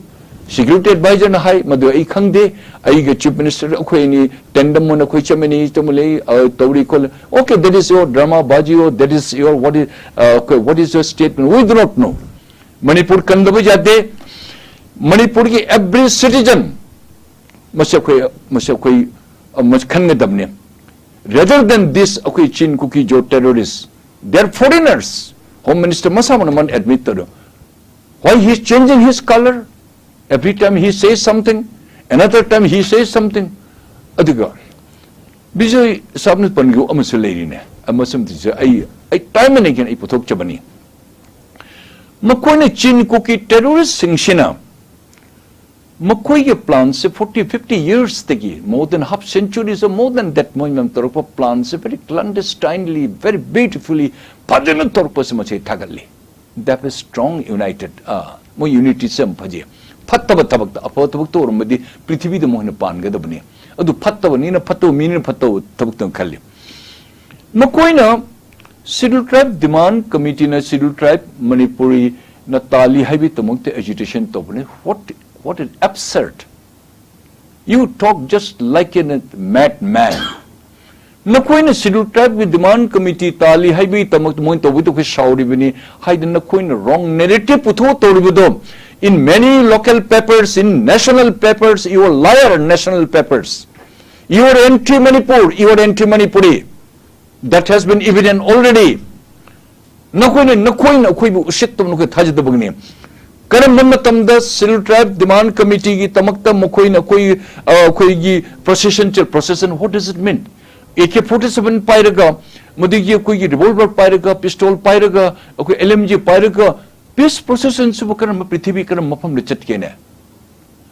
security advisor ꯅ ꯍꯥꯏ, ꯃꯗꯨ ꯑꯩ ꯈꯪꯗꯦ꯫ ꯑꯩꯒ Chief Minister ꯑꯩꯈꯣꯏ ꯑꯅꯤ tandem ꯑꯣꯏꯅ ꯑꯩꯈꯣꯏ ꯆꯠꯃꯤꯟꯅꯩ, ꯆꯠꯃꯤꯟꯅꯩ, ꯑ, ꯇꯧꯔꯤ ꯈꯣꯠꯂꯤ꯫ Okay, that is your drama, baji, or that is your, what is, uh, okay, what is your statement? We do not know. Manipur ꯀꯟꯗꯕ ꯌꯥꯗꯦ꯫ ꯃꯅꯤꯄꯨꯔꯒꯤ every citizen, ꯃꯁꯤ ꯑꯩꯈꯣꯏ, ꯃꯁꯤ ꯑꯩꯈꯣꯏ, ꯑ, ꯃꯁꯤ ꯈꯟꯒꯗꯕꯅꯤ꯫ Rather than this, ꯑꯩꯈꯣꯏ Chin, Kuki, Zo terrorists, they are foreigners. Home Minister ꯃꯁꯥꯃꯛꯅ ꯃꯥꯅ admit ꯇꯧꯔꯣ꯫ Why he is changing his color? Every time he says something, another time he says something. ꯑꯗꯨꯒ ꯕꯤꯖꯣꯏ ꯁꯥꯕꯅ ꯄꯟꯈꯤꯕ ꯑꯃꯁꯨ ꯂꯩꯔꯤꯅꯦ꯫ ꯑꯃꯁꯨ ꯑꯩ, ꯑꯩ time and again ꯑꯩ ꯄꯨꯊꯣꯛꯆꯕꯅꯤ꯫ ꯃꯈꯣꯏꯅ ꯆꯤꯟ ꯀꯨꯀꯤ terrorist ꯁꯤꯡꯁꯤꯅ ꯃꯈꯣꯏꯒꯤ plan ꯁꯦ forty, fifty years ꯇꯒꯤ, more than half centuries or more than that, ꯃꯣꯏ ꯃꯌꯥꯝ ꯇꯧꯔꯛꯄ plan ꯁꯦ very clandestinely, very beautifully, ꯐꯖꯅ ꯇꯧꯔꯛꯄꯁꯦ ꯃꯁꯤ ꯊꯥꯒꯠꯂꯤ꯫ That is strong united. ꯑꯥ, ꯃꯣꯏ unity ꯁꯦ ꯌꯥꯝ ꯐꯖꯩ꯫ ꯐꯠꯇꯕ ꯊꯕꯛꯇ, ꯑꯐꯕ ꯊꯕꯛꯇ ꯑꯣꯏꯔꯝꯃꯗꯤ ꯄ꯭ꯔꯤꯊꯤꯕꯤꯗ ꯃꯣꯏꯅ ꯄꯥꯟꯒꯗꯕꯅꯤ꯫ ꯑꯗꯨ ꯐꯠꯇꯕꯅꯤꯅ ꯐꯠꯇꯕ ꯃꯤꯅꯤꯅ ꯐꯠꯇꯕ ꯊꯕꯛꯇ ꯈꯜꯂꯤ꯫ ꯃꯈꯣꯏꯅ Scheduled Tribe Demand Committee ꯅ Scheduled Tribe ꯃꯅꯤꯄꯨꯔꯤꯅ ꯇꯥꯜꯂꯤ ꯍꯥꯏꯕꯒꯤꯗꯃꯛꯇ agitation ꯇꯧꯕꯅꯤ꯫ What, what an absurd. You talk just like a madman. ꯅꯈꯣꯏꯅ Scheduled Tribe ꯀꯤ Demand Committee ꯇꯥꯜꯂꯤ ꯍꯥꯏꯕꯒꯤꯗꯃꯛꯇ ꯃꯣꯏꯅ ꯇꯧꯕꯗꯣ ꯑꯩꯈꯣꯏ ꯁꯥꯎꯔꯤꯕꯅꯤ ꯍꯥꯏꯗꯅ ꯅꯈꯣꯏꯅ wrong narrative ꯄꯨꯊꯣꯛꯑ ꯇꯧꯔꯤꯕꯗꯣ, in many local papers, in national papers, you are liar, national papers. You are anti-Manipur, you are anti-Manipuri. That has been evident already. ꯅꯈꯣꯏꯅ, ꯅꯈꯣꯏꯅ ꯑꯩꯈꯣꯏꯕꯨ ꯎꯁꯤꯠꯇꯕ, ꯅꯈꯣꯏ ꯊꯥꯖꯗꯕꯒꯤꯅꯤ꯫ ꯀꯔꯝꯕ ꯃꯇꯝꯗ Scheduled Tribe Demand Committee ꯒꯤꯗꯃꯛꯇ ꯃꯈꯣꯏꯅ ꯑꯩꯈꯣꯏ, ꯑ, ꯑꯩꯈꯣꯏꯒꯤ procession ꯆꯠ-, procession, what does it mean? A K forty seven ꯄꯥꯏꯔꯒ, ꯃꯗꯨꯒꯤ ꯑꯩꯈꯣꯏꯒꯤ revolver ꯄꯥꯏꯔꯒ, pistol ꯄꯥꯏꯔꯒ, ꯑꯩꯈꯣꯏ L M G ꯄꯥꯏꯔꯒ, peace procession ꯁꯤꯕꯨ ꯀꯔꯝꯕ ꯄ꯭ꯔꯤꯊꯤꯕꯤ ꯀꯔꯝꯕ ꯃꯐꯝꯗ ꯆꯠꯀꯦꯅꯦ?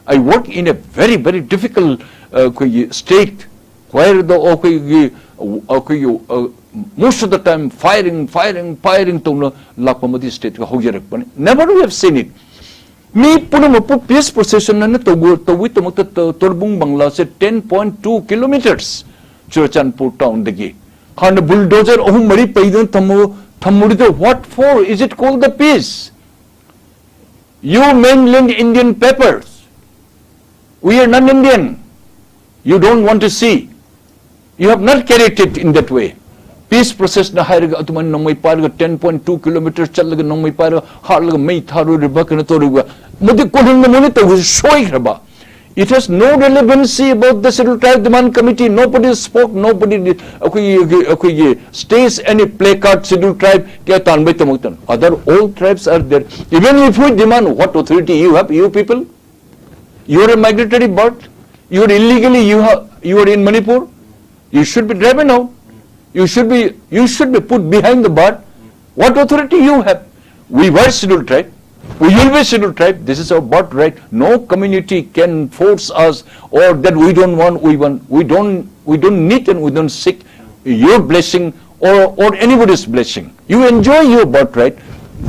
I work in a very, very difficult, uh, ꯑꯩꯈꯣꯏꯒꯤ state where the, ꯑꯩꯈꯣꯏꯒꯤ, ꯑꯩꯈꯣꯏꯒꯤ, uh, most of the time firing, firing, firing ꯇꯧꯅ ꯂꯥꯛꯄ ꯃꯗꯨ state ꯀ ꯍꯧꯖꯔꯛꯄꯅꯤ꯫ Never we have seen it. ꯃꯤ ꯄꯨꯝꯅꯃꯛꯄꯨ peace procession ꯑꯅ ꯇꯧꯕ-, ꯇꯧꯕꯒꯤꯗꯃꯛꯇ ꯇ-, ꯇꯣꯔꯕꯨꯡ ꯕꯪꯂꯥꯁꯦ ten point two kilometers Churachandpur town ꯗꯒꯤ꯫ ꯍꯥꯟꯅ bulldozer ꯑꯍꯨꯝ ꯃꯔꯤ ꯄꯩꯗꯨꯅ ꯊꯝꯃꯨ-, ꯊꯝꯃꯨꯔꯤꯗꯣ what for? Is it called the peace? You mainland Indian papers, we are non-Indian. You don't want to see. You have not carried it in that way. Peace process ꯅ ꯍꯥꯏꯔꯒ ꯑꯗꯨꯃꯥꯏꯅ ꯅꯣꯡꯃꯩ ꯄꯥꯏꯔꯒ ten point two kilometers ꯆꯠꯂꯒ ꯅꯣꯡꯃꯩ ꯄꯥꯏꯔꯒ ꯍꯥꯠꯂꯒ ꯃꯩ ꯊꯥꯔꯨꯔꯤꯕ, ꯀꯩꯅꯣ ꯇꯧꯔꯤꯕ, ꯃꯗꯨ ꯀꯣꯅꯨꯡꯗ ꯃꯣꯏꯅ ꯇꯧꯕꯁꯤ ꯁꯣꯏꯈ꯭ꯔꯕ꯫ It has no relevancy about the Scheduled Tribe Demand Committee. Nobody spoke, nobody did. ꯑꯩꯈꯣꯏꯒꯤ, ꯑꯩꯈꯣꯏꯒꯤ stage any placard Scheduled Tribe ꯀꯌꯥ ꯇꯥꯟꯕꯩ ꯇꯃꯛꯇꯅ. Other all tribes are there. Even if we demand, what authority you have, you people? You are a migratory bird. You are illegally, you have, you are in Manipur. You should be driven out. You should be, you should be put behind the bar. What authority you have? We were Scheduled Tribe. We will be Scheduled Tribe. This is our birthright. No community can force us or that we don't want, we want. We don't, we don't need and we don't seek your blessing or, or anybody's blessing. You enjoy your birthright.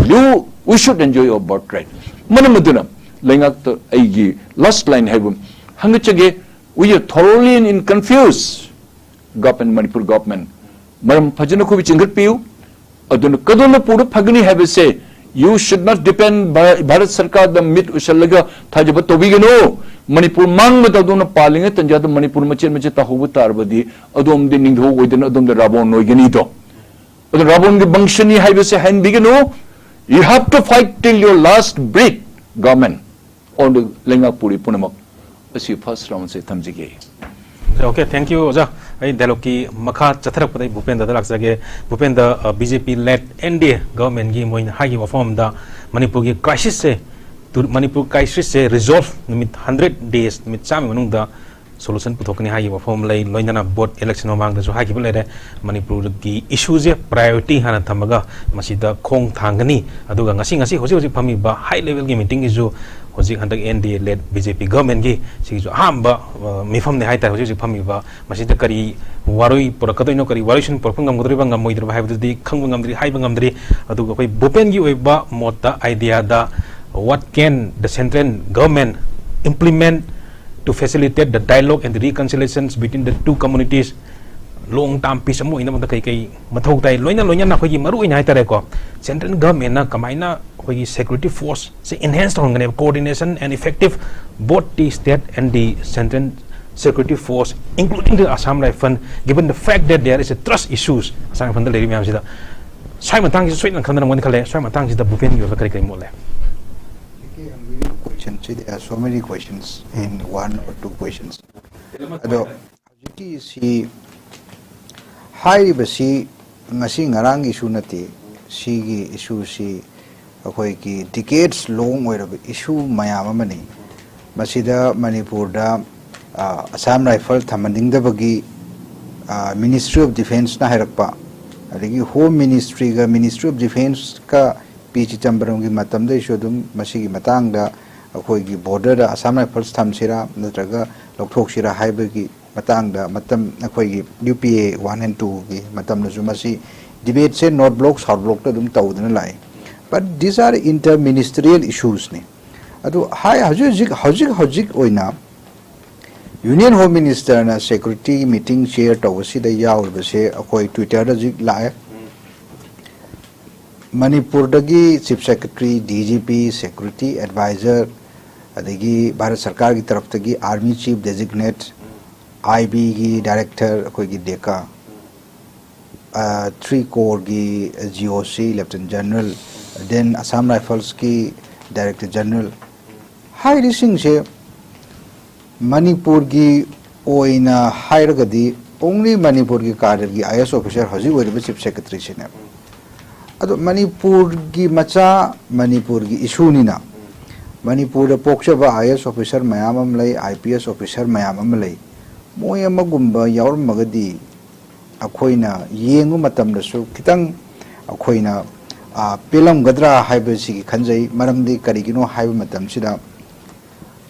You, we should enjoy your birthright. ꯃꯔꯝ ꯑꯗꯨꯅ ꯂꯩꯉꯥꯛꯇ ꯑꯩꯒꯤ last line ꯍꯥꯏꯕ ꯍꯪꯒꯠꯆꯒꯦ. We are thoroughly in confuse. Government, Manipur government, ꯃꯔꯝ ꯐꯖꯅ ꯑꯩꯈꯣꯏꯕꯨ ꯆꯤꯡꯈꯠꯄꯤꯌꯨ꯫ ꯑꯗꯨꯅ ꯀꯗꯣꯝꯅ ꯄꯨꯔ ꯐꯒꯅꯤ ꯍꯥꯏꯕꯁꯦ, you should not depend Bharat ꯁꯔꯀꯥꯔꯗ ꯃꯤꯠ ꯎꯁꯜꯂꯒ ꯊꯥꯖꯕ ꯇꯧꯕꯤꯒꯅꯨ꯫ ꯃꯅꯤꯄꯨꯔ ꯃꯥꯡꯕꯗ ꯑꯗꯣꯝꯅ ꯄꯥꯜꯂꯤꯉꯩ ꯇꯟꯖꯥꯗ ꯃꯅꯤꯄꯨꯔ ꯃꯆꯦꯠ ꯃꯆꯦꯠ ꯇꯥꯍꯧꯕ ꯇꯥꯔꯕꯗꯤ ꯑꯗꯣꯝꯗꯤ ꯅꯤꯡꯊꯧ ꯑꯣꯏꯗꯅ ꯑꯗꯣꯝꯗ ꯔꯥꯕꯣꯟ ꯑꯣꯏꯒꯅꯤꯗꯣ꯫ ꯑꯗꯨ ꯔꯥꯕꯣꯟꯒꯤ ꯕꯪꯁꯅꯤ ꯍꯥꯏꯕꯁꯦ ꯍꯟꯕꯤꯒꯅꯨ꯫ You have to fight till your last breath, government꯫ ꯑꯣꯟ ꯂꯩꯉꯥꯛ ꯄꯨꯔꯤ ꯄꯨꯝꯅꯃꯛ꯫ ꯑꯁꯤ first roundꯁꯦ ꯊꯝꯖꯒꯦ꯫ Okay, thank you ꯑꯣꯖꯥ꯫ ꯑꯩ dialogueꯀꯤ ꯃꯈꯥ ꯆꯠꯊꯔꯛꯄꯗ ꯑꯩ ꯚꯨꯄꯦꯟꯗ꯭ꯔꯗ ꯂꯥꯛꯆꯒꯦ꯫ ꯚꯨꯄꯦꯟꯗ꯭ꯔ, BJP led NDA governmentꯀꯤ ꯃꯣꯏꯅ ꯍꯥꯏꯈꯤꯕ ꯋꯥꯐꯝ ꯑꯃꯗ ꯃꯅꯤꯄꯨꯔꯒꯤ crisisꯁꯦ, ꯃꯅꯤꯄꯨꯔ crisisꯁꯦ resolve ꯅꯨꯃꯤꯠ hundred days, ꯅꯨꯃꯤꯠ ꯆꯥꯝꯃꯒꯤ ꯃꯅꯨꯡꯗ solution ꯄꯨꯊꯣꯛꯀꯅꯤ ꯍꯥꯏꯈꯤꯕ ꯋꯥꯐꯝ ꯑꯃ ꯂꯩ꯫ ꯂꯣꯏꯅꯅ board election ꯃꯃꯥꯡꯗꯁꯨ ꯍꯥꯏꯈꯤꯕ ꯂꯩꯔꯦ꯫ ꯃꯅꯤꯄꯨꯔꯒꯤ issueꯁꯦ priority ꯍꯥꯟꯅ ꯊꯝꯃꯒ ꯃꯁꯤꯗ ꯈꯣꯡ ꯊꯥꯡꯒꯅꯤ꯫ ꯑꯗꯨꯒ ꯉꯁꯤ, ꯉꯁꯤ ꯍꯧꯖꯤꯛ ꯍꯧꯖꯤꯛ ꯐꯝꯃꯤꯕ high levelꯒꯤ meetingꯒꯤꯁꯨ ꯍꯧꯖꯤꯛ ꯍꯟꯗꯛ NDA led BJP governmentꯀꯤ ꯁꯤꯒꯤꯁꯨ ꯑꯍꯥꯟꯕ, ꯑ, ꯃꯤꯐꯝꯅꯦ ꯍꯥꯏꯇꯥꯔꯦ꯫ ꯍꯧꯖꯤꯛ ꯍꯧꯖꯤꯛ ꯐꯝꯃꯤꯕ ꯃꯁꯤꯗ ꯀꯔꯤ ꯋꯥꯔꯣꯏ ꯄꯨꯔꯛꯀꯗꯣꯏꯅꯣ, ꯀꯔꯤ ꯋꯥꯔꯣꯏꯁꯤꯟ ꯄꯨꯔꯛꯄ ꯉꯝꯒꯗꯧꯔꯤꯕ ꯉꯝꯃꯣꯏꯗꯧꯔꯤꯕ ꯍꯥꯏꯕꯗꯨꯗꯤ ꯈꯪꯕ ꯉꯝꯗ꯭ꯔꯤ, ꯍꯥꯏꯕ ꯉꯝꯗ꯭ꯔꯤ꯫ ꯑꯗꯨꯒ ꯑꯩꯈꯣꯏ ꯚꯨꯄꯦꯟꯒꯤ ꯑꯣꯏꯕ ꯃꯣꯠꯇ, ideaꯗ, what can the central government implement to facilitate the dialogue and the reconciliations between the two communities, long term peace ꯑꯃ ꯑꯣꯏꯅꯕꯗ ꯀꯩ ꯀꯩ ꯃꯊꯧ ꯇꯥꯏ? ꯂꯣꯏꯅ ꯂꯣꯏꯅꯅ ꯑꯩꯈꯣꯏꯒꯤ ꯃꯔꯨ ꯑꯣꯏꯅ ꯍꯥꯏꯇꯥꯔꯦꯀꯣ, central governmentꯅ ꯀꯃꯥꯏꯅ ꯑꯩꯈꯣꯏꯒꯤ security forceꯁꯦ enhance ꯇꯧꯍꯟꯒꯅꯦꯕ, coordination and effective both the state and the central security force, including the Assam Rifle, given the fact that there is a trust issues Assam Rifleꯗ ꯂꯩꯔꯤ ꯃꯌꯥꯝꯁꯤꯗ꯫ ꯁ꯭ꯋꯥꯏ ꯃꯇꯥꯡꯁꯤꯗ ꯁꯣꯏꯗꯅ ꯈꯪꯅꯔꯝꯒꯅꯤ ꯈꯜꯂꯦ꯫ ꯁ꯭ꯋꯥꯏ ꯃꯇꯥꯡꯁꯤꯗ ꯚꯨꯄꯦꯟꯒꯤ ꯑꯣꯏꯕ ꯀꯔꯤ ꯀꯔꯤ ꯃꯣꯠ ꯂꯩ? question. See, there are so many questions in one or two questions. ꯑꯗꯣ ꯍꯧꯖꯤꯛꯀꯤ ꯁꯤ ꯍꯥꯏꯔꯤꯕꯁꯤ ꯉꯁꯤ ꯉꯔꯥꯡꯒꯤ issue ꯅꯠꯇꯦ꯫ ꯁꯤꯒꯤ issueꯁꯤ ꯑꯩꯈꯣꯏꯒꯤ decades long ꯑꯣꯏꯔꯕ issue ꯃꯌꯥꯝ ꯑꯃꯅꯤ꯫ ꯃꯁꯤꯗ ꯃꯅꯤꯄꯨꯔꯗ, ꯑ, Assam Rifle ꯊꯝꯍꯟꯅꯤꯡꯗꯕꯒꯤ, ꯑ, Ministry of Defenceꯅ ꯍꯥꯏꯔꯛꯄ, ꯑꯗꯒꯤ Home Ministryꯒ Ministry of Defenceꯀ ꯄꯤ ꯆꯤꯗꯝꯕꯔꯝꯒꯤ ꯃꯇꯝꯗꯩꯁꯨ ꯑꯗꯨꯝ ꯃꯁꯤꯒꯤ ꯃꯇꯥꯡꯗ ꯑꯩꯈꯣꯏꯒꯤ borderꯗ Assam Rifles ꯊꯝꯁꯤꯔꯥ ꯅꯠꯇ꯭ꯔꯒ ꯂꯧꯊꯣꯛꯁꯤꯔꯥ ꯍꯥꯏꯕꯒꯤ ꯃꯇꯥꯡꯗ ꯃꯇꯝ ꯑꯩꯈꯣꯏꯒꯤ U P A one and twoꯒꯤ ꯃꯇꯝꯗꯁꯨ ꯃꯁꯤ debateꯁꯦ North Bloc South Blocꯇ ꯑꯗꯨꯝ ꯇꯧꯗꯅ ꯂꯥꯛꯏ꯫ But these are inter ministerial issuesꯅꯤ꯫ ꯑꯗꯨ ꯍꯥꯏ ꯍꯧꯖꯤꯛ ꯍꯧꯖꯤꯛ ꯍꯧꯖꯤꯛ ꯍꯧꯖꯤꯛ ꯑꯣꯏꯅ Union Home Ministerꯅ security meeting chair ꯇꯧꯕꯁꯤꯗ ꯌꯥꯎꯔꯤꯕꯁꯦ ꯑꯩꯈꯣꯏ Twitterꯗ ꯍꯧꯖꯤꯛ ꯂꯥꯛꯑꯦ꯫ ꯃꯅꯤꯄꯨꯔꯗꯒꯤ Chief Secretary, D G P, Security Advisor, ꯑꯗꯒꯤ ꯚꯥꯔꯠ ꯁꯔꯀꯥꯔꯒꯤ ꯇꯔꯞꯇꯒꯤ Army Chief Designate, I Bꯒꯤ Director ꯑꯩꯈꯣꯏꯒꯤ ꯗꯦꯀꯥ, ꯑ, Three Corpsꯀꯤ G O C, Lieutenant General, then Assam Riflesꯀꯤ Director General, ꯍꯥꯏꯔꯤꯁꯤꯡꯁꯦ ꯃꯅꯤꯄꯨꯔꯒꯤ ꯑꯣꯏꯅ ꯍꯥꯏꯔꯒꯗꯤ only ꯃꯅꯤꯄꯨꯔꯒꯤ cadreꯒꯤ I A S officer ꯍꯧꯖꯤꯛ ꯑꯣꯏꯔꯤꯕ Chief Secretaryꯁꯤꯅꯦꯕ꯫ ꯑꯗꯣ ꯃꯅꯤꯄꯨꯔꯒꯤ ꯃꯆꯥ, ꯃꯅꯤꯄꯨꯔꯒꯤ issueꯅꯤꯅ ꯃꯅꯤꯄꯨꯔꯗ ꯄꯣꯛꯆꯕ I A S officer ꯃꯌꯥꯝ ꯑꯃ ꯂꯩ, I P S officer ꯃꯌꯥꯝ ꯑꯃ ꯂꯩ꯫ ꯃꯣꯏ ꯑꯃꯒꯨꯝꯕ ꯌꯥꯎꯔꯝꯃꯒꯗꯤ ꯑꯩꯈꯣꯏꯅ ꯌꯦꯡꯕ ꯃꯇꯝꯗꯁꯨ ꯈꯤꯇꯪ ꯑꯩꯈꯣꯏꯅ, ꯑ, ꯄꯦꯜꯂꯝꯒꯗ꯭ꯔꯥ ꯍꯥꯏꯕꯁꯤꯒꯤ ꯈꯟꯖꯩ꯫ ꯃꯔꯝꯗꯤ ꯀꯔꯤꯒꯤꯅꯣ ꯍꯥꯏꯕ ꯃꯇꯝꯁꯤꯗ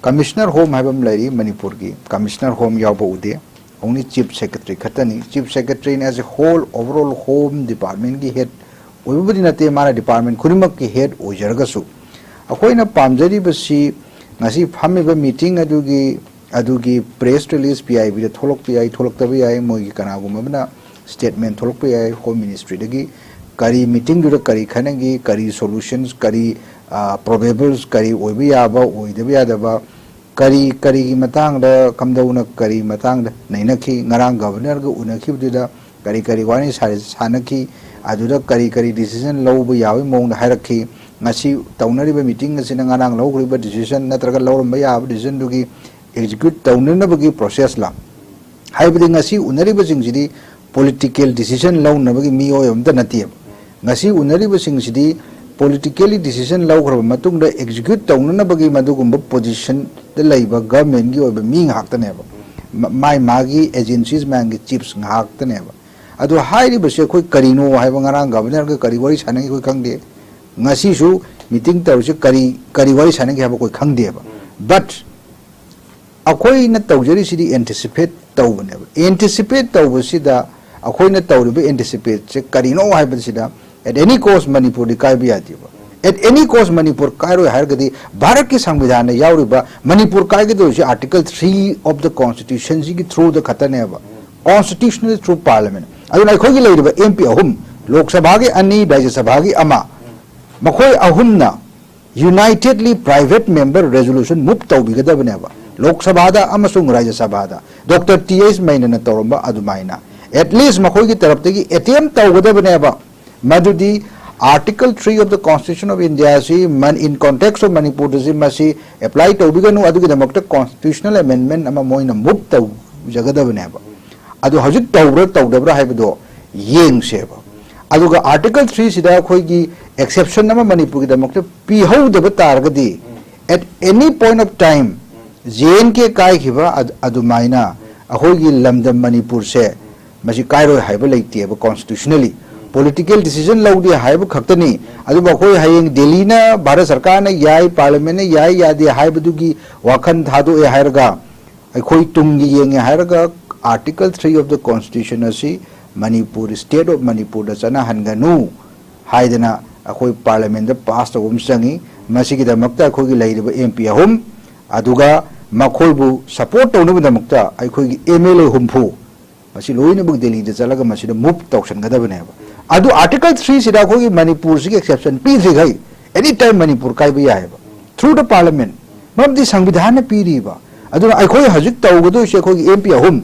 Commissioner Home ꯍꯥꯏꯕ ꯑꯃ ꯂꯩꯔꯤ ꯃꯅꯤꯄꯨꯔꯒꯤ, Commissioner Home ꯌꯥꯎꯕ ꯎꯗꯦ꯫ Only Chief Secretary ꯈꯛꯇꯅꯤ꯫ Chief Secretaryꯅ as a whole overall Home Departmentꯀꯤ head ꯑꯣꯏꯕꯕꯨꯗꯤ ꯅꯠꯇꯦ, ꯃꯥꯅ department ꯈꯨꯗꯤꯡꯃꯛꯀꯤ head ꯑꯣꯏꯖꯔꯒꯁꯨ ꯑꯩꯈꯣꯏꯅ ꯄꯥꯝꯖꯔꯤꯕꯁꯤ ꯉꯁꯤ ꯐꯝꯃꯤꯕ meeting ꯑꯗꯨꯒꯤ, ꯑꯗꯨꯒꯤ press release P I Bꯗ ꯊꯣꯛꯂꯛꯄ ꯌꯥꯏ, ꯊꯣꯛꯂꯛꯇꯕ ꯌꯥꯏ, ꯃꯣꯏꯒꯤ ꯀꯅꯥꯒꯨꯝꯕ ꯑꯃꯅ statement ꯊꯣꯛꯂꯛꯄ ꯌꯥꯏ Home Ministryꯗꯒꯤ꯫ ꯀꯔꯤ meetingꯗꯨꯗ ꯀꯔꯤ ꯈꯟꯅꯈꯤ, ꯀꯔꯤ solutions, ꯀꯔꯤ, ꯑ, probables, ꯀꯔꯤ ꯑꯣꯏꯕ ꯌꯥꯕ, ꯑꯣꯏꯗꯕ ꯌꯥꯗꯕ, ꯀꯔꯤ, ꯀꯔꯤꯒꯤ ꯃꯇꯥꯡꯗ, ꯀꯝꯗꯧꯅ ꯀꯔꯤ ꯃꯇꯥꯡꯗ ꯅꯩꯅꯈꯤ, ꯉꯔꯥꯡ Governorꯒ ꯎꯅꯈꯤꯕꯗꯨꯗ ꯀꯔꯤ ꯀꯔꯤ ꯋꯥꯔꯤ ꯁꯥ-, ꯁꯥꯟꯅꯈꯤ, ꯑꯗꯨꯗ ꯀꯔꯤ ꯀꯔꯤ decision ꯂꯧꯕ ꯌꯥꯕꯒꯤ ꯃꯑꯣꯡꯗ ꯍꯥꯏꯔꯛꯈꯤ, ꯉꯁꯤ ꯇꯧꯅꯔꯤꯕ meeting ꯑꯁꯤꯅ ꯉꯔꯥꯡ ꯂꯧꯈ꯭ꯔꯤꯕ decision ꯅꯠꯇ꯭ꯔꯒ ꯂꯧꯔꯝꯕ ꯌꯥꯕ decisionꯗꯨꯒꯤ execute ꯇꯧꯅꯅꯕꯒꯤ processꯂ? ꯍꯥꯏꯕꯗꯤ ꯉꯁꯤ ꯎꯅꯔꯤꯕꯁꯤꯡꯁꯤꯗꯤ political decision ꯂꯧꯅꯕꯒꯤ ꯃꯤꯑꯣꯏ ꯑꯃꯇ ꯅꯠꯇꯦꯕ꯫ ꯉꯁꯤ ꯎꯅꯔꯤꯕꯁꯤꯡꯁꯤꯗꯤ politically decision ꯂꯧꯈ꯭ꯔꯕ ꯃꯇꯨꯡꯗ execute ꯇꯧꯅꯅꯕꯒꯤ ꯃꯗꯨꯒꯨꯝꯕ positionꯗ ꯂꯩꯕ governmentꯀꯤ ꯑꯣꯏꯕ ꯃꯤ ꯉꯥꯛꯇꯅꯦꯕ꯫ ꯃ-, ꯃꯥꯏ ꯃꯥꯒꯤ agencies ꯃꯌꯥꯝꯒꯤ chiefs ꯉꯥꯛꯇꯅꯦꯕ꯫ ꯑꯗꯣ ꯍꯥꯏꯔꯤꯕꯁꯦ ꯑꯩꯈꯣꯏ ꯀꯔꯤꯅꯣ ꯍꯥꯏꯕ, ꯉꯔꯥꯡ governorꯒ ꯀꯔꯤ ꯋꯥꯔꯤ ꯁꯥꯟꯅꯈꯤ ꯑꯩꯈꯣꯏ ꯈꯪꯗꯦ, ꯉꯁꯤꯁꯨ meeting ꯇꯧꯔꯤꯁꯦ ꯀꯔꯤ, ꯀꯔꯤ ꯋꯥꯔꯤ ꯁꯥꯟꯅꯈꯤ ꯍꯥꯏꯕ ꯑꯩꯈꯣꯏ ꯈꯪꯗꯦꯕ꯫ But ꯑꯩꯈꯣꯏꯅ ꯇꯧꯖꯔꯤꯁꯤꯗꯤ anticipate ꯇꯧꯕꯅꯦꯕ꯫ Anticipate ꯇꯧꯕꯁꯤꯗ ꯑꯩꯈꯣꯏꯅ ꯇꯧꯔꯤꯕ anticipateꯁꯦ ꯀꯔꯤꯅꯣ ꯍꯥꯏꯕꯁꯤꯗ, at any cost ꯃꯅꯤꯄꯨꯔꯗꯤ ꯀꯥꯏꯕ ꯌꯥꯗꯦꯕ꯫ At any cost ꯃꯅꯤꯄꯨꯔ ꯀꯥꯏꯔꯣꯏ ꯍꯥꯏꯔꯒꯗꯤ ꯚꯥꯔꯠꯀꯤ ꯁꯪꯕꯤꯙꯥꯟꯗ ꯌꯥꯎꯔꯤꯕ Manipur ꯀꯥꯏꯒꯗꯧꯔꯤꯁꯦ Article three of the Constitutionꯁꯤꯒꯤ throughꯗ ꯈꯛꯇꯅꯦꯕ, constitutional through parliament꯫ ꯑꯗꯨꯅ ꯑꯩꯈꯣꯏꯒꯤ ꯂꯩꯔꯤꯕ MP ꯑꯍꯨꯝ, ꯂꯣꯛ ꯁꯚꯥꯒꯤ ꯑꯅꯤ, ꯔꯥꯖ꯭ꯌ ꯁꯚꯥꯒꯤ ꯑꯃ, ꯃꯈꯣꯏ ꯑꯍꯨꯝꯅ unitedly private member resolution move ꯇꯧꯕꯤꯒꯗꯕꯅꯦꯕ, ꯂꯣꯛ ꯁꯚꯥꯗ ꯑꯃꯁꯨꯡ ꯔꯥꯖ꯭ꯌ ꯁꯚꯥꯗ, ꯗꯣꯛꯇꯔ ꯇꯤ ꯑꯩꯆ ꯃꯩꯅꯅ ꯇꯧꯔꯝꯕ ꯑꯗꯨꯃꯥꯏꯅ꯫ At least ꯃꯈꯣꯏꯒꯤ ꯇꯔꯞꯇꯒꯤ attempt ꯇꯧꯒꯗꯕꯅꯦꯕ, ꯃꯗꯨꯗꯤ Article three of the Constitution of India ꯑꯁꯤ ꯃꯟ-, in context of ꯃꯅꯤꯄꯨꯔꯗꯁꯤ ꯃꯁꯤ apply ꯇꯧꯕꯤꯒꯅꯨ, ꯑꯗꯨꯒꯤꯗꯃꯛꯇ constitutional amendment ꯑꯃ ꯃꯣꯏꯅ move ꯇꯧꯖꯒꯗꯕꯅꯦꯕ꯫ ꯑꯗꯨ ꯍꯧꯖꯤꯛ ꯇꯧꯕ꯭ꯔꯥ ꯇꯧꯗꯕ꯭ꯔꯥ ꯍꯥꯏꯕꯗꯣ ꯌꯦꯡꯁꯦꯕ꯫ ꯑꯗꯨꯒ Article threeꯁꯤꯗ ꯑꯩꯈꯣꯏꯒꯤ exception ꯑꯃ ꯃꯅꯤꯄꯨꯔꯒꯤꯗꯃꯛꯇ ꯄꯤꯍꯧꯗꯕ ꯇꯥꯔꯒꯗꯤ, at any point of time, J and K ꯀꯥꯏꯈꯤꯕ ꯑꯗ-, ꯑꯗꯨꯃꯥꯏꯅ ꯑꯩꯈꯣꯏꯒꯤ ꯂꯝꯗꯝ ꯃꯅꯤꯄꯨꯔꯁꯦ ꯃꯁꯤ ꯀꯥꯏꯔꯣꯏ ꯍꯥꯏꯕ ꯂꯩꯇꯦꯕ꯫ Constitutionally political decision ꯂꯧꯗꯦ ꯍꯥꯏꯕ ꯈꯛꯇꯅꯤ꯫ ꯑꯗꯨꯕꯨ ꯑꯩꯈꯣꯏ ꯍꯌꯦꯡ ꯗꯦꯜꯂꯤꯅ, ꯚꯥꯔꯠ ꯁꯔꯀꯥꯔꯅ ꯌꯥꯏ, parliamentꯅ ꯌꯥꯏ ꯌꯥꯗꯦ ꯍꯥꯏꯕꯗꯨꯒꯤ ꯋꯥꯈꯜ ꯊꯥꯗꯣꯛꯑꯦ ꯍꯥꯏꯔꯒ, ꯑꯩꯈꯣꯏ ꯇꯨꯡꯒꯤ ꯌꯦꯡꯉꯦ ꯍꯥꯏꯔꯒ Article three of the Constitution ꯑꯁꯤ ꯃꯅꯤꯄꯨꯔ, State of ꯃꯅꯤꯄꯨꯔꯗ ꯆꯠꯅꯍꯟꯒꯅꯨ ꯍꯥꯏꯗꯅ ꯑꯩꯈꯣꯏ parliamentꯗ pass ꯇꯧꯕ ꯑꯃ ꯆꯪꯉꯤ꯫ ꯃꯁꯤꯒꯤꯗꯃꯛꯇ ꯑꯩꯈꯣꯏꯒꯤ ꯂꯩꯔꯤꯕ MP ꯑꯍꯨꯝ, ꯑꯗꯨꯒ ꯃꯈꯣꯏꯕꯨ support ꯇꯧꯅꯕꯒꯤꯗꯃꯛꯇ ꯑꯩꯈꯣꯏꯒꯤ MLA ꯍꯨꯝꯐꯨ, ꯃꯁꯤ ꯂꯣꯏꯅꯃꯛ ꯗꯦꯜꯂꯤꯗ ꯆꯠꯂꯒ ꯃꯁꯤꯗ move ꯇꯧꯁꯟꯒꯗꯕꯅꯦꯕ꯫ ꯑꯗꯨ Article threeꯁꯤꯗ ꯑꯩꯈꯣꯏꯒꯤ ꯃꯅꯤꯄꯨꯔꯁꯤꯒꯤ exception ꯄꯤꯗ꯭ꯔꯤꯈꯩ any time ꯃꯅꯤꯄꯨꯔ ꯀꯥꯏꯕ ꯌꯥꯏꯑꯕ, through the parliament꯫ ꯃꯔꯝꯗꯤ ꯁꯪꯕꯤꯙꯥꯟꯅ ꯄꯤꯔꯤꯕ꯫ ꯑꯗꯨꯅ ꯑꯩꯈꯣꯏ ꯍꯧꯖꯤꯛ ꯇꯧꯒꯗꯣꯏꯁꯦ ꯑꯩꯈꯣꯏꯒꯤ MP ꯑꯍꯨꯝ,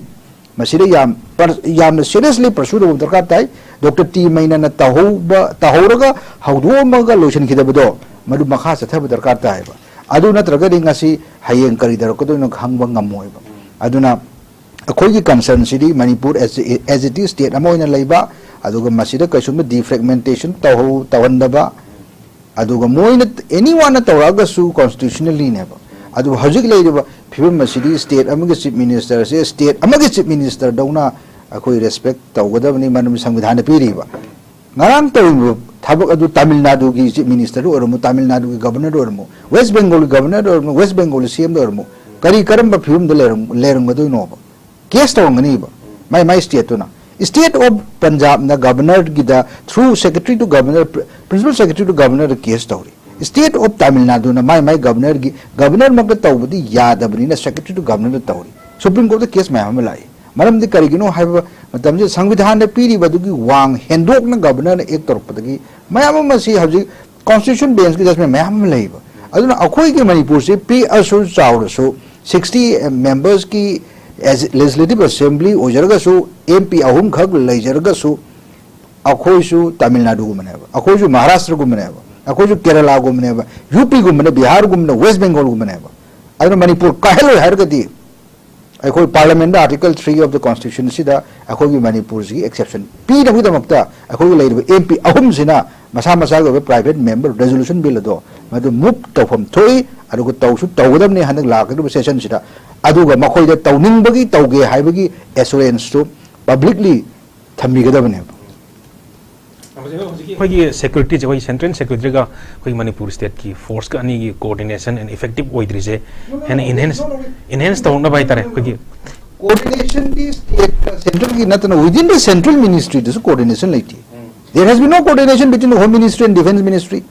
ꯃꯁꯤꯗ ꯌꯥꯝ ꯄꯔ-, ꯌꯥꯝꯅ seriously pursue ꯇꯧꯕ ꯗꯔꯀꯥꯔ ꯇꯥꯏ꯫ ꯗꯣꯛꯇꯔ ꯇꯤ ꯃꯩꯅꯅ ꯇꯧꯍꯧꯕ, ꯇꯧꯍꯧꯔꯒ ꯍꯧꯗꯣꯛꯑꯝꯃꯒ ꯂꯣꯏꯁꯤꯟꯈꯤꯗꯕꯗꯣ, ꯃꯗꯨ ꯃꯈꯥ ꯆꯠꯊꯕ ꯗꯔꯀꯥꯔ ꯇꯥꯏꯌꯦꯕ꯫ ꯑꯗꯨ ꯅꯠꯇ꯭ꯔꯒꯗꯤ ꯉꯁꯤ ꯍꯌꯦꯡ ꯀꯔꯤ ꯇꯧꯔꯛꯀꯗꯣꯏꯅꯣ ꯈꯪꯕ ꯉꯝꯃꯣꯏꯕ꯫ ꯑꯗꯨꯅ ꯑꯩꯈꯣꯏꯒꯤ concernꯁꯤꯗꯤ Manipur as, as it is state ꯑꯃ ꯑꯣꯏꯅ ꯂꯩꯕ, ꯑꯗꯨꯒ ꯃꯁꯤꯗ ꯀꯩꯁꯨꯝꯕ defragmentation ꯇꯧꯍꯧ-, ꯇꯧꯍꯟꯗꯕ, ꯑꯗꯨꯒ ꯃꯣꯏꯅ, anyoneꯅ ꯇꯧꯔꯛꯑꯒꯁꯨ constitutionallyꯅꯦꯕ꯫ ꯑꯗꯨꯕꯨ ꯍꯧꯖꯤꯛ ꯂꯩꯔꯤꯕ ꯐꯤꯕꯝ ꯑꯁꯤꯗꯤ state ꯑꯃꯒꯤ chief ministerꯁꯦ state ꯑꯃꯒꯤ chief ministerꯗꯧꯅ ꯑꯩꯈꯣꯏ respect ꯇꯧꯒꯗꯕꯅꯤ, ꯃꯔꯝꯗꯤ ꯁꯪꯕꯤꯙꯥꯟꯅ ꯄꯤꯔꯤꯕ꯫ ꯉꯔꯥꯡ ꯇꯧꯔꯤꯕ ꯊꯕꯛ ꯑꯗꯨ ꯇꯥꯃꯤꯜ ꯅꯥꯗꯨꯒꯤ chief ministerꯗ ꯑꯣꯏꯔꯝꯃꯣ, ꯇꯥꯃꯤꯜ ꯅꯥꯗꯨꯒꯤ governorꯗ ꯑꯣꯏꯔꯝꯃꯣ, West Bengalꯒꯤ governorꯗ ꯑꯣꯏꯔꯝꯃꯣ, West Bengalꯒꯤ CMꯗ ꯑꯣꯏꯔꯝꯃꯣ, ꯀꯔꯤ ꯀꯔꯝꯕ ꯐꯤꯕꯝꯗ ꯂꯩꯔꯝ-, ꯂꯩꯔꯝꯒꯗꯣꯏꯅꯣꯕ? Case ꯇꯧꯔꯝꯒꯅꯤꯕ my my stateꯇꯨꯅ꯫ State of Punjabꯅ governorꯒꯤꯗ through secretary to governor, principal secretary to governorꯗ case ꯇꯧꯔꯤ꯫ State of Tamil Naduꯅ ꯃꯥꯏ ꯃꯥꯏ governorꯒꯤ, governorꯃꯛꯇ ꯇꯧꯕꯗꯤ ꯌꯥꯗꯕꯅꯤꯅ secretary to governorꯗ ꯇꯧꯔꯤ꯫ Supreme Courtꯇ case ꯃꯌꯥꯝ ꯑꯃ ꯂꯥꯛꯏ꯫ ꯃꯔꯝꯗꯤ ꯀꯔꯤꯒꯤꯅꯣ ꯍꯥꯏꯕ ꯃꯇꯝꯁꯤꯗ ꯁꯪꯕꯤꯙꯥꯟꯗ ꯄꯤꯔꯤꯕ ꯑꯗꯨꯒꯤ ꯋꯥꯡ ꯍꯦꯟꯗꯣꯛꯅ governorꯅ act ꯇꯧꯔꯛꯄꯗꯒꯤ ꯃꯌꯥꯝ ꯑꯃ ꯁꯤ ꯍꯧꯖꯤꯛ constitution benchꯀꯤ judgment ꯃꯌꯥꯝ ꯑꯃ ꯂꯩꯕ꯫ ꯑꯗꯨꯅ ꯑꯩꯈꯣꯏꯒꯤ ꯃꯅꯤꯄꯨꯔꯁꯤ ꯄꯤꯛꯑꯁꯨ ꯆꯥꯎꯔꯁꯨ sixty membersꯀꯤ as-, legislative assembly ꯑꯣꯏꯖꯔꯒꯁꯨ, MP ꯑꯍꯨꯝꯈꯛ ꯂꯩꯖꯔꯒꯁꯨ, ꯑꯩꯈꯣꯏꯁꯨ ꯇꯥꯃꯤꯜ ꯅꯥꯗꯨꯒꯨꯝꯕꯅꯦꯕ, ꯑꯩꯈꯣꯏꯁꯨ ꯃꯍꯥꯔꯥꯁꯇ꯭ꯔꯒꯨꯝꯕꯅꯦꯕ, ꯑꯩꯈꯣꯏꯁꯨ ꯀꯦꯔꯂꯥꯒꯨꯝꯕꯅꯦꯕ, UPꯒꯨꯝꯕꯅꯦ, ꯕꯤꯍꯥꯔꯒꯨꯝꯕꯅꯦ, West Bengalꯒꯨꯝꯕꯅꯦꯕ꯫ ꯑꯗꯨꯅ ꯃꯅꯤꯄꯨꯔ ꯀꯥꯏꯍꯜꯂꯣꯏ ꯍꯥꯏꯔꯒꯗꯤ ꯑꯩꯈꯣꯏ parliamentꯗ article three of the constitutionꯁꯤꯗ ꯑꯩꯈꯣꯏꯒꯤ ꯃꯅꯤꯄꯨꯔꯁꯤꯒꯤ exception ꯄꯤꯅꯕꯒꯤꯗꯃꯛꯇ ꯑꯩꯈꯣꯏꯒꯤ ꯂꯩꯔꯤꯕ MP ꯑꯍꯨꯝꯁꯤꯅ ꯃꯁꯥ ꯃꯁꯥꯒꯤ ꯑꯣꯏꯕ private member resolution bill ꯑꯗꯣ ꯃꯗꯨ move ꯇꯧꯐꯝ ꯊꯣꯛꯏ, ꯑꯗꯨꯒ ꯇꯧꯁꯨ ꯇꯧꯒꯗꯕꯅꯤ ꯍꯟꯗꯛ ꯂꯥꯛꯀꯗꯧꯔꯤꯕ sessionꯁꯤꯗ꯫ ꯑꯗꯨꯒ ꯃꯈꯣꯏꯗ ꯇꯧꯅꯤꯡꯕꯒꯤ ꯇꯧꯒꯦ ꯍꯥꯏꯕꯒꯤ assuranceꯇꯨ publicly ꯊꯝꯕꯤꯒꯗꯕꯅꯦꯕ꯫ ꯍꯧꯖꯤꯛ ꯍꯧꯖꯤꯛꯀꯤ ꯑꯩꯈꯣꯏꯒꯤ securityꯁꯦ, ꯑꯩꯈꯣꯏꯒꯤ central securityꯒ ꯑꯩꯈꯣꯏꯒꯤ ꯃꯅꯤꯄꯨꯔ stateꯀꯤ forceꯀ ꯑꯅꯤꯒꯤ coordination and effective ꯑꯣꯏꯗ꯭ꯔꯤꯁꯦ ꯍꯦꯟꯅ enhance enhance ꯇꯧꯅꯕ ꯍꯥꯏꯇꯥꯔꯦ ꯑꯩꯈꯣꯏꯒꯤ Coordinationꯗꯤ stateꯀ centralꯒꯤ ꯅꯠꯇꯅ within the central ministryꯗꯁꯨ coordination ꯂꯩꯇꯦ꯫ There has been no coordination between the Home Ministry and Defence Ministry.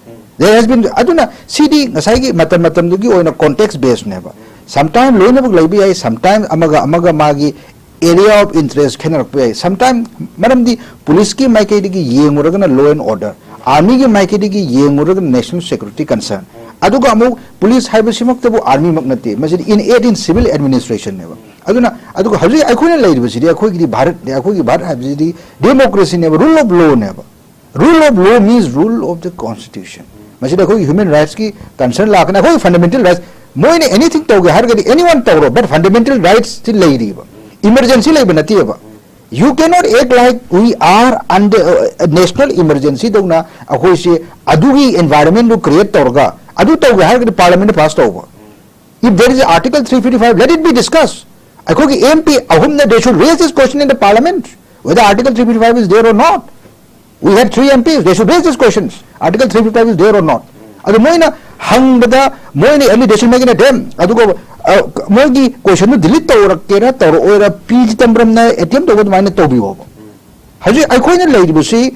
There has been, ꯑꯗꯨꯅ ꯁꯤꯗꯤ ꯉꯁꯥꯏꯒꯤ ꯃꯇꯝ ꯃꯇꯝꯗꯨꯒꯤ ꯑꯣꯏꯅ context basedꯅꯦꯕ꯫ Sometime ꯂꯣꯏꯅꯃꯛ ꯂꯩꯕ ꯌꯥꯏ, sometime ꯑꯃꯒ ꯑꯃꯒ ꯃꯥꯒꯤ area of interest ꯈꯦꯠꯅꯔꯛꯄ ꯌꯥꯏ꯫ Sometime ꯃꯔꯝꯗꯤ policeꯀꯤ ꯃꯥꯏꯀꯩꯗꯒꯤ ꯌꯦꯡꯉꯨꯔꯒꯅ law and order, armyꯒꯤ ꯃꯥꯏꯀꯩꯗꯒꯤ ꯌꯦꯡꯉꯨꯔꯒꯅ national security concern, ꯑꯗꯨꯒ ꯑꯃꯨꯛ police ꯍꯥꯏꯕꯁꯤꯃꯛꯇꯕꯨ armyꯃꯛ ꯅꯠꯇꯦ, ꯃꯁꯤꯗꯤ innate in civil administrationꯅꯦꯕ꯫ ꯑꯗꯨꯅ, ꯑꯗꯨꯒ ꯍꯧꯖꯤꯛ ꯑꯩꯈꯣꯏꯅ ꯂꯩꯔꯤꯕꯁꯤꯗꯤ, ꯑꯩꯈꯣꯏꯒꯤꯗꯤ ꯚꯥꯔꯠꯅꯦ, ꯑꯩꯈꯣꯏꯒꯤ ꯚꯥꯔꯠ ꯍꯥꯏꯕꯁꯤꯗꯤ democracyꯅꯦꯕ, rule of lawꯅꯦꯕ꯫ Rule of law means rule of the constitution. ꯃꯁꯤꯗ ꯑꯩꯈꯣꯏꯒꯤ human rightsꯀꯤ concern ꯂꯥꯛꯀꯅꯤ, ꯑꯩꯈꯣꯏꯒꯤ fundamental rights꯫ ꯃꯣꯏꯅ anything ꯇꯧꯒꯦ ꯍꯥꯏꯔꯒꯗꯤ anyone ꯇꯧꯔꯣ, but fundamental rightsꯇꯤ ꯂꯩꯔꯤꯕ꯫ Emergency ꯂꯩꯕ ꯅꯠꯇꯦꯕ꯫ You cannot act like we are under, uh, national emergency ꯗꯧꯅ ꯑꯩꯈꯣꯏꯁꯦ ꯑꯗꯨꯒꯤ environmentꯗꯨ create ꯇꯧꯔꯒ ꯑꯗꯨ ꯇꯧꯒꯦ ꯍꯥꯏꯔꯒꯗꯤ parliamentꯅ pass ꯇꯧꯕ꯫ If there is Article three fifty-five, let it be discussed. ꯑꯩꯈꯣꯏꯒꯤ MP ꯑꯍꯨꯝꯅ, they should raise this question in the parliament, whether Article three fifty-five is there or not. We have three MPs, they should raise this questions. Article three fifty-five is there or not. ꯑꯗꯨ ꯃꯣꯏꯅ ꯍꯪꯕꯗ ꯃꯣꯏꯅ only they should make an attempt. ꯑꯗꯨꯒ, ꯑ, ꯃꯣꯏꯒꯤ questionꯗꯨ delete ꯇꯧꯔꯛꯀꯦꯔꯥ ꯇꯧꯔꯛꯑꯣꯏꯔꯥ, ꯄꯤ ꯆꯤꯗꯝꯕꯔꯝꯅ attempt ꯇꯧꯕ ꯑꯗꯨꯃꯥꯏꯅ ꯇꯧꯕꯤꯌꯣꯕ꯫ ꯍꯧꯖꯤꯛ ꯑꯩꯈꯣꯏꯅ ꯂꯩꯔꯤꯕꯁꯤ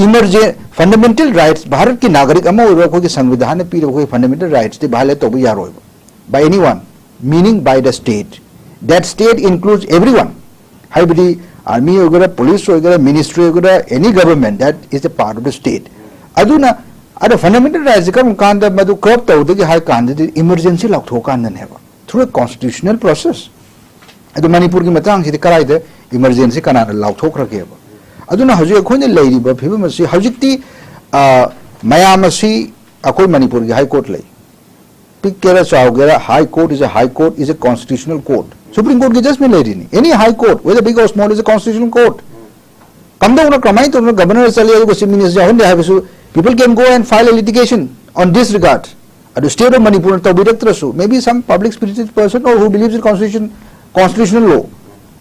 emergen-, fundamental rights, ꯚꯥꯔꯠꯀꯤ ꯅꯥꯒꯔꯤꯛ ꯑꯃ ꯑꯣꯏꯔꯣ, ꯑꯩꯈꯣꯏꯒꯤ ꯁꯪꯕꯤꯙꯥꯟꯅ ꯄꯤꯔꯤꯕ ꯑꯩꯈꯣꯏꯒꯤ fundamental rightsꯇꯤ violate ꯇꯧꯕ ꯌꯥꯔꯣꯏꯕ, by anyone, meaning by the state. That state includes everyone. ꯍꯥꯏꯕꯗꯤ army ꯑꯣꯏꯒꯦꯔꯥ, police ꯑꯣꯏꯒꯦꯔꯥ, ministry ꯑꯣꯏꯒꯦꯔꯥ, any government that is a part of the state. ꯑꯗꯨꯅ, ꯑꯗꯣ fundamental rightsꯁꯦ ꯀꯔꯝ ꯀꯥꯟꯗ ꯃꯗꯨ curb ꯇꯧꯗꯒꯦ ꯍꯥꯏ ꯀꯥꯟꯗꯗꯤ emergency ꯂꯥꯎꯊꯣꯛꯑꯀꯥꯟꯗꯅꯦꯕ, through a constitutional process. ꯑꯗꯨ ꯃꯅꯤꯄꯨꯔꯒꯤ ꯃꯇꯥꯡꯁꯤꯗꯤ ꯀꯗꯥꯏꯗ emergency ꯀꯅꯥꯅ ꯂꯥꯎꯊꯣꯛꯈ꯭ꯔꯒꯦꯕ? ꯑꯗꯨꯅ ꯍꯧꯖꯤꯛ ꯑꯩꯈꯣꯏꯅ ꯂꯩꯔꯤꯕ ꯐꯤꯕꯝ ꯑꯁꯤ ꯍꯧꯖꯤꯛꯇꯤ, ꯑ, ꯃꯌꯥꯝ ꯑꯁꯤ ꯑꯩꯈꯣꯏ ꯃꯅꯤꯄꯨꯔꯒꯤ high court ꯂꯩ꯫ ꯄꯤꯛꯀꯦꯔꯥ ꯆꯥꯎꯒꯦꯔꯥ, high court is a high court, is a constitutional court. Supreme Courtꯀꯤ judgment ꯂꯩꯔꯤꯅꯤ꯫ Any high court, whether big or small, is a constitutional court. ꯀꯝꯗꯧꯅ, ꯀꯃꯥꯏꯅ ꯇꯧꯗꯅ governor ꯆꯠꯂꯤ ꯑꯗꯨꯒ chief minister ꯌꯥꯎꯍꯟꯗꯦ ꯍꯥꯏꯕꯁꯨ, people can go and file a litigation on this regard. ꯑꯗꯨ state of ꯃꯅꯤꯄꯨꯔꯅ ꯇꯧꯕꯤꯔꯛꯇ꯭ꯔꯁꯨ, maybe some public spirited person or who believes in constitution, constitutional law.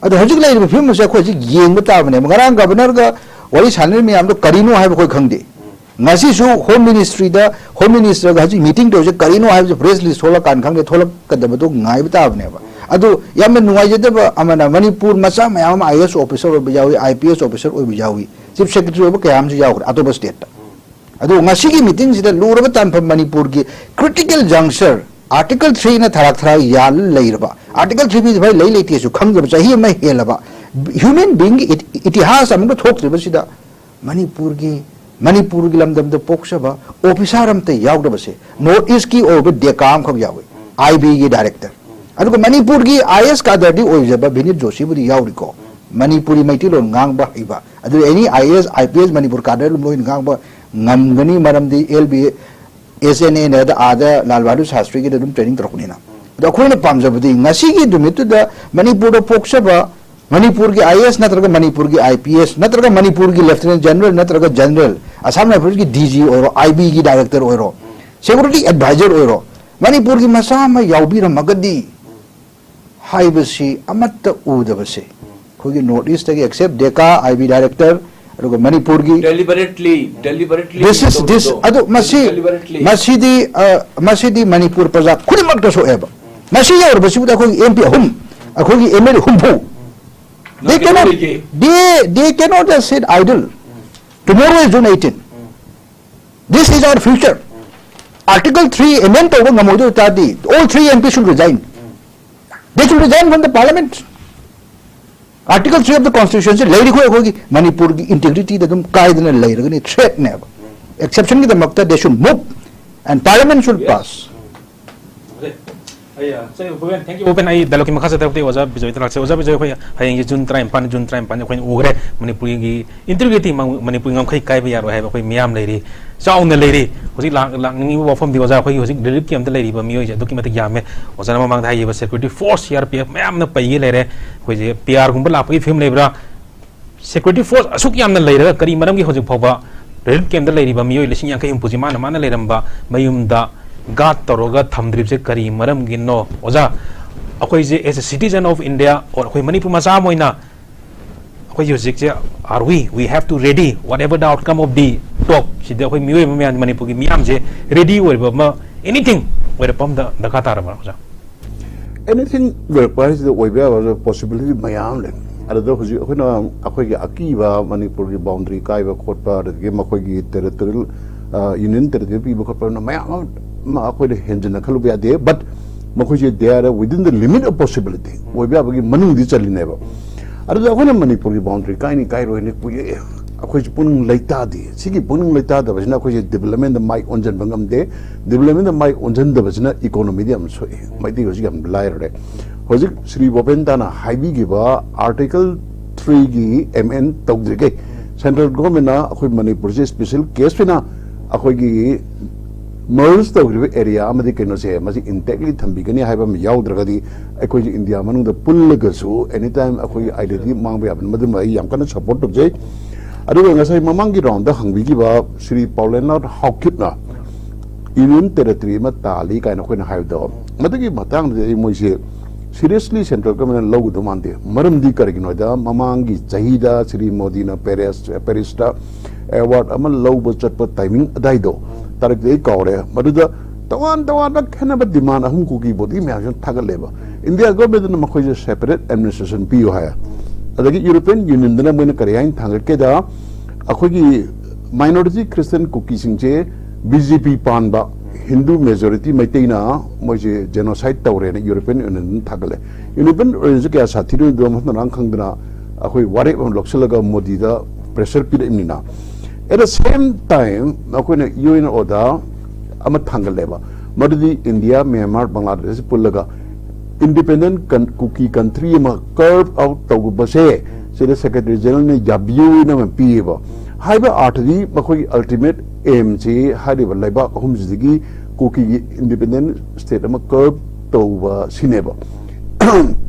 ꯑꯗꯣ ꯍꯧꯖꯤꯛ ꯂꯩꯔꯤꯕ ꯐꯤꯕꯝ ꯑꯁꯤ ꯑꯩꯈꯣꯏ ꯍꯧꯖꯤꯛ ꯌꯦꯡꯕ ꯇꯥꯕꯅꯦꯕ꯫ ꯉꯔꯥꯡ governorꯒ ꯋꯥꯔꯤ ꯁꯥꯟꯅꯔꯤꯕ ꯃꯌꯥꯝꯗꯣ ꯀꯔꯤꯅꯣ ꯍꯥꯏꯕ ꯑꯩꯈꯣꯏ ꯈꯪꯗꯦ꯫ ꯉꯁꯤꯁꯨ home ministryꯗ, home ministerꯒ ꯍꯧꯖꯤꯛ meeting ꯇꯧꯔꯤꯁꯦ ꯀꯔꯤꯅꯣ ꯍꯥꯏꯕꯁꯦ press release ꯊꯣꯛꯂꯀꯥꯟꯗ ꯈꯪꯗꯦ, ꯊꯣꯛꯂꯛꯀꯗꯕꯗꯣ ꯉꯥꯏꯕ ꯇꯥꯕꯅꯦꯕ꯫ ꯑꯗꯨ ꯌꯥꯝꯅ ꯅꯨꯡꯉꯥꯏꯖꯗꯕ ꯑꯃꯅ, ꯃꯅꯤꯄꯨꯔ ꯃꯆꯥ ꯃꯌꯥꯝ ꯑꯃ IAS officer ꯑꯣꯏꯕ ꯌꯥꯎꯏ, IPS officer ꯑꯣꯏꯕ ꯌꯥꯎꯏ, chief secretary ꯑꯣꯏꯕ ꯀꯌꯥ ꯑꯃꯁꯨ ꯌꯥꯎꯈ꯭ꯔꯦ ꯑꯇꯣꯞꯄ stateꯇ꯫ ꯑꯗꯨ ꯉꯁꯤꯒꯤ meetingꯁꯤꯗ ꯂꯨꯔꯕ ꯇꯥꯟꯐꯝ ꯃꯅꯤꯄꯨꯔꯒꯤ critical juncture, Article threeꯅ ꯊꯔꯥꯛ ꯊꯔꯥꯛ ꯌꯥꯜꯂ ꯂꯩꯔꯕ, Article three fifty-five ꯂꯩ ꯂꯩꯇꯦꯁꯨ ꯈꯪꯗꯕ ꯆꯍꯤ ꯑꯃ ꯍꯦꯜꯂꯕ, human beingꯒꯤ ꯏꯇꯤꯍꯥꯁ ꯑꯃꯒ ꯊꯣꯛꯇ꯭ꯔꯤꯕꯁꯤꯗ ꯃꯅꯤꯄꯨꯔꯒꯤ, ꯃꯅꯤꯄꯨꯔꯒꯤ ꯂꯝꯗꯝꯗ ꯄꯣꯛꯆꯕ officer ꯑꯝꯇ ꯌꯥꯎꯗꯕꯁꯦ, North Eastꯀꯤ ꯑꯣꯏꯕ DECA ꯑꯃꯈꯛ ꯌꯥꯎꯏ, IBꯒꯤ director꯫ ꯑꯗꯨꯒ ꯃꯅꯤꯄꯨꯔꯒꯤ ꯑꯥꯏ ꯑꯦꯁ ꯀꯥꯗꯔꯗꯤ ꯑꯣꯏꯖꯕ ꯚꯤꯅꯤꯠ ꯖꯣꯁꯤꯕꯨꯗꯤ ꯌꯥꯎꯔꯤꯀꯣ, ꯃꯅꯤꯄꯨꯔꯤ ꯃꯩꯇꯩꯂꯣꯟ ꯉꯥꯡꯕ ꯍꯩꯕ꯫ ꯑꯗꯨ ꯑꯦꯅꯤ I A S, I P S Manipur ꯀꯥꯗꯔ ꯑꯗꯨꯝ ꯂꯣꯏꯅ ꯉꯥꯡꯕ ꯉꯝꯒꯅꯤ, ꯃꯔꯝꯗꯤ ꯑꯦꯜ ꯕꯤ ꯑꯦꯁ ꯑꯦꯟ ꯑꯦꯅ ꯑꯥꯗ ꯂꯥꯜ ꯕꯍꯥꯗꯨꯔ ꯁꯥꯁꯇ꯭ꯔꯤꯒꯤꯗ ꯑꯗꯨꯝ ꯇ꯭ꯔꯦꯅꯤꯡ ꯇꯧꯔꯛꯄꯅꯤꯅ꯫ ꯑꯗꯣ ꯑꯩꯈꯣꯏꯅ ꯄꯥꯝꯖꯕꯗꯤ ꯉꯁꯤꯒꯤ ꯅꯨꯃꯤꯠꯇꯨꯗ ꯃꯅꯤꯄꯨꯔꯗ ꯄꯣꯛꯆꯕ ꯃꯅꯤꯄꯨꯔꯒꯤ ꯑꯥꯏ ꯑꯦ ꯑꯦꯁ ꯅꯠꯇ꯭ꯔꯒ ꯃꯅꯤꯄꯨꯔꯒꯤ ꯑꯥꯏ ꯄꯤ ꯑꯦꯁ ꯅꯠꯇ꯭ꯔꯒ ꯃꯅꯤꯄꯨꯔꯒꯤ ꯂꯦꯐꯇꯤꯅꯦꯟ ꯖꯦꯅꯔꯦꯜ ꯅꯠꯇ꯭ꯔꯒ ꯖꯦꯅꯔꯦꯜ, ꯑꯁꯥꯝ ꯔꯥꯏꯐꯜꯁꯀꯤ ꯗꯤ ꯖꯤ ꯑꯣꯏꯔꯣ, ꯑꯥꯏ ꯕꯤꯒꯤ ꯗꯥꯏꯔꯦꯛꯇꯔ ꯑꯣꯏꯔꯣ, ꯁꯦꯀ꯭ꯌꯨꯔꯤꯇꯤ ꯑꯦꯗꯚꯥꯏꯖꯔ ꯑꯣꯏꯔꯣ, ꯃꯅꯤꯄꯨꯔꯒꯤ ꯃꯆꯥ ꯑꯃ ꯌꯥꯎꯕꯤꯔꯝꯃꯒꯗꯤ ꯍꯥꯏꯕꯁꯤ ꯑꯃꯠꯇ ꯎꯗꯕꯁꯦ ꯑꯩꯈꯣꯏꯒꯤ ꯅꯣꯔꯠ ꯏꯁꯇꯒꯤ, ꯑꯦꯛꯁꯦꯞ ꯗꯦꯀꯥ, ꯑꯥꯏ ꯕꯤ ꯗꯥꯏꯔꯦꯛꯇꯔ, ꯑꯗꯨꯒ ꯃꯅꯤꯄꯨꯔꯒꯤ Deliberately, deliberately this is this ꯇꯧꯕꯗꯣ꯫ ꯑꯗꯨ ꯃꯁꯤ Deliberately꯫ ꯃꯁꯤꯗꯤ ꯑ, ꯃꯁꯤꯗꯤ ꯃꯅꯤꯄꯨꯔ ꯄ꯭ꯔꯖꯥ ꯈꯨꯗꯤꯡꯃꯛꯇ ꯁꯣꯛꯑꯦꯕ꯫ ꯃꯁꯤ ꯌꯧꯔꯕꯁꯤꯕꯨꯗ ꯑꯩꯈꯣꯏꯒꯤ ꯑꯦꯝ ꯄꯤ ꯑꯍꯨꯝ, ꯑꯩꯈꯣꯏꯒꯤ ꯑꯦꯝ ꯑꯦꯜ ꯑꯦ ꯍꯨꯝꯐꯨ, they ꯅꯣꯏ cannot ꯂꯩꯒꯦ꯫ They they cannot just sit idle. Tomorrow is June eighteen. This is our future. Article three amend ꯇꯧꯕ ꯉꯝꯃꯣꯏꯗꯣꯏ ꯇꯥꯔꯗꯤ all three M P should resign. They should resign from the parliament. Article three of the constitution ꯁꯦ ꯂꯩꯔꯤꯈꯣꯏ ꯑꯩꯈꯣꯏꯒꯤ ꯃꯅꯤꯄꯨꯔꯒꯤ ꯏꯟꯇꯦꯒ꯭ꯔꯤꯇꯤꯗ ꯑꯗꯨꯝ ꯀꯥꯏꯗꯅ ꯂꯩꯔꯒꯅꯤ, ꯊ꯭ꯔꯦꯠꯅꯦꯕ꯫ ꯑꯦꯛꯁꯦꯞꯁꯟꯒꯤꯗꯃꯛꯇ they should move and parliament should pass. Open, ꯑꯩ ꯗꯥꯏꯂꯣꯛꯀꯤ ꯃꯈꯥ ꯆꯠꯊꯔꯛꯇꯦ ꯑꯣꯖꯥ ꯕꯤꯖꯣꯏꯗ ꯂꯥꯛꯆꯩ꯫ ꯑꯣꯖꯥ ꯕꯤꯖꯣꯏ, ꯑꯩꯈꯣꯏ ꯍꯌꯦꯡꯁꯦ ꯖꯨꯟ ꯇꯔꯥꯅꯤꯄꯥꯟ, ꯖꯨꯟ ꯇꯔꯥꯅꯤꯄꯥꯟ ꯑꯩꯈꯣꯏꯅ ꯎꯈ꯭ꯔꯦ ꯃꯅꯤꯄꯨꯔꯒꯤ ꯏꯟꯇꯤꯒ꯭ꯔꯤꯇꯤ, ꯃꯅꯤꯄꯨꯔꯒꯤ ꯉꯝꯈꯩ ꯀꯥꯏꯕ ꯌꯥꯔꯣꯏ ꯍꯥꯏꯕ ꯑꯩꯈꯣꯏ ꯃꯤꯌꯥꯝ ꯂꯩꯔꯤ, ꯆꯥꯎꯅ ꯂꯩꯔꯤ꯫ ꯍꯧꯖꯤꯛ ꯂꯥꯛ-, ꯂꯥꯛꯅꯤꯡꯉꯤꯕ ꯋꯥꯐꯝꯗꯤ ꯑꯣꯖꯥ, ꯑꯩꯈꯣꯏꯒꯤ ꯍꯧꯖꯤꯛ ꯔꯤꯂꯤꯐ ꯀꯦꯝꯞꯇ ꯂꯩꯔꯤꯕ ꯃꯤꯑꯣꯏꯁꯦ ꯑꯗꯨꯛꯀꯤ ꯃꯇꯤꯛ ꯌꯥꯝꯃꯦ꯫ ꯑꯣꯖꯥꯅ ꯃꯃꯥꯡꯗ ꯍꯥꯏꯈꯤꯕ security force, C R P F ꯃꯌꯥꯝꯅ ꯄꯩꯒꯦ ꯂꯩꯔꯦ꯫ ꯑꯩꯈꯣꯏꯁꯦ ꯄꯤ ꯑꯥꯔꯒꯨꯝꯕ ꯂꯥꯛꯄꯒꯤ ꯐꯤꯕꯝ ꯂꯩꯕ꯭ꯔꯥ? ꯁꯦꯀ꯭ꯌꯨꯔꯤꯇꯤ ꯐꯣꯔꯁ ꯑꯁꯨꯛ ꯌꯥꯝꯅ ꯂꯩꯔꯒ ꯀꯔꯤ ꯃꯔꯝꯒꯤ ꯍꯧꯖꯤꯛ ꯐꯥꯎꯕ ꯔꯤꯂꯤꯐ ꯀꯦꯝꯞꯇ ꯂꯩꯔꯤꯕ ꯃꯤꯑꯣꯏ ꯂꯤꯁꯤꯡ ꯌꯥꯡꯈꯩ ꯍꯨꯝꯐꯨꯁꯤ ꯃꯥꯅ ꯃꯥꯅ ꯂꯩꯔꯝꯕ ꯃꯌꯨꯝꯗ ꯒꯥꯔꯗ ꯇꯧꯔꯒ ꯊꯝꯗ꯭ꯔꯤꯕꯁꯦ ꯀꯔꯤ ꯃꯔꯝꯒꯤꯅꯣ? ꯑꯣꯖꯥ, ꯑꯩꯈꯣꯏꯁꯦ as a citizen of India or ꯑꯩꯈꯣꯏ ꯃꯅꯤꯄꯨꯔ ꯃꯆꯥ ꯑꯃ ꯑꯣꯏꯅ ꯑꯩꯈꯣꯏꯁꯦ ꯍꯧꯖꯤꯛꯁꯦ are we, we have to ready whatever the outcome of the talk ꯁꯤꯗ ꯑꯩꯈꯣꯏ ꯃꯤꯑꯣꯏꯕ ꯃꯌꯥꯝ, ꯃꯅꯤꯄꯨꯔꯒꯤ ꯃꯤꯌꯥꯝꯁꯦ ꯔꯦꯗꯤ ꯑꯣꯏꯔꯕ ꯑꯃ, anything ꯑꯣꯏꯔꯛꯄ ꯑꯃꯗ ꯗꯔꯀꯥꯔ ꯇꯥꯔꯕ꯭ꯔꯥ ꯑꯣꯖꯥ? ꯑꯦꯅꯤꯊꯤꯡ ꯂꯣꯏꯔꯛꯄ ꯍꯥꯏꯁꯤꯗ ꯑꯣꯏꯕ ꯌꯥꯕ ꯄꯣꯁꯤꯕꯤꯂꯤꯇꯤ ꯃꯌꯥꯝ ꯂꯩ꯫ ꯑꯗꯨꯗ ꯍꯧꯖꯤꯛ ꯑꯩꯈꯣꯏꯅ ꯑꯩꯈꯣꯏꯒꯤ ꯑꯀꯤꯕ ꯃꯅꯤꯄꯨꯔꯒꯤ ꯕꯥꯎꯟꯗꯔꯤ ꯀꯥꯏꯕ ꯈꯣꯠꯄ, ꯑꯗꯒꯤ ꯃꯈꯣꯏꯒꯤ ꯇꯦꯔꯤꯇꯣꯔꯤꯌꯦꯜ, ꯌꯨꯅꯤꯌꯟ ꯇꯦꯔꯤꯇꯣꯔꯤ ꯄꯤꯕ ꯈꯣꯠꯄ ꯃꯌꯥꯝ ꯑꯃ ꯑꯩꯈꯣꯏꯅ ꯍꯦꯟꯖꯤꯟꯅ ꯈꯜꯂꯨꯕ ꯌꯥꯗꯦ꯫ ꯕꯠ ꯃꯈꯣꯏꯁꯦ they are within the limit of possibility, ꯑꯣꯏꯕ ꯌꯥꯕꯒꯤ ꯃꯅꯨꯡꯗꯤ ꯆꯜꯂꯤꯅꯦꯕ꯫ ꯑꯗꯨꯗ ꯑꯩꯈꯣꯏꯅ ꯃꯅꯤꯄꯨꯔꯒꯤ ꯕꯥꯎꯟꯗꯔꯤ ꯀꯥꯏꯅꯤ ꯀꯥꯏꯔꯣꯏꯅꯤ ꯀꯨꯏꯔꯦ꯫ ꯑꯩꯈꯣꯏꯁꯨ ꯄꯨꯛꯅꯤꯡ ꯂꯩꯇꯥꯗꯦ꯫ ꯁꯤꯒꯤ ꯄꯨꯛꯅꯤꯡ ꯂꯩꯇꯥꯗꯕꯁꯤꯅ ꯑꯩꯈꯣꯏꯁꯦ ꯗꯤꯕꯂꯞꯃꯦꯟꯗ ꯃꯥꯏ ꯑꯣꯟꯁꯤꯟꯕ ꯉꯝꯗꯦ꯫ ꯗꯤꯕꯂꯞꯃꯦꯟꯗ ꯃꯥꯏ ꯑꯣꯟꯁꯤꯟꯗꯕꯁꯤꯅ ꯏꯀꯣꯅꯣꯃꯤꯗ ꯌꯥꯝ ꯁꯣꯛꯑꯦ꯫ ꯃꯩꯇꯩ ꯍꯧꯖꯤꯛ ꯌꯥꯝ ꯂꯥꯏꯔꯔꯦ꯫ ꯍꯧꯖꯤꯛ ꯁ꯭ꯔꯤ ꯕꯣꯄꯦꯟ ꯇꯥꯅ ꯍꯥꯏꯕꯤꯈꯤꯕ ꯑꯥꯔꯇꯤꯀꯜ ꯊ꯭ꯔꯤꯒꯤ ꯑꯦꯃꯦꯟ ꯇꯧꯗ꯭ꯔꯤꯈꯩ ꯁꯦꯟꯇ꯭ꯔꯦꯜ ꯒꯣꯔꯃꯦꯟꯅ ꯑꯩꯈꯣꯏ ꯃꯅꯤꯄꯨꯔꯁꯦ ꯁ꯭ꯄꯦꯁꯦꯜ ꯀꯦꯁ ꯑꯣꯏꯅ ꯑꯩꯈꯣꯏꯒꯤ ꯃꯔꯖ ꯇꯧꯈ꯭ꯔꯤꯕ ꯑꯦꯔꯤꯌꯥ ꯑꯃꯗꯤ ꯀꯩꯅꯣꯁꯦ ꯃꯁꯤ ꯏꯟꯇꯦꯛꯂꯤ ꯊꯝꯕꯤꯒꯅꯤ ꯍꯥꯏꯕ ꯑꯃ ꯌꯥꯎꯗ꯭ꯔꯒꯗꯤ ꯑꯩꯈꯣꯏꯁꯦ ꯏꯟꯗꯤꯌꯥ ꯃꯅꯨꯡꯗ ꯄꯨꯜꯂꯒꯁꯨ ꯑꯦꯅꯤ ꯇꯥꯏꯝ ꯑꯩꯈꯣꯏꯒꯤ ꯑꯥꯏꯗꯦꯟꯇꯤꯇꯤ ꯃꯥꯡꯕ ꯌꯥꯕꯅꯤ꯫ ꯃꯗꯨꯃ ꯑꯩ ꯌꯥꯝ ꯀꯟꯅ ꯁꯄꯣꯔꯠ ꯇꯧꯖꯩ꯫ ꯑꯗꯨꯒ ꯉꯁꯥꯏ ꯃꯃꯥꯡꯒꯤ ꯔꯥꯎꯟꯗ ꯍꯪꯕꯤꯈꯤꯕ ꯁ꯭ꯔꯤ ꯄꯥꯎꯂꯦꯟꯅꯥꯊ ꯍꯥꯎꯀꯤꯞꯅ ꯌꯨꯅꯤꯌꯟ ꯇꯦꯔꯤꯇꯣꯔꯤ ꯑꯃ ꯇꯥꯜꯂꯤ ꯀꯥꯏꯅ ꯑꯩꯈꯣꯏꯅ ꯍꯥꯏꯕꯗꯣ, ꯃꯗꯨꯒꯤ ꯃꯇꯥꯡꯗꯗꯤ ꯑꯩ ꯃꯣꯏꯁꯦ ꯁꯤꯔꯤꯌꯁꯂꯤ ꯁꯦꯟꯇ꯭ꯔꯦꯜ ꯒꯣꯔꯃꯦꯟꯅ ꯂꯧꯒꯗꯧ ꯃꯥꯟꯗꯦ꯫ ꯃꯔꯝꯗꯤ ꯀꯔꯤꯒꯤꯅꯣ ꯍꯥꯏꯗ, ꯃꯃꯥꯡꯒꯤ ꯆꯍꯤꯗ ꯁ꯭ꯔꯤ ꯃꯣꯗꯤꯅ ꯄꯦꯔꯤꯁ ꯄꯦꯔꯤꯁꯇ ꯑꯦꯋꯥꯔꯗ ꯑꯃ ꯂꯧꯕ ꯆꯠꯄ ꯇꯥꯏꯃꯤꯡ ꯑꯗꯥꯏꯗꯣ, ꯇꯥꯔꯤꯛꯇꯤ ꯑꯩ ꯀꯥꯎꯔꯦ, ꯃꯗꯨꯗ ꯇꯣꯉꯥꯟ ꯇꯣꯉꯥꯟꯕ ꯈꯦꯠꯅꯕ ꯗꯤꯃꯥꯟ ꯑꯍꯨꯝ ꯀꯨꯀꯤ ꯕꯣꯗꯤ ꯃꯌꯥꯝꯁꯤꯅ ꯊꯥꯒꯠꯂꯦꯕ꯫ ꯏꯟꯗꯤꯌꯥ ꯒꯣꯔꯃꯦꯟꯗꯅ ꯃꯈꯣꯏꯁꯦ ꯁꯦꯄꯔꯦꯠ ꯑꯦꯗꯃꯤꯅꯤꯁꯇ꯭ꯔꯦꯁꯟ ꯄꯤꯌꯨ ꯍꯥꯏ꯫ ꯑꯗꯒꯤ ꯌꯨꯔꯣꯄꯤꯌꯟ ꯌꯨꯅꯤꯌꯟꯗꯅ ꯃꯣꯏꯅ ꯀꯔꯤ ꯍꯥꯏꯅ ꯊꯥꯡꯒꯠꯀꯦꯗ, ꯑꯩꯈꯣꯏꯒꯤ ꯃꯥꯏꯅꯣꯔꯤꯇꯤ ꯈ꯭ꯔꯤꯁꯇꯤꯌꯟ ꯀꯨꯀꯤꯁꯤꯡꯁꯦ ꯕꯤ ꯖꯦ ꯄꯤ ꯄꯥꯟꯕ ꯍꯤꯟꯗꯨ ꯃꯦꯖꯣꯔꯤꯇꯤ ꯃꯩꯇꯩꯅ ꯃꯣꯏꯁꯦ ꯖꯦꯅꯣꯁꯥꯏꯠ ꯇꯧꯔꯦꯅ ꯌꯨꯔꯣꯄꯤꯌꯟ ꯌꯨꯅꯤꯌꯟꯅ ꯊꯥꯒꯠꯂꯦ꯫ ꯌꯨꯔꯣꯄꯤꯌꯟ ꯌꯨꯅꯤꯌꯟꯁꯨ ꯀꯌꯥ ꯁꯥꯊꯤꯔꯣꯏꯗꯣ ꯃꯐꯝ ꯃꯔꯥꯡ ꯈꯪꯗꯅ ꯑꯩꯈꯣꯏ ꯋꯥꯔꯦꯞ ꯑꯃ ꯂꯧꯁꯤꯜꯂꯒ ꯃꯣꯗꯤꯗ ꯄ꯭ꯔꯦꯁꯔ ꯄꯤꯔꯛꯏꯕꯅꯤꯅ, at the same time ꯑꯩꯈꯣꯏꯅ ꯌꯨ ꯑꯦꯟ ꯑꯣꯗ ꯑꯃ ꯊꯥꯡꯒꯠꯂꯦꯕ꯫ ꯃꯗꯨꯗꯤ ꯏꯟꯗꯤꯌꯥ, ꯃ꯭ꯌꯥꯟꯃꯥꯔ, ꯕꯪꯒ꯭ꯂꯥꯗꯦꯁ ꯄꯨꯜꯂꯒ ꯏꯟꯗꯤꯄꯦꯟꯗꯦꯟ ꯀꯨꯀꯤ ꯀꯟꯇ꯭ꯔꯤ ꯑꯃ ꯀꯥꯔꯞ ꯑꯥꯎꯠ ꯇꯧꯕꯁꯦ ꯁꯤꯗ ꯁꯦꯀ꯭ꯔꯦꯇꯔꯤ ꯖꯦꯅꯔꯦꯜꯅ ꯌꯥꯕꯤꯌꯨꯅ ꯑꯃ ꯄꯤꯌꯦꯕ꯫ ꯍꯥꯏꯕ ꯑꯥꯔꯊꯗꯤ ꯃꯈꯣꯏꯒꯤ ꯑꯜꯇꯤꯃꯦꯠ ꯑꯦꯝꯁꯤ ꯍꯥꯏꯔꯤꯕ ꯂꯩꯕꯥꯛ ꯑꯍꯨꯝꯁꯤꯗꯒꯤ ꯀꯨꯀꯤꯒꯤ ꯏꯟꯗꯤꯄꯦꯟꯗꯦꯟ ꯁ꯭ꯇꯦꯠ ꯑꯃ ꯀꯥꯔꯞ ꯇꯧꯕ ꯁꯤꯅꯦꯕ꯫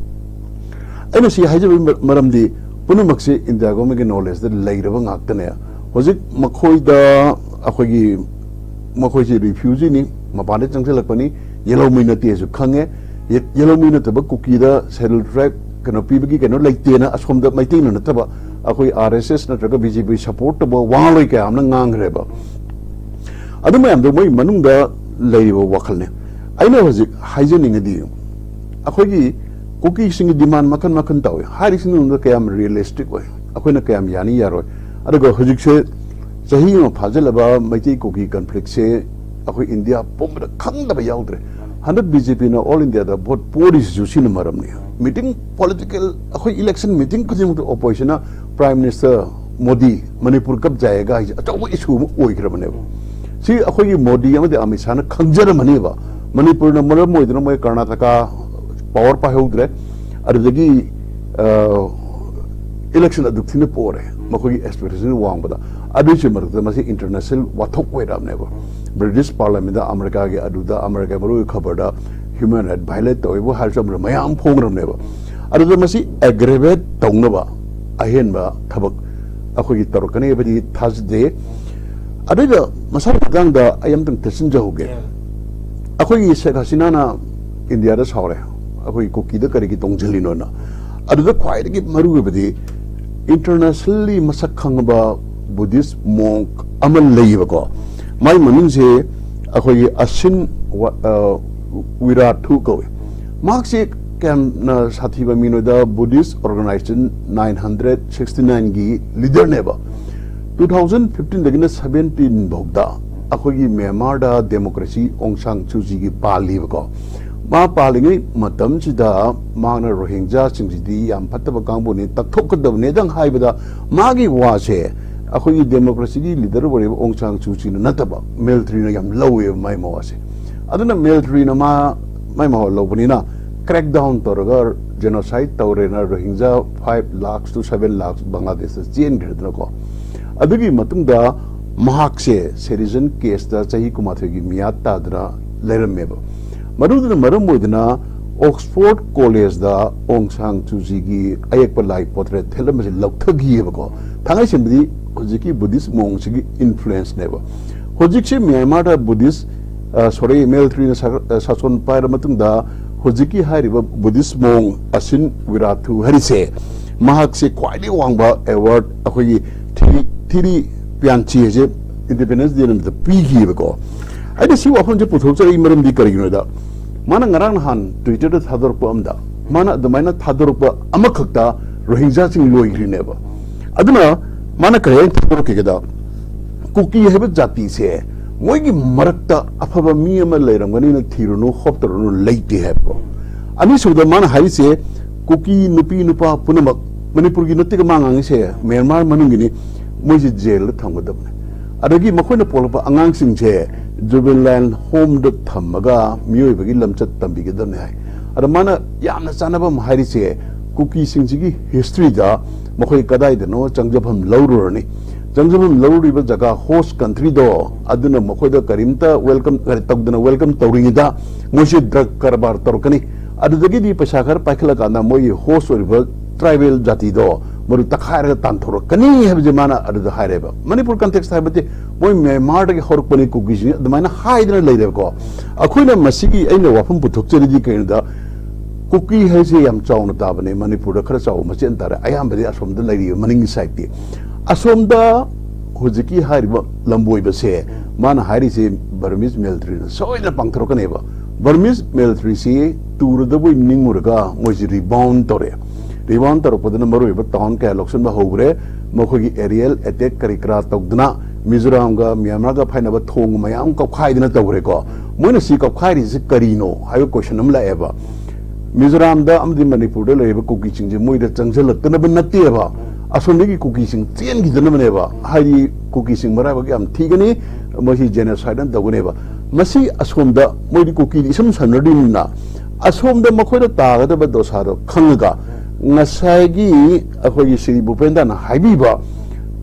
ꯑꯩꯅ ꯁꯤ ꯍꯥꯏꯖꯕꯒꯤ ꯃꯔꯝꯗꯤ ꯄꯨꯝꯅꯃꯛꯁꯦ ꯏꯟꯗꯤꯌꯥ ꯒꯣꯔꯃꯦꯟꯒꯤ ꯅꯣꯂꯦꯖꯇ ꯂꯩꯔꯕ ꯉꯥꯛꯇꯅꯦ꯫ ꯍꯧꯖꯤꯛ ꯃꯈꯣꯏꯗ ꯑꯩꯈꯣꯏꯒꯤ ꯃꯈꯣꯏꯁꯦ ꯔꯤꯐ꯭ꯌꯨꯖꯤꯅꯤ, ꯃꯄꯥꯟꯗ ꯆꯪꯁꯤꯜꯂꯛꯄꯅꯤ, ꯌꯦꯜꯍꯧꯃꯤ ꯅꯠꯇꯦꯁꯨ ꯈꯪꯉꯦ꯫ ꯌꯦ- ꯌꯦꯜꯍꯧꯃꯤ ꯅꯠꯇꯕ ꯀꯨꯀꯤꯗ ꯁꯦꯗꯨꯜ ꯇ꯭ꯔꯥꯏꯕ ꯀꯩꯅꯣ ꯄꯤꯕꯒꯤ ꯀꯩꯅꯣ ꯂꯩꯇꯦꯅ ꯑꯁꯣꯝꯗ ꯃꯩꯇꯩꯅ ꯅꯠꯇꯕ ꯑꯩꯈꯣꯏ ꯑꯥꯔ ꯑꯦꯁ ꯑꯦꯁ ꯅꯠꯇ꯭ꯔꯒ ꯕꯤ ꯖꯦ ꯄꯤ ꯁꯄꯣꯔꯠ ꯇꯧꯕ ꯋꯥꯉꯥꯡꯂꯣꯏ ꯀꯌꯥ ꯑꯃꯅ ꯉꯥꯡꯈ꯭ꯔꯦꯕ꯫ ꯑꯗꯨ ꯃꯌꯥꯝꯗꯣ ꯃꯣꯏ ꯃꯅꯨꯡꯗ ꯂꯩꯔꯤꯕ ꯋꯥꯈꯜꯅꯦ꯫ ꯑꯩꯅ ꯍꯧꯖꯤꯛ ꯍꯥꯏꯖꯅꯤꯡꯉꯗꯤ ꯑꯩꯈꯣꯏꯒꯤ ꯀꯨꯀꯤꯁꯤꯡꯒꯤ ꯗꯤꯃꯥꯟ ꯃꯈꯜ ꯃꯈꯜ ꯇꯧꯏ꯫ ꯍꯥꯏꯔꯤꯁꯤꯡꯗꯨꯗ ꯀꯌꯥꯝ ꯔꯤꯌꯦꯂꯤꯁꯇꯤꯛ ꯑꯣꯏ, ꯑꯩꯈꯣꯏꯅ ꯀꯌꯥꯝ ꯌꯥꯅꯤ ꯌꯥꯔꯣꯏ꯫ ꯑꯗꯨꯒ ꯍꯧꯖꯤꯛꯁꯦ ꯆꯍꯤ ꯑꯃ ꯐꯥꯖꯤꯜꯂꯕ ꯃꯩꯇꯩ ꯀꯨꯀꯤ ꯀꯟꯐ꯭ꯂꯤꯛꯁꯦ ꯑꯩꯈꯣꯏ ꯏꯟꯗꯤꯌꯥ ꯄꯨꯝꯕꯗ ꯈꯪꯗꯕ ꯌꯥꯎꯗ꯭ꯔꯦ꯫ ꯍꯟꯗꯛ ꯕꯤ ꯖꯦ ꯄꯤꯅ ꯑꯣꯜ ꯏꯟꯗꯤꯌꯥꯗ ꯚꯣꯠ ꯄꯣꯔꯤꯁꯤꯁꯨ ꯁꯤꯅ ꯃꯔꯝꯅꯤ꯫ ꯃꯤꯇꯤꯡ, ꯄꯣꯂꯤꯇꯤꯀꯦꯜ, ꯑꯩꯈꯣꯏ ꯏꯂꯦꯛꯁꯟ ꯃꯤꯇꯤꯡ ꯈꯨꯗꯤꯡꯃꯛꯇ ꯑꯣꯄꯣꯖꯤꯁꯟꯅ ꯄ꯭ꯔꯥꯏꯝ ꯃꯤꯅꯤꯁꯇꯔ ꯃꯣꯗꯤ ꯃꯅꯤꯄꯨꯔ ꯀꯞ ꯖꯥꯌꯦꯒꯥ ꯍꯥꯏꯁꯦ ꯑꯆꯧꯕ ꯏꯁꯨ ꯑꯃ ꯑꯣꯏꯈ꯭ꯔꯕꯅꯦꯕ꯫ ꯁꯤ ꯑꯩꯈꯣꯏꯒꯤ ꯃꯣꯗꯤ ꯑꯃꯗꯤ ꯑꯃꯤꯠ ꯁꯥꯍꯅ ꯈꯪꯖꯔꯝꯃꯅꯦꯕ꯫ ꯃꯅꯤꯄꯨꯔꯅ ꯃꯔꯝ ꯑꯣꯏꯗꯨꯅ ꯃꯣꯏ ꯀꯔꯅꯥꯇꯀꯥ ꯄꯋꯥꯔ ꯄꯥꯏꯍꯧꯗ꯭ꯔꯦ꯫ ꯑꯗꯨꯗꯒꯤ ꯏꯂꯦꯛꯁꯟ ꯑꯗꯨꯛ ꯊꯤꯅ ꯄꯣꯔꯦ, ꯃꯈꯣꯏꯒꯤ ꯑꯦꯛꯁꯄꯦꯛꯇꯦꯁꯟ ꯋꯥꯡꯕꯗ꯫ ꯑꯗꯨꯒꯤ ꯃꯔꯛꯇ ꯃꯁꯤ ꯏꯟꯇꯔꯅꯦꯁꯅꯦꯜ ꯋꯥꯊꯣꯛ ꯑꯣꯏꯔꯛꯑꯕꯅꯦꯕ꯫ ꯕ꯭ꯔꯤꯇꯤꯁ ꯄꯥꯔꯂꯤꯌꯥꯃꯦꯟꯗ ꯑꯃꯦꯔꯤꯀꯥꯒꯤ ꯑꯗꯨꯗ ꯑꯃꯦꯔꯤꯀꯥꯒꯤ ꯃꯔꯨꯑꯣꯏꯕ ꯈꯕꯔꯗ ꯍ꯭ꯌꯨꯃꯦꯟ ꯔꯥꯏꯠ ꯚꯥꯏꯂꯦꯠ ꯇꯧꯋꯦꯕꯨ ꯍꯥꯏꯔꯁꯨ ꯑꯃꯅ ꯃꯌꯥꯝ ꯐꯣꯡꯈ꯭ꯔꯕꯅꯦꯕ꯫ ꯑꯗꯨꯗ ꯃꯁꯤ ꯑꯦꯒ꯭ꯔꯦꯚꯦꯠ ꯇꯧꯅꯕ ꯑꯍꯦꯟꯕ ꯊꯕꯛ ꯑꯩꯈꯣꯏꯒꯤ ꯇꯧꯔꯛꯀꯅꯤ ꯍꯥꯏꯕꯗꯤ ꯊꯥꯖꯗꯦ꯫ ꯑꯗꯨꯒ ꯃꯁꯥꯒꯤ ꯃꯇꯥꯡꯗ ꯑꯩ ꯑꯝꯇꯪ ꯇꯦꯠꯁꯤꯟꯖꯍꯧꯒꯦ꯫ ꯑꯩꯈꯣꯏꯒꯤ ꯁꯦꯈ ꯍꯁꯤꯅꯥꯅ ꯏꯟꯗꯤꯌꯥꯗ ꯁꯥꯎꯔꯦ, ꯑꯩꯈꯣꯏ ꯀꯨꯀꯤꯗ ꯀꯔꯤꯒꯤ ꯇꯣꯡꯁꯤꯜꯂꯤꯅꯣꯅ꯫ ꯑꯗꯨꯗ ꯈ꯭ꯋꯥꯏꯗꯒꯤ ꯃꯔꯨ ꯑꯣꯏꯕꯗꯤ ꯏꯟꯇꯔꯅꯦꯁꯅꯦꯜꯂꯤ ꯃꯁꯛ ꯈꯪꯉꯕ ꯕꯨꯙꯤꯁ ꯃꯣꯡ ꯑꯃ ꯂꯩꯌꯦꯕꯀꯣ꯫ ꯃꯥꯏ ꯃꯃꯤꯡꯁꯦ ꯑꯩꯈꯣꯏꯒꯤ ꯑꯁꯤꯟ ꯋ-, ꯑ, ꯋꯤꯔꯥꯊꯨ ꯀꯧꯏ꯫ ꯃꯍꯥꯛꯁꯦ ꯀꯌꯥꯝꯅ ꯁꯥꯊꯤꯕ ꯃꯤꯅꯣꯗ Buddhist organisation nine hundred sixty ꯅꯥꯏꯟꯒꯤ ꯂꯤꯗꯔꯅꯦꯕ꯫ ꯇꯨ ꯊꯥꯎꯖꯟ ꯐꯤꯐꯇꯤꯟꯗꯒꯤꯅ ꯁꯕꯦꯟꯇꯤꯟ ꯐꯥꯎꯗ ꯑꯩꯈꯣꯏꯒꯤ ꯃ꯭ꯌꯥꯟꯃꯥꯔꯗ ꯗꯦꯃꯣꯀ꯭ꯔꯦꯁꯤ ꯑꯣꯡ ꯁꯥꯡ ꯁꯨ ꯆꯤꯒꯤ ꯄꯥꯜꯂꯤꯕꯀꯣ꯫ ꯃꯥ ꯄꯥꯜꯂꯤꯉꯩ ꯃꯇꯝꯁꯤꯗ ꯃꯥꯅ ꯔꯣꯍꯤꯡꯖꯥꯁꯤꯡꯁꯤꯗꯤ ꯌꯥꯝ ꯐꯠꯇꯕ ꯀꯥꯡꯕꯨꯅꯤ, ꯇꯛꯊꯣꯛꯀꯗꯕꯅꯦꯗꯪ ꯍꯥꯏꯕꯗ ꯃꯥꯒꯤ ꯋꯥꯁꯦ ꯑꯩꯈꯣꯏꯒꯤ ꯗꯦꯃꯣꯀ꯭ꯔꯦꯁꯤꯒꯤ ꯂꯤꯗꯔ ꯑꯣꯏꯔꯤꯕ ꯑꯣꯡ ꯁꯥꯡ ꯁꯨ ꯆꯤꯅ ꯅꯠꯇꯕ ꯃꯤꯂꯤꯇꯔꯤꯅ ꯌꯥꯝ ꯂꯧꯋꯦꯕ ꯃꯥꯏ ꯃꯋꯥꯁꯦ꯫ ꯑꯗꯨꯅ ꯃꯤꯂꯤꯇꯔꯤꯅ ꯃꯥ ꯃꯥꯏ ꯃꯋꯥ ꯂꯧꯕꯅꯤꯅ ꯀ꯭ꯔꯦꯛ ꯗꯥꯎꯟ ꯇꯧꯔꯒ ꯖꯦꯅꯣꯁꯥꯏꯠ ꯇꯧꯔꯦꯅ Rohingya five lakhs to seven lakhs ꯕꯪꯒ꯭ꯂꯥꯗꯦꯁꯇ ꯆꯦꯟꯈ꯭ꯔꯦꯗꯅꯀꯣ꯫ ꯑꯗꯨꯒꯤ ꯃꯇꯨꯡꯗ ꯃꯍꯥꯛꯁꯦ ꯁꯦꯗꯤꯁꯟ ꯀꯦꯁꯇ ꯆꯍꯤ ꯀꯨꯟꯃꯥꯊꯣꯏꯒꯤ ꯃꯤꯌꯥꯠ ꯇꯥꯗꯅ ꯂꯩꯔꯝꯃꯦꯕ꯫ ꯃꯗꯨꯗꯨꯅ ꯃꯔꯝ ꯑꯣꯏꯗꯨꯅ ꯑꯣꯛꯁꯐꯣꯔꯗ ꯀꯣꯂꯦꯖꯇ ꯑꯣꯡ ꯁꯥꯡ ꯁꯨ ꯆꯤꯒꯤ ꯑꯌꯦꯛꯄ ꯂꯥꯏ ꯄꯣꯔꯇ꯭ꯔꯦꯠ ꯊꯦꯠ ꯑꯃꯁꯦ ꯂꯧꯊꯈꯤꯑꯕꯀꯣ꯫ ꯊꯥꯡꯉꯩ ꯁꯦꯡꯕꯗꯤ ꯍꯧꯖꯤꯛꯀꯤ ꯕꯨꯙꯤꯁ ꯃꯣꯡꯁꯤꯒꯤ ꯏꯟꯐ꯭ꯂꯨꯌꯦꯟꯁꯅꯦꯕ꯫ ꯍꯧꯖꯤꯛꯁꯦ ꯃ꯭ꯌꯥꯟꯃꯥꯔꯗ ꯕꯨꯙꯤꯁ, ꯑ, ꯁꯣꯔꯤ, ꯃꯤꯂꯤꯇꯔꯤꯅ ꯁꯥ-, ꯑ, ꯁꯥꯁꯣꯟ ꯄꯥꯏꯔ ꯃꯇꯨꯡꯗ ꯍꯧꯖꯤꯛꯀꯤ ꯍꯥꯏꯔꯤꯕ ꯕꯨꯙꯤꯁ ꯃꯣꯡ ꯑꯁꯤꯟ ꯋꯤꯔꯥꯊꯨ ꯍꯥꯏꯔꯤꯁꯦ ꯃꯍꯥꯛꯁꯦ ꯈ꯭ꯋꯥꯏꯗꯒꯤ ꯋꯥꯡꯕ ꯑꯦꯋꯥꯔꯗ ꯑꯩꯈꯣꯏꯒꯤ ꯊꯤꯔꯤ, ꯊꯤꯔꯤ ꯄ꯭ꯌꯥꯟꯆꯤ ꯍꯥꯏꯁꯦ ꯏꯟꯗꯤꯄꯦꯟꯗꯦꯟꯁ ꯗꯦ ꯅꯨꯃꯤꯠꯇ ꯄꯤꯈꯤꯑꯕꯀꯣ꯫ ꯑꯩꯅ ꯁꯤ ꯋꯥꯐꯝꯁꯦ ꯄꯨꯊꯣꯛꯆꯔꯛꯏ ꯃꯔꯝꯗꯤ ꯀꯔꯤꯒꯤꯅꯣꯗ, ꯃꯥꯅ ꯉꯔꯥꯡ ꯅꯍꯥꯟ ꯇ꯭ꯋꯤꯇꯔꯗ ꯊꯥꯗꯣꯔꯛꯄ ꯑꯝꯗ, ꯃꯥꯅ ꯑꯗꯨꯃꯥꯏꯅ ꯊꯥꯗꯣꯔꯛꯄ ꯑꯃꯈꯛꯇ ꯔꯣꯍꯤꯡꯖꯥꯁꯤꯡ ꯂꯣꯏꯈ꯭ꯔꯤꯅꯦꯕ꯫ ꯑꯗꯨꯅ ꯃꯥꯅ ꯀꯔꯤ ꯍꯥꯏꯅ ꯊꯥꯗꯣꯔꯛꯀꯦꯗ, ꯀꯨꯀꯤ ꯍꯥꯏꯕ ꯖꯥꯇꯤꯁꯦ ꯃꯣꯏꯒꯤ ꯃꯔꯛꯇ ꯑꯐꯕ ꯃꯤ ꯑꯃ ꯂꯩꯔꯝꯒꯅꯤꯅ ꯊꯤꯔꯨꯅꯨ, ꯍꯣꯞꯇꯔꯨꯅꯨ, ꯂꯩꯇꯦ ꯍꯥꯏꯕꯀꯣ꯫ ꯑꯅꯤꯁꯨꯕꯗ ꯃꯥꯅ ꯍꯥꯏꯔꯤꯁꯦ, ꯀꯨꯀꯤ ꯅꯨꯄꯤ ꯅꯨꯄꯥ ꯄꯨꯝꯅꯃꯛ ꯃꯅꯤꯄꯨꯔꯒꯤ ꯅꯠꯇꯦ ꯃꯥ ꯉꯥꯡꯉꯤꯁꯦ, ꯃ꯭ꯌꯥꯟꯃꯥꯔ ꯃꯅꯨꯡꯒꯤꯅꯤ꯫ ꯃꯣꯏꯁꯦ ꯖꯦꯜꯗ ꯊꯝꯒꯗꯕꯅꯦ꯫ ꯑꯗꯒꯤ ꯃꯈꯣꯏꯅ ꯄꯣꯛꯂꯛꯄ ꯑꯉꯥꯡꯁꯤꯡꯁꯦ ꯖꯨꯕꯦꯅꯥꯏꯜ ꯍꯣꯝꯗ ꯊꯝꯃꯒ ꯃꯤꯑꯣꯏꯕꯒꯤ ꯂꯝꯆꯠ ꯇꯝꯕꯤꯒꯗꯕꯅꯦ ꯍꯥꯏ꯫ ꯑꯗ ꯃꯥꯅ ꯌꯥꯝꯅ ꯆꯥꯟꯅꯕ ꯑꯃ ꯍꯥꯏꯔꯤꯁꯦ, ꯀꯨꯀꯤꯁꯤꯡꯁꯤꯒꯤ ꯍꯤꯁꯇ꯭ꯔꯤꯗ ꯃꯈꯣꯏ ꯀꯗꯥꯏꯗꯅꯣ ꯆꯪꯖꯐꯝ ꯂꯧꯔꯨꯔꯅꯤ꯫ ꯆꯪꯖꯐꯝ ꯂꯧꯔꯨꯔꯤꯕ ꯖꯒꯥ, ꯍꯣꯁ ꯀꯟꯇ꯭ꯔꯤꯗꯣ, ꯑꯗꯨꯅ ꯃꯈꯣꯏꯗ ꯀꯔꯤꯝꯇ ꯋꯦꯜꯀꯝ ꯇꯧꯗꯅ, ꯋꯦꯜꯀꯝ ꯇꯧꯔꯤꯉꯩꯗ ꯃꯣꯏꯁꯦ ꯗ꯭ꯔꯒ ꯀꯔꯕꯥꯔ ꯇꯧꯔꯛꯀꯅꯤ꯫ ꯑꯗꯨꯗꯒꯤꯗꯤ ꯄꯩꯁꯥ ꯈꯔ ꯄꯥꯏꯈꯠꯂꯀꯥꯟꯗ ꯃꯣꯏꯒꯤ ꯍꯣꯁ ꯑꯣꯏꯔꯤꯕ ꯇ꯭ꯔꯥꯏꯕꯦꯜ ꯖꯥꯇꯤꯗꯣ ꯃꯔꯨ ꯇꯛꯈꯥꯏꯔꯒ ꯇꯥꯟꯊꯣꯔꯛꯀꯅꯤ ꯍꯥꯏꯕꯁꯦ ꯃꯥꯅ ꯑꯗꯨꯗ ꯍꯥꯏꯔꯦꯕ꯫ ꯃꯅꯤꯄꯨꯔ ꯀꯟꯇꯦꯛꯁꯇ ꯍꯥꯏꯕꯗꯤ ꯃꯣꯏ ꯃ꯭ꯌꯥꯟꯃꯥꯔꯗꯒꯤ ꯍꯧꯔꯛꯄꯅꯤ ꯀꯨꯀꯤꯁꯤꯡ, ꯑꯗꯨꯃꯥꯏꯅ ꯍꯥꯏꯗꯅ ꯂꯩꯔꯦꯕꯀꯣ꯫ ꯑꯩꯈꯣꯏꯅ ꯃꯁꯤꯒꯤ, ꯑꯩꯅ ꯋꯥꯐꯝ ꯄꯨꯊꯣꯛꯆꯔꯤꯗꯤ ꯀꯩꯅꯣꯗ, ꯀꯨꯀꯤ ꯍꯥꯏꯁꯦ ꯌꯥꯝ ꯆꯥꯎꯅ ꯇꯥꯕꯅꯦ, ꯃꯅꯤꯄꯨꯔꯗ ꯈꯔ ꯆꯥꯎꯕ ꯃꯆꯦꯠ ꯇꯥꯔꯦ, ꯑꯌꯥꯝꯕꯗꯤ ꯑꯁꯣꯝꯗ ꯂꯩꯔꯤꯕ ꯃꯅꯤꯡꯒꯤ ꯁꯥꯏꯠꯇꯤ꯫ ꯑꯁꯣꯝꯗ ꯍꯧꯖꯤꯛꯀꯤ ꯍꯥꯏꯔꯤꯕ ꯂꯝꯕꯣꯏꯕꯁꯦ, ꯃꯥꯅ ꯍꯥꯏꯔꯤꯁꯦ ꯕꯔꯃꯤꯁ ꯃꯤꯂꯤꯇꯔꯤꯅ ꯁꯣꯏꯗꯅ ꯄꯥꯡꯊꯣꯔꯛꯀꯅꯦꯕ꯫ ꯕꯔꯃꯤꯁ ꯃꯤꯂꯤꯇꯔꯤꯁꯤ ꯇꯨꯔꯗꯕꯣꯏ ꯅꯤꯡꯉꯨꯔꯒ ꯃꯣꯏꯁꯤ ꯔꯤꯕꯥꯎꯟ ꯇꯧꯔꯛꯑꯦ꯫ ꯔꯤꯕꯥꯎꯟ ꯇꯧꯔꯛꯄꯗꯨꯅ ꯃꯔꯨꯑꯣꯏꯕ ꯇꯥꯎꯟ ꯀꯌꯥ ꯂꯧꯁꯤꯟꯕ ꯍꯧꯈ꯭ꯔꯦ꯫ ꯃꯈꯣꯏꯒꯤ ꯑꯦꯔꯤꯌꯦꯜ ꯑꯦꯇꯦꯛ ꯀꯔꯤ ꯀꯔꯥ ꯇꯧꯗꯅ ꯃꯤꯖꯣꯔꯥꯝꯒ ꯃ꯭ꯌꯥꯟꯃꯥꯔꯒ ꯐꯥꯏꯅꯕ ꯊꯣꯡ ꯃꯌꯥꯝ ꯀꯧꯈꯥꯏꯗꯅ ꯇꯧꯈ꯭ꯔꯦꯀꯣ꯫ ꯃꯣꯏꯅ ꯁꯤ ꯀꯧꯈꯥꯏꯔꯤꯁꯤ ꯀꯔꯤꯅꯣ ꯍꯥꯏꯕ ꯀꯣꯏꯁꯟ ꯑꯃ ꯂꯥꯛꯑꯦꯕ꯫ ꯃꯤꯖꯣꯔꯥꯝꯗ ꯑꯃꯗꯤ ꯃꯅꯤꯄꯨꯔꯗ ꯂꯩꯔꯤꯕ ꯀꯨꯀꯤꯁꯤꯡꯁꯦ ꯃꯣꯏꯗ ꯆꯪꯁꯤꯜꯂꯛꯇꯅꯕ ꯅꯠꯇꯦꯕ, ꯑꯁꯣꯝꯗꯒꯤ ꯀꯨꯀꯤꯁꯤꯡ ꯆꯦꯟꯈꯤꯗꯅꯕꯅꯦꯕ꯫ ꯍꯥꯏꯗꯤ ꯀꯨꯀꯤꯁꯤꯡ ꯃꯔꯥꯏꯕꯛ ꯌꯥꯝ ꯊꯤꯒꯅꯤ, ꯃꯁꯤ ꯖꯦꯅꯣꯁꯥꯏꯗ ꯑꯃ ꯇꯧꯒꯅꯦꯕ꯫ ꯃꯁꯤ ꯑꯁꯣꯝꯗ ꯃꯣꯏꯗꯤ ꯀꯨꯀꯤꯗꯤ ꯏꯁꯝ ꯁꯝꯅꯗ꯭ꯔꯤꯕꯅꯤꯅ, ꯑꯁꯣꯝꯗ ꯃꯈꯣꯏꯗ ꯇꯥꯒꯗꯕ ꯗꯣꯁꯥꯗꯣ ꯈꯪꯉꯒ ꯉꯁꯥꯏꯒꯤ ꯑꯩꯈꯣꯏꯒꯤ ꯁ꯭ꯔꯤ ꯚꯨꯄꯦꯟꯗ꯭ꯔꯅ ꯍꯥꯏꯕꯤꯕ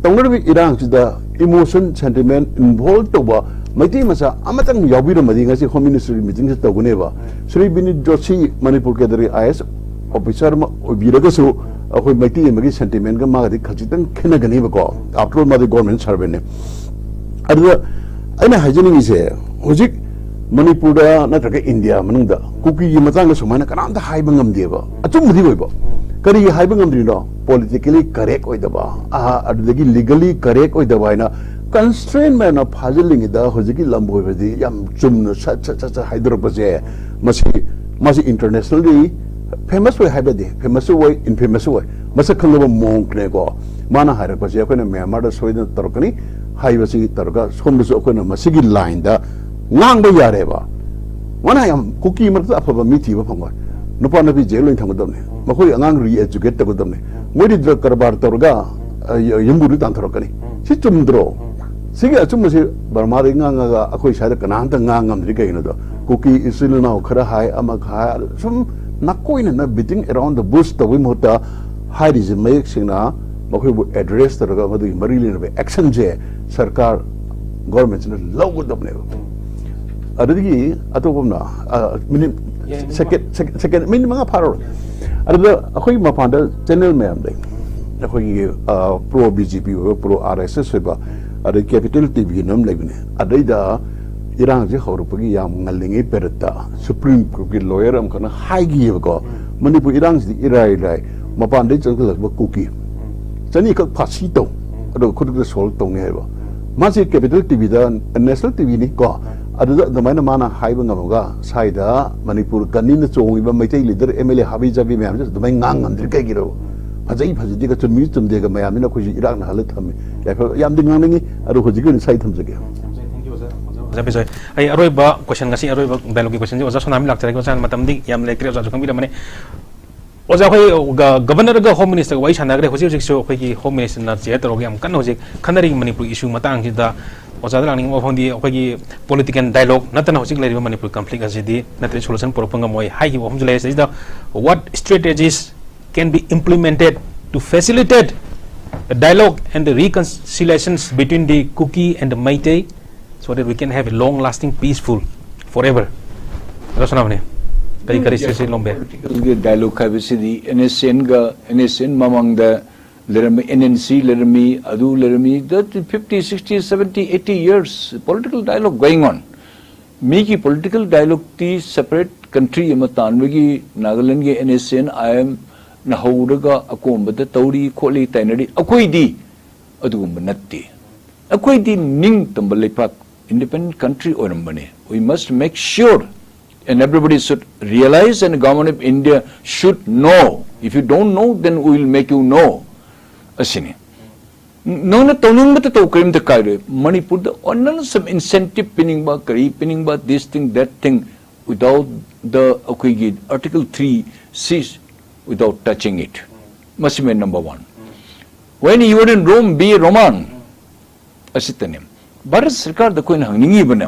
ꯇꯧꯅꯔꯤꯕ ꯏꯔꯥꯡꯁꯤꯗ ꯏꯃꯣꯁꯟ, ꯁꯦꯟꯇꯤꯃꯦꯟ ꯏꯟꯚꯣꯜꯕ ꯇꯧꯕ ꯃꯩꯇꯩ ꯃꯆꯥ ꯑꯃꯇꯪ ꯌꯥꯎꯕꯤꯔꯝꯃꯗꯤ ꯉꯁꯤ ꯍꯣꯝ ꯃꯤꯅꯤꯁꯇ꯭ꯔꯤ ꯃꯤꯇꯤꯡꯁꯦ ꯇꯧꯒꯅꯦꯕ꯫ ꯁ꯭ꯔꯤ ꯕꯤꯅꯤꯠ ꯖꯣꯁꯤ ꯃꯅꯤꯄꯨꯔ ꯀꯦꯗꯔꯒꯤ ꯑꯥꯏ ꯑꯦꯁ ꯑꯣꯐꯤꯁꯔ ꯑꯃ ꯑꯣꯏꯕꯤꯔꯒꯁꯨ ꯑꯩꯈꯣꯏ ꯃꯩꯇꯩ ꯑꯃꯒꯤ ꯁꯦꯟꯇꯤꯃꯦꯟꯒ ꯃꯥꯒꯗꯤ ꯈꯖꯤꯛꯇꯪ ꯈꯦꯠꯅꯒꯅꯦꯕꯀꯣ꯫ ꯑꯥꯐꯇꯔ ꯑꯣꯜ ꯃꯥꯗꯤ ꯒꯣꯔꯃꯦꯟ ꯁꯔꯚꯦꯟꯅꯦ꯫ ꯑꯗꯨꯗ ꯑꯩꯅ ꯍꯥꯏꯖꯅꯤꯡꯉꯤꯁꯦ, ꯍꯧꯖꯤꯛ ꯃꯅꯤꯄꯨꯔꯗ ꯅꯠꯇ꯭ꯔꯒ ꯏꯟꯗꯤꯌꯥ ꯃꯅꯨꯡꯗ ꯀꯨꯀꯤꯒꯤ ꯃꯇꯥꯡꯗ ꯁꯨꯃꯥꯏꯅ ꯀꯅꯥꯝꯇ ꯍꯥꯏꯕ ꯉꯝꯗꯦꯕ꯫ ꯑꯆꯨꯝꯕꯗꯤ ꯑꯣꯏꯕ꯫ ꯀꯔꯤꯒꯤ ꯍꯥꯏꯕ ꯉꯝꯗ꯭ꯔꯤꯅꯣ? ꯄꯣꯂꯤꯇꯤꯀꯦꯂꯤ ꯀꯔꯦꯛ ꯑꯣꯏꯗꯕ, ꯑꯥ, ꯑꯗꯨꯗꯒꯤ ꯂꯤꯒꯦꯂꯤ ꯀꯔꯦꯛ ꯑꯣꯏꯗꯕ ꯍꯥꯏꯅ ꯀꯟꯁꯇ꯭ꯔꯦꯟ ꯃꯌꯥꯝꯅ ꯐꯥꯖꯤꯜꯂꯤꯉꯩꯗ ꯍꯧꯖꯤꯛꯀꯤ ꯂꯝꯕꯣꯏꯕꯗꯤ ꯌꯥꯝ ꯆꯨꯝꯅ ꯁꯠ ꯁꯠ ꯁꯠ ꯁꯠ ꯍꯥꯏꯗꯣꯔꯛꯄꯁꯦ, ꯃꯁꯤ, ꯃꯁꯤ ꯏꯟꯇꯔꯅꯦꯁꯅꯦꯜꯂꯤ ꯐꯦꯃꯁ ꯑꯣꯏ ꯍꯥꯏꯕꯗꯤ, ꯐꯦꯃꯁꯁꯨ ꯑꯣꯏ, ꯏꯟꯐꯦꯃꯁꯁꯨ ꯑꯣꯏ, ꯃꯁꯛ ꯈꯪꯗꯕ ꯃꯣꯡꯛꯅꯦꯀꯣ꯫ ꯃꯥꯅ ꯍꯥꯏꯔꯛꯄꯁꯦ ꯑꯩꯈꯣꯏꯅ ꯃ꯭ꯌꯥꯟꯃꯥꯔꯗ ꯁꯣꯏꯗꯅ ꯇꯧꯔꯛꯀꯅꯤ ꯍꯥꯏꯕꯁꯤ ꯇꯧꯔꯒ ꯁꯣꯝꯗꯁꯨ ꯑꯩꯈꯣꯏꯅ ꯃꯁꯤꯒꯤ ꯂꯥꯏꯟꯗ ꯉꯥꯡꯕ ꯌꯥꯔꯦꯕ꯫ ꯃꯥꯅ ꯌꯥꯝ ꯀꯨꯀꯤ ꯃꯔꯛꯇ ꯑꯐꯕ ꯃꯤ ꯊꯤꯕ ꯐꯪꯉꯣꯏ꯫ ꯅꯨꯄꯥ ꯅꯨꯄꯤ ꯖꯦꯜ ꯑꯣꯏꯅ ꯊꯝꯒꯗꯕꯅꯤ꯫ ꯃꯈꯣꯏ ꯑꯉꯥꯡ ꯔꯤꯑꯦꯖꯨꯀꯦꯠ ꯇꯧꯒꯗꯕꯅꯤ꯫ ꯃꯣꯏꯗꯤ ꯗ꯭ꯔꯒ ꯀꯔꯕꯥꯔ ꯇꯧꯔꯒ, ꯑ, ꯌ-, ꯌꯨꯝꯕꯨꯗ ꯇꯥꯟꯊꯣꯔꯛꯀꯅꯤ꯫ ꯁꯤ ꯆꯨꯝꯗ꯭ꯔꯣ? ꯁꯤꯒꯤ ꯑꯆꯨꯝꯕꯁꯤ ꯕꯔꯃꯥꯗꯒꯤ ꯉꯥꯡꯉꯒ ꯑꯩꯈꯣꯏ ꯁ꯭ꯋꯥꯏꯗ ꯀꯅꯥꯝꯇ ꯉꯥꯡ ꯉꯝꯗ꯭ꯔꯤ꯫ ꯀꯩꯒꯤꯅꯣꯗꯣ, ꯀꯨꯀꯤ ꯏꯆꯤꯜ ꯏꯅꯥꯎ ꯈꯔ ꯍꯥꯏ, ꯑꯃ ꯈꯔ ꯍꯥꯏ, ꯁꯨꯝ ꯅꯥꯀꯣꯏꯅꯅ beating around the bush ꯇꯧꯕꯒꯤ ꯃꯍꯨꯠꯇ ꯍꯥꯏꯔꯤꯁꯦ ꯃꯌꯦꯛ ꯁꯦꯡꯅ ꯃꯈꯣꯏꯕꯨ ꯑꯦꯗ꯭ꯔꯦꯁ ꯇꯧꯔꯒ ꯃꯗꯨꯒꯤ ꯃꯔꯤ ꯂꯩꯅꯕ ꯑꯦꯛꯁꯟꯁꯦ ꯁꯔꯀꯥꯔ, ꯒꯣꯔꯃꯦꯟꯁꯤꯅ ꯂꯧꯒꯗꯕꯅꯦꯕ꯫ ꯑꯗꯨꯗꯒꯤ ꯑꯇꯣꯞꯄ ꯑꯃꯅ, ꯑ, ꯃꯤꯅꯤꯠ ꯌꯥꯏ, ꯁꯦꯀꯦꯟ, ꯁꯦꯀꯦꯟ, ꯁꯦꯀꯦꯟ, ꯃꯤꯅꯤꯠ ꯃꯉꯥ ꯐꯥꯔꯣꯏ꯫ ꯑꯗꯨꯗ ꯑꯩꯈꯣꯏ ꯃꯄꯥꯟꯗ ꯆꯦꯅꯦꯜ ꯃꯌꯥꯝ ꯂꯩ꯫ ꯑꯩꯈꯣꯏꯒꯤ, ꯑ, ꯄ꯭ꯔꯣ ꯕꯤ ꯖꯦ ꯄꯤ ꯑꯣꯏꯕ, ꯄ꯭ꯔꯣ ꯑꯥꯔ ꯑꯦꯁ ꯑꯦꯁ ꯑꯣꯏꯕ, ꯑꯗꯩ ꯀꯦꯄꯤꯇꯦꯜ ꯇꯤ ꯚꯤ ꯑꯅ ꯑꯃ ꯂꯩꯕꯅꯦ꯫ ꯑꯗꯩꯗ ꯏꯔꯥꯡꯁꯦ ꯍꯧꯔꯛꯄꯒꯤ ꯌꯥꯝ ꯉꯜꯂꯤꯉꯩ ꯄꯦꯔꯠꯇ ꯁꯨꯄ꯭ꯔꯤꯝ ꯀꯣꯔꯠꯀꯤ ꯂꯣꯌꯔ ꯑꯃꯈꯛꯅ ꯍꯥꯏꯈꯤꯑꯕꯀꯣ, ꯃꯅꯤꯄꯨꯔ ꯏꯔꯥꯡꯁꯤꯗꯤ ꯏꯔꯥꯏ ꯂꯥꯏ, ꯃꯄꯥꯟꯗꯒꯤ ꯆꯪꯁꯤꯜꯂꯛꯄ ꯀꯨꯀꯤ ꯆꯅꯤꯈꯛ ꯐꯥꯁꯤ ꯇꯧ, ꯑꯗꯨꯒ ꯈꯨꯗꯛꯇ ꯁꯣꯜꯕ ꯇꯧꯅꯤ ꯍꯥꯏꯕ꯫ ꯃꯥꯁꯤ ꯀꯦꯄꯤꯇꯦꯜ ꯇꯤ ꯚꯤꯗ, ꯅꯦꯁꯅꯦꯜ ꯇꯤ ꯚꯤꯅꯤ ꯀꯣ, ꯑꯗꯨꯗ ꯑꯗꯨꯃꯥꯏꯅ ꯃꯥꯅ ꯍꯥꯏꯕ ꯉꯝꯃꯒ ꯁ꯭ꯋꯥꯏꯗ ꯃꯅꯤꯄꯨꯔ ꯀꯟꯅꯤꯅ ꯆꯣꯡꯉꯤꯕ Meitei leader M L A ꯍꯥꯕꯤ ꯖꯥꯕꯤ ꯃꯌꯥꯝꯁꯦ ꯑꯗꯨꯃꯥꯏꯅ ꯉꯥꯡ ꯉꯝꯗ꯭ꯔꯤ ꯀꯩꯒꯤꯅꯣ? ꯐꯖꯩ ꯐꯖꯗꯦꯒ ꯆꯨꯝꯃꯤ ꯆꯨꯝꯗꯦꯒ ꯃꯌꯥꯝꯁꯤꯅ ꯑꯩꯈꯣꯏꯁꯨ ꯏꯔꯥꯛꯅ ꯍꯜꯂ ꯊꯝꯃꯤ꯫ ꯌꯥꯏꯐ-, ꯌꯥꯝꯗꯤ ꯉꯥꯡꯅꯤꯡꯉꯤ, ꯑꯗꯣ ꯍꯧꯖꯤꯛꯀꯤ ꯑꯣꯏꯅ ꯁ꯭ꯋꯥꯏ ꯊꯝꯖꯒꯦ꯫ ꯑꯣꯖꯥ ꯕꯤꯖꯣꯏ, ꯑꯩ ꯑꯔꯣꯏꯕ ꯀꯣꯏꯁꯟ, ꯉꯁꯤ ꯑꯔꯣꯏꯕ ꯗꯥꯏꯂꯣꯒꯀꯤ ꯀꯣꯏꯁꯟꯁꯦ ꯑꯣꯖꯥ ꯁꯣꯅꯥꯃꯤ ꯂꯥꯛꯆꯔꯒꯦ꯫ ꯑꯣꯖꯥ, ꯃꯇꯝꯗꯤ ꯌꯥꯝ ꯂꯩꯇ꯭ꯔꯦ, ꯑꯣꯖꯥꯁꯨ ꯈꯪꯕꯤꯔꯝꯃꯅꯤ꯫ ꯑꯣꯖꯥ, ꯑꯩꯈꯣꯏ ꯒ-, ꯒꯕꯔꯅꯔꯒ ꯍꯣꯝ ꯃꯤꯅꯤꯁꯇꯔꯒ ꯋꯥꯔꯤ ꯁꯥꯟꯅꯈ꯭ꯔꯦ꯫ ꯍꯧꯖꯤꯛ ꯍꯧꯖꯤꯛꯁꯨ ꯑꯩꯈꯣꯏꯒꯤ ꯍꯣꯝ ꯃꯤꯅꯤꯁꯇꯔꯅ ꯆꯤꯌꯔ ꯇꯧꯔꯒ ꯌꯥꯝ ꯀꯟꯅ ꯍꯧꯖꯤꯛ ꯈꯟꯅꯔꯤ ꯃꯅꯤꯄꯨꯔ ꯏꯁꯨ ꯃꯇꯥꯡꯁꯤꯗ꯫ ꯑꯣꯖꯥꯗ ꯂꯥꯛꯅꯤꯡꯕ ꯋꯥꯐꯝꯗꯤ, ꯑꯩꯈꯣꯏꯒꯤ ꯄꯣꯂꯤꯇꯤꯀꯦꯜ ꯗꯥꯏꯂꯣꯒ ꯅꯠꯇꯅ ꯍꯧꯖꯤꯛ ꯂꯩꯔꯤꯕ ꯃꯅꯤꯄꯨꯔ ꯀꯟꯐ꯭ꯂꯤꯛ ꯑꯁꯤꯗꯤ ꯅꯠꯇ꯭ꯔꯗꯤ ꯁꯣꯂꯨꯁꯟ ꯄꯨꯔꯛꯄ ꯉꯝꯃꯣꯏ ꯍꯥꯏꯈꯤꯕ ꯋꯥꯐꯝꯁꯨ ꯂꯩ꯫ ꯁꯤꯗꯩꯁꯤꯗ, what strategies can be implemented to facilitate the dialogue and the reconciliations between the Kuki and the Meitei so that we can have a long lasting peaceful forever? ꯑꯣꯖꯥ ꯁꯣꯅꯥꯃꯅꯤ, ꯀꯔꯤ ꯀꯔꯤ ꯁ꯭ꯇꯦꯠꯁꯤ ꯂꯣꯝꯕ ꯌꯥꯏ? ꯄꯣꯂꯤꯇꯤꯀꯦꯜꯒꯤ ꯗꯥꯏꯂꯣꯒ ꯍꯥꯏꯕꯁꯤꯗꯤ ꯑꯦꯟ ꯑꯦꯁ ꯑꯦꯟꯒ, N S N ꯃꯃꯥꯡꯗ ꯂꯩꯔꯝꯕ ꯑꯦꯟ ꯑꯦꯟ ꯁꯤ ꯂꯩꯔꯝꯃꯤ, ꯑꯗꯨ ꯂꯩꯔꯝꯃꯤ, that fifty, sixty, seventy, eighty years political dialogue going on. ꯃꯤꯒꯤ ꯄꯣꯂꯤꯇꯤꯀꯦꯜ ꯗꯥꯏꯂꯣꯒꯇꯤ ꯁꯦꯄꯔꯦꯠ ꯀꯟꯇ꯭ꯔꯤ ꯑꯃ ꯇꯥꯟꯕꯒꯤ ꯅꯥꯒꯥꯂꯦꯟꯒꯤ ꯑꯦꯟ ꯑꯦꯁ ꯑꯦꯟ ꯑꯥꯏ ꯑꯦꯝꯅ ꯍꯧꯔꯒ ꯑꯀꯣꯝꯕꯗ ꯇꯧꯔꯤ ꯈꯣꯠꯂꯤ ꯇꯥꯏꯅꯔꯤ꯫ ꯑꯩꯈꯣꯏꯗꯤ ꯑꯗꯨꯒꯨꯝꯕ ꯅꯠꯇꯦ꯫ ꯑꯩꯈꯣꯏꯗꯤ ꯅꯤꯡꯇꯝꯕ ꯂꯩꯄꯥꯛ, independent country ꯑꯣꯏꯔꯝꯕꯅꯤ꯫ We must make sure and everybody should realize and government of India should know. If you don't know, then we will make you know. ꯑꯁꯤꯅꯤ꯫ ꯅꯪꯅ ꯇꯧꯅꯤꯡꯕꯇ ꯇꯧ, ꯀꯔꯤꯝꯇ ꯀꯥꯏꯔꯣꯏ꯫ ꯃꯅꯤꯄꯨꯔꯗ ꯑꯣꯟꯅꯅ some incentive ꯄꯤꯅꯤꯡꯕ, ꯀꯔꯤ ꯄꯤꯅꯤꯡꯕ, this thing, that thing, without the ꯑꯩꯈꯣꯏꯒꯤ Article three cease without touching it. ꯃꯁꯤꯃ number one. When you are in Rome, be a Roman. ꯑꯁꯤꯇꯅꯤ꯫ Bharat ꯁꯔꯀꯥꯔꯗ ꯑꯩꯈꯣꯏꯅ ꯍꯪꯅꯤꯡꯉꯤꯕꯅ,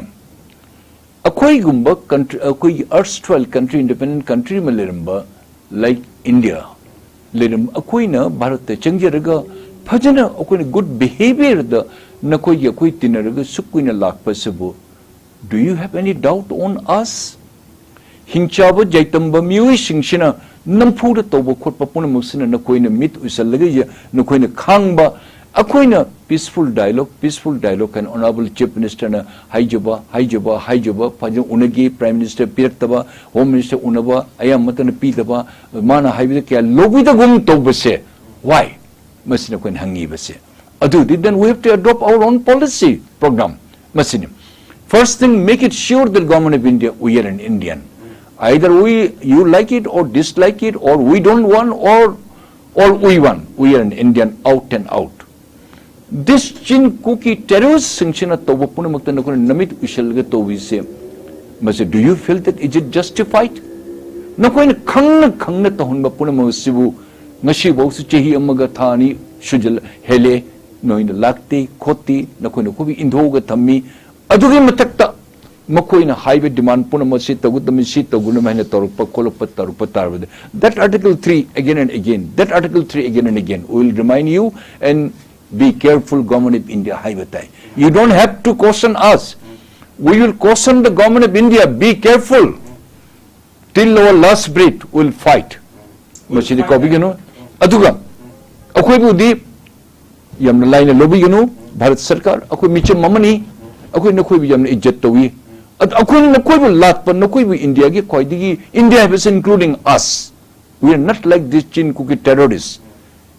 ꯑꯩꯈꯣꯏꯒꯨꯝꯕ country, ꯑꯩꯈꯣꯏꯒꯤ erstwhile country, independent country ꯑꯃ ꯂꯩꯔꯝꯕ, like India ꯂꯩꯔꯝꯕ, ꯑꯩꯈꯣꯏꯅ ꯚꯥꯔꯠꯇ ꯆꯪꯖꯔꯒ ꯐꯖꯅ ꯑꯩꯈꯣꯏꯅ good behaviorꯗ ꯅꯈꯣꯏꯒꯤ ꯑꯩꯈꯣꯏ ꯇꯤꯟꯅꯔꯒ ꯁꯨꯛ ꯀꯨꯏꯅ ꯂꯥꯛꯄꯁꯤꯕꯨ, do you have any doubt on us? ꯍꯤꯡꯆꯥꯕ ꯖꯩꯇꯝꯕ ꯃꯤꯑꯣꯏꯁꯤꯡꯁꯤꯅ ꯅꯝꯐꯨꯗ ꯇꯧꯕ ꯈꯣꯠꯄ ꯄꯨꯝꯅꯃꯛꯁꯤꯅ ꯅꯈꯣꯏꯅ ꯃꯤꯠ ꯎꯏꯁꯜꯂꯒ ꯌꯦ-, ꯅꯈꯣꯏꯅ ꯈꯥꯡꯕ, ꯑꯩꯈꯣꯏꯅ peaceful dialogue, peaceful dialogue ꯍꯥꯏꯅ Honourable Chief Ministerꯅ ꯍꯥꯏꯖꯕ, ꯍꯥꯏꯖꯕ, ꯍꯥꯏꯖꯕ, ꯐꯖꯅ ꯎꯅꯒꯦ, Prime Minister ꯄꯤꯔꯛꯇꯕ, Home Minister ꯎꯅꯕ ꯑꯌꯥꯝꯕ ꯃꯇꯝꯗ ꯄꯤꯗꯕ, ꯃꯥꯅ ꯍꯥꯏꯕꯗ ꯀꯌꯥ ꯂꯧꯕꯤꯗꯒꯨꯝ ꯇꯧꯕꯁꯦ, why? ꯃꯁꯤꯅ ꯑꯩꯈꯣꯏꯅ ꯍꯪꯉꯤꯕꯁꯦ꯫ ꯑꯗꯨꯗꯤ then we have to adopt our own policy program. ꯃꯁꯤꯅꯤ꯫ First thing, make it sure that Government of India, we are an Indian. Either we, you like it or dislike it, or we don't want, or, or we want. We are an Indian out and out. This Chin Kuki terrorist ꯁꯤꯡꯁꯤꯅ ꯇꯧꯕ ꯄꯨꯝꯅꯃꯛꯇ ꯅꯈꯣꯏꯅ ꯅꯃꯤꯠ ꯎꯏꯁꯜꯂꯒ ꯇꯧꯕꯤꯁꯦ, ꯃꯁꯤ, do you feel that is it justified? ꯅꯈꯣꯏꯅ ꯈꯪꯅ ꯈꯪꯅ ꯇꯧꯍꯟꯕ ꯄꯨꯝꯅꯃꯛ ꯑꯁꯤꯕꯨ ꯉꯁꯤꯐꯥꯎꯁꯨ ꯆꯍꯤ ꯑꯃꯒ ꯊꯥ ꯑꯅꯤ ꯁꯨꯖꯜ-, ꯍꯦꯜꯂꯦ, ꯅꯣꯏꯅ ꯂꯥꯛꯇꯦ ꯈꯣꯠꯇꯦ, ꯅꯈꯣꯏꯅ ꯑꯩꯈꯣꯏꯕꯨ ꯏꯟꯊꯣꯛꯑꯒ ꯊꯝꯃꯤ꯫ ꯑꯗꯨꯒꯤ ꯃꯊꯛꯇ ꯃꯈꯣꯏꯅ ꯍꯥꯏꯕ demand ꯄꯨꯝꯅꯃꯛ ꯁꯤ ꯇꯧꯒꯗꯕꯅꯤ, ꯁꯤ ꯇꯧꯒꯗꯕꯅꯤ ꯍꯥꯏꯅ ꯇꯧꯔꯛꯄ ꯈꯣꯠꯂꯛꯄ ꯇꯧꯔꯛꯄ ꯇꯥꯔꯕꯗꯤ, that Article three again and again, that Article three again and again, we will remind you and be careful, Government of India ꯍꯥꯏꯕ ꯇꯥꯏ꯫ You don't have to caution us. We will caution the Government of India, be careful. Till our last breath, we will fight. ꯃꯁꯤꯗꯤ ꯀꯥꯎꯕꯤꯒꯅꯨ꯫ ꯑꯗꯨꯒ ꯑꯩꯈꯣꯏꯕꯨꯗꯤ ꯌꯥꯝꯅ ꯂꯥꯏꯅ ꯂꯧꯕꯤꯒꯅꯨ꯫ ꯚꯥꯔꯠ ꯁꯔꯀꯥꯔ, ꯑꯩꯈꯣꯏ ꯃꯤꯆꯝ ꯑꯃꯅꯤ꯫ ꯑꯩꯈꯣꯏ ꯅꯈꯣꯏꯕꯨ ꯌꯥꯝꯅ ꯏꯖꯠ ꯇꯧꯏ꯫ ꯑꯗ ꯑꯩꯈꯣꯏꯅ ꯅꯈꯣꯏꯕꯨ ꯂꯥꯠꯄ, ꯅꯈꯣꯏꯕꯨ ꯏꯟꯗꯤꯌꯥꯒꯤ ꯈ꯭ꯋꯥꯏꯗꯒꯤ, ꯏꯟꯗꯤꯌꯥ ꯍꯥꯏꯕꯁꯤ including us. We are not like these Chin Kuki terrorists.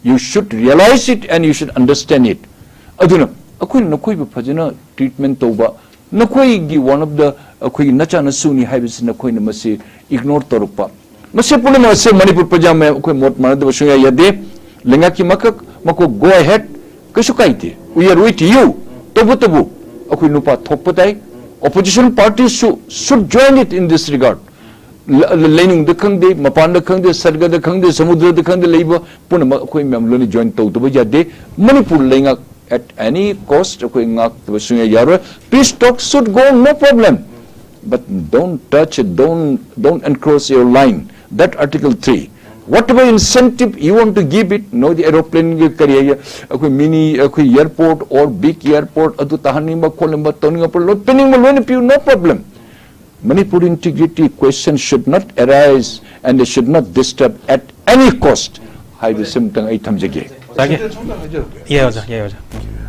You should realize it and you should understand it. ꯑꯗꯨꯅ ꯑꯩꯈꯣꯏꯅ ꯅꯈꯣꯏꯕꯨ ꯐꯖꯅ treatment ꯇꯧꯕ, ꯅꯈꯣꯏꯒꯤ one of the ꯑꯩꯈꯣꯏꯒꯤ ꯅꯆꯥꯅꯁꯨꯅꯤ ꯍꯥꯏꯕꯁꯤ ꯅꯈꯣꯏꯅ ꯃꯁꯤ ignore ꯇꯧꯔꯛꯄ, ꯃꯁꯤ ꯄꯨꯝꯅꯃꯛ ꯑꯁꯤ ꯃꯅꯤꯄꯨꯔ ꯄ꯭ꯔꯖꯥ ꯃꯌꯥꯝ ꯑꯩꯈꯣꯏ ꯃꯣꯠ ꯃꯥꯟꯅꯗꯕ ꯁꯨꯡꯌꯥ ꯌꯥꯗꯦ꯫ ꯂꯩꯉꯥꯛꯀꯤ ꯃꯈꯛ ꯃꯈꯣꯏ go ahead, ꯀꯩꯁꯨ ꯀꯥꯏꯗꯦ, we are with you꯫ ꯇꯧꯕꯇꯕꯨ ꯑꯩꯈꯣꯏ ꯅꯨꯄꯥ ꯊꯣꯛꯄ ꯇꯥꯏ, Opposition parties should, should join it in this regard. ꯂ- ꯂ- ꯂꯩꯅꯨꯡꯗ ꯈꯪꯗꯦ, ꯃꯄꯥꯟꯗ ꯈꯪꯗꯦ, ꯁꯔꯒꯗ ꯈꯪꯗꯦ, ꯁꯃꯨꯗ꯭ꯔꯗ ꯈꯪꯗꯦ, ꯂꯩꯕ ꯄꯨꯝꯅꯃꯛ ꯑꯩꯈꯣꯏ ꯃꯌꯥꯝ ꯂꯣꯏꯅ join ꯇꯧꯗꯕ ꯌꯥꯗꯦ꯫ ꯃꯅꯤꯄꯨꯔ ꯂꯩꯉꯥꯛ at any cost ꯑꯩꯈꯣꯏ ꯉꯥꯛꯇꯕ ꯁꯨꯡꯌꯥ ꯌꯥꯔꯣꯏ꯫ Peace talk should go, no problem, but don't touch it, don't, don't encroach your line, that article three. Whatever incentive you want to give it, ꯅꯣꯏꯗꯤ aeroplane ꯒꯤ ꯀꯔꯤ ꯍꯥꯏꯒꯦ, ꯑꯩꯈꯣꯏ mini, ꯑꯩꯈꯣꯏ airport or big airport ꯑꯗꯨ ꯇꯥꯍꯟꯅꯤꯡꯕ ꯈꯣꯠꯅꯤꯡꯕ ꯇꯧꯅꯤꯡꯕ ꯂꯣꯏ ꯄꯤꯅꯤꯡꯕ ꯂꯣꯏꯅ ꯄꯤꯌꯨ, no problem. Manipur integrity question should not arise and they should not disturb at any cost ꯍꯥꯏꯕꯁꯤꯃꯇꯪ ꯑꯩ ꯊꯝꯖꯒꯦ꯫ ꯇꯥꯒꯦ꯫ ꯌꯥꯏ ꯑꯣꯖꯥ, ꯌꯥꯏ ꯑꯣꯖꯥ꯫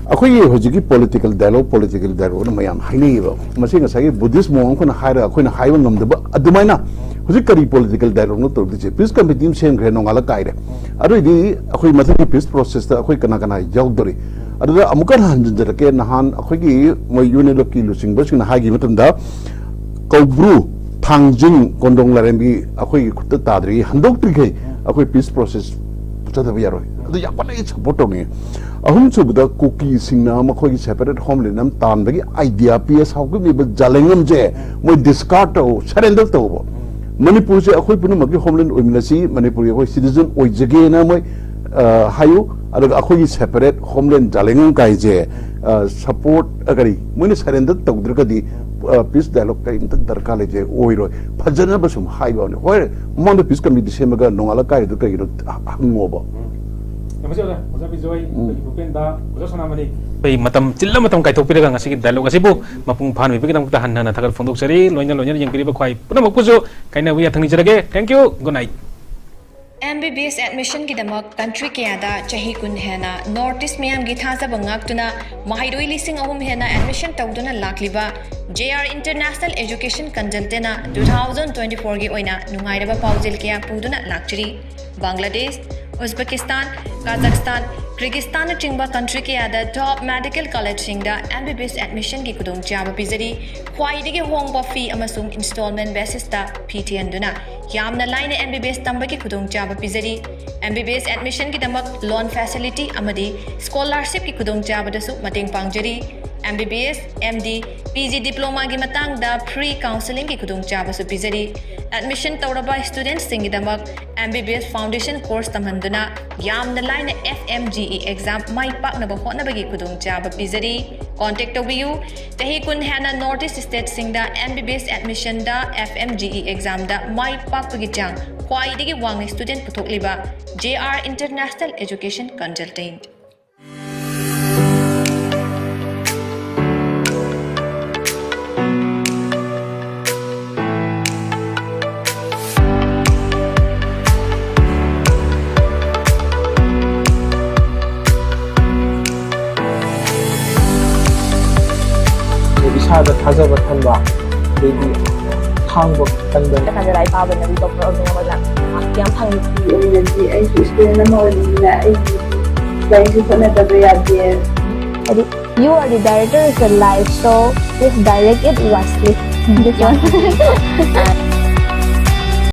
ꯑꯩꯈꯣꯏꯒꯤ ꯍꯧꯖꯤꯛꯀꯤ political dialogue, political dialogue ꯅ ꯃꯌꯥꯝ ꯍꯥꯏꯅꯩꯌꯦꯕ꯫ ꯃꯁꯤ ꯉꯁꯥꯏꯒꯤ Buddhist monk ꯑꯩꯈꯣꯏꯅ ꯍꯥꯏꯔꯒ ꯑꯩꯈꯣꯏꯅ ꯍꯥꯏꯕ ꯉꯝꯗꯕ ꯑꯗꯨꯃꯥꯏꯅ ꯍꯧꯖꯤꯛ ꯀꯔꯤ political dialogue ꯅꯣ ꯇꯧꯗꯣꯏꯁꯦ? Peace committee ꯑꯃ ꯁꯦꯝꯈ꯭ꯔꯦ, ꯅꯣꯡꯉꯥꯜꯂ ꯀꯥꯏꯔꯦ꯫ ꯑꯗꯨꯑꯣꯏꯗꯤ ꯑꯩꯈꯣꯏ ꯃꯊꯪꯒꯤ peace process ꯇ ꯑꯩꯈꯣꯏ ꯀꯅꯥ ꯀꯅꯥ ꯌꯥꯎꯗꯣꯔꯤ? ꯑꯗꯨꯗ ꯑꯃꯨꯛꯀ ꯍꯟꯅ ꯍꯟꯖꯤꯟꯖꯔꯛꯀꯦ, ꯅꯍꯥꯟ ꯑꯩꯈꯣꯏꯒꯤ ꯃꯣꯏ ꯌꯨ ꯑꯦꯟ ꯑꯦꯜ ꯑꯦꯐ ꯀꯤ ꯂꯨꯆꯤꯡꯕꯁꯤꯡꯅ ꯍꯥꯏꯈꯤꯕ ꯃꯇꯝꯗ ꯀꯧꯕ꯭ꯔꯨ, ꯊꯥꯡꯖꯤꯡ, ꯀꯣꯟꯗꯣꯡ ꯂꯥꯏꯔꯦꯝꯕꯤ ꯑꯩꯈꯣꯏꯒꯤ ꯈꯨꯠꯇ ꯇꯥꯗ꯭ꯔꯤ, ꯍꯟꯗꯣꯛꯇ꯭ꯔꯤꯈꯩ ꯑꯩꯈꯣꯏ peace process ꯆꯠꯊꯕ ꯌꯥꯔꯣꯏ꯫ ꯑꯗꯨ ꯌꯥꯝ ꯀꯟꯅ ꯑꯩ support ꯇꯧꯅꯤꯡꯉꯤ꯫ ꯑꯍꯨꯝꯁꯨꯕꯗ ꯀꯨꯀꯤꯁꯤꯡꯅ ꯃꯈꯣꯏꯒꯤ separate homeland ꯑꯃ ꯇꯥꯟꯕꯒꯤ idea ꯄꯤ ꯑꯦꯁ ꯍꯥꯎꯀꯤꯞ ꯏꯕ ꯖꯥꯂꯦꯡꯉꯝꯁꯦ ꯃꯣꯏ discard ꯇꯧ, surrender ꯇꯧꯕ꯫ ꯃꯅꯤꯄꯨꯔꯁꯦ ꯑꯩꯈꯣꯏ ꯄꯨꯝꯅꯃꯛꯀꯤ homeland ꯑꯣꯏꯃꯤꯟꯅꯁꯤ, ꯃꯅꯤꯄꯨꯔꯒꯤ ꯑꯩꯈꯣꯏ citizen ꯑꯣꯏꯖꯒꯦꯅ ꯃꯣꯏ ꯑ, ꯍꯥꯏꯌꯨ꯫ ꯑꯗꯨꯒ ꯑꯩꯈꯣꯏꯒꯤ separate homeland ꯖꯥꯂꯦꯡꯉꯝ ꯀꯥꯏꯁꯦ, ꯑ, support, ꯑ, ꯀꯔꯤ, ꯃꯣꯏꯅ surrender ꯇꯧꯗ꯭ꯔꯒꯗꯤ ꯑ, peace dialogue ꯀꯔꯤꯝꯇ ꯗꯔꯀꯥꯔ ꯂꯩꯇꯦ, ꯑꯣꯏꯔꯣꯏ꯫ ꯐꯖꯅꯕ ꯁꯨꯝ ꯍꯥꯏꯕ ꯋꯥꯅꯤ꯫ ꯍꯣꯏ, ꯃꯃꯥꯡꯗ peace committee ꯁꯦꯝꯃꯒ ꯅꯣꯡꯉꯥꯜꯂ ꯀꯥꯏꯔꯤꯗꯣ ꯀꯩꯒꯤꯅꯣ ꯍ-, ꯍꯪꯉꯣꯕ꯫ ꯌꯥꯝ ꯐꯖꯩ ꯑꯣꯖꯥ, ꯑꯣꯖꯥ ꯕꯤꯖꯣꯏ, ꯑꯩꯈꯣꯏꯒꯤ ꯚꯨꯄꯦꯟꯗ, ꯑꯣꯖꯥ ꯁꯣꯅꯥꯃꯅꯤ, ꯑꯩꯈꯣꯏ ꯃꯇꯝ ꯆꯤꯜꯂ ꯃꯇꯝ ꯀꯥꯏꯊꯣꯛꯄꯤꯔꯒ ꯉꯁꯤꯒꯤ dialogue ꯑꯁꯤꯕꯨ ꯃꯄꯨꯡ ꯐꯥꯍꯟꯕꯤꯕꯒꯤꯗꯃꯛꯇ ꯍꯟꯅ ꯍꯟꯅ ꯊꯥꯒꯠ ꯐꯣꯡꯗꯣꯛꯆꯔꯤ꯫ ꯂꯣꯏꯅ ꯂꯣꯏꯅꯅ ꯌꯦꯡꯕꯤꯔꯤꯕ ꯈ꯭ꯋꯥꯏ ꯄꯨꯝꯅꯃꯛꯄꯨꯁꯨ ꯀꯥꯏꯅꯕ ꯌꯥꯊꯪ ꯅꯤꯖꯔꯒꯦ꯫ Thank you, good night. M B B S ꯑꯦꯗꯃꯤꯁꯟꯒꯤꯗꯃꯛ ꯀꯟꯇ꯭ꯔꯤ ꯀꯌꯥꯗ ꯆꯍꯤ ꯀꯨꯟ ꯍꯦꯟꯅ ꯅꯣꯔꯠ ꯏꯁ ꯃꯤꯌꯥꯝꯒꯤ ꯊꯥꯖꯕ ꯉꯥꯛꯇꯨꯅ ꯃꯍꯩꯔꯣꯏ ꯂꯤꯁꯤꯡ ꯑꯍꯨꯝ ꯍꯦꯟꯅ ꯑꯦꯗꯃꯤꯁꯟ ꯇꯧꯗꯨꯅ ꯂꯥꯛꯂꯤꯕ ꯖꯦ ꯑꯥꯔ ꯏꯟꯇꯔꯅꯦꯁꯅꯦꯜ ꯑꯦꯖꯨꯀꯦꯁꯟ ꯀꯟꯁꯜꯇꯦꯟꯅ ꯇꯨ ꯊꯥꯎꯖꯟ ꯇ꯭ꯋꯦꯟꯇꯤ ꯐꯣꯔꯒꯤ ꯑꯣꯏꯅ ꯅꯨꯡꯉꯥꯏꯔꯕ ꯄꯥꯎꯖꯦꯜ ꯀꯌꯥ ꯄꯨꯗꯨꯅ ꯂꯥꯛꯆꯔꯤ꯫ ꯕꯪꯒ꯭ꯂꯥꯗꯦꯁ, ꯎꯖꯕꯦꯀꯤꯁꯇꯥꯟ, ꯀꯥꯖꯥꯛꯁꯇꯥꯟ, ꯀ꯭ꯔꯤꯒꯤꯁꯇꯥꯟꯅꯆꯤꯡꯕ ꯀꯟꯇ꯭ꯔꯤ ꯀꯌꯥꯗ ꯇꯣꯞ ꯃꯦꯗꯤꯀꯦꯜ ꯀꯣꯂꯦꯖꯁꯤꯡꯗ ꯑꯦꯝ ꯕꯤ ꯕꯤ ꯑꯦꯁ ꯑꯦꯗꯃꯤꯁꯟꯒꯤ ꯈꯨꯗꯣꯡꯆꯥꯕ ꯄꯤꯖꯔꯤ꯫ ꯈ꯭ꯋꯥꯏꯗꯒꯤ ꯍꯣꯡꯕ ꯐꯤ ꯑꯃꯁꯨꯡ ꯏꯟꯁꯇꯣꯜꯃꯦꯟ ꯕꯦꯁꯤꯁꯇ ꯐꯤ ꯊꯤꯍꯟꯗꯨꯅ ꯌꯥꯝꯅ ꯂꯥꯏꯅ ꯑꯦꯝ ꯕꯤ ꯕꯤ ꯑꯦꯁ ꯇꯝꯕꯒꯤ ꯈꯨꯗꯣꯡꯆꯥꯕ ꯄꯤꯖꯔꯤ꯫ ꯑꯦꯝ ꯕꯤ ꯕꯤ ꯑꯦꯁ ꯑꯦꯗꯃꯤꯁꯟꯒꯤꯗꯃꯛ ꯂꯣꯟ ꯐꯦꯁꯤꯂꯤꯇꯤ ꯑꯃꯗꯤ ꯁ꯭ꯀꯣꯂꯥꯔꯁꯤꯞꯀꯤ ꯈꯨꯗꯣꯡꯆꯥꯕꯗꯁꯨ ꯃꯇꯦꯡ ꯄꯥꯡꯖꯔꯤ꯫ MBBS, MD, PG Diploma ꯒꯤ ꯃꯇꯥꯡꯗ free counselling ꯒꯤ ꯈꯨꯗꯣꯡꯆꯥꯕꯁꯨ ꯄꯤꯖꯔꯤ꯫ Admission ꯇꯧꯔꯕ student ꯁꯤꯡꯒꯤꯗꯃꯛ MBBS Foundation Course ꯇꯝꯍꯟꯗꯨꯅ ꯌꯥꯝꯅ ꯂꯥꯏꯅ FMGE exam ꯃꯥꯏ ꯄꯥꯛꯅꯕ ꯍꯣꯠꯅꯕꯒꯤ ꯈꯨꯗꯣꯡꯆꯥꯕ ꯄꯤꯖꯔꯤ꯫ Contact ꯇꯧꯕꯤꯌꯨ꯫ ꯆꯍꯤ ꯀꯨꯟ ꯍꯦꯟꯅ North East state ꯁꯤꯡꯗ MBBS admission ꯗ FMGE exam ꯗ ꯃꯥꯏ ꯄꯥꯛꯄꯒꯤ ꯆꯥꯡ ꯈ꯭ꯋꯥꯏꯗꯒꯤ ꯋꯥꯡꯅ student ꯄꯨꯊꯣꯛꯂꯤꯕ JR International Education Consultant꯫ ꯏꯁꯥꯗ ꯊꯥꯖꯕ ꯊꯝꯕ, ꯑꯗꯩꯗꯤ ꯈꯥꯡꯕ ꯀꯟꯕ꯫ ꯀꯥꯟꯗ ꯂꯥꯏꯔꯤꯛ ꯄꯥꯕꯅꯗꯤ doctor ꯑꯣꯏꯕ ꯉꯝꯕ ꯌꯥꯝ ꯐꯪꯉꯤ꯫ ꯑꯩꯒꯤ ꯑꯣꯏꯅꯗꯤ ꯑꯩꯁꯨ student ꯑꯃ ꯑꯣꯏꯕꯅꯤꯅ ꯑꯩꯒꯤ ꯂꯥꯏꯔꯤꯛꯁꯨ ꯍꯣꯠꯅꯗꯕ ꯌꯥꯗꯦ꯫ ꯍꯥꯏꯗꯤ you are the director of your life, so please direct it wisely. This one.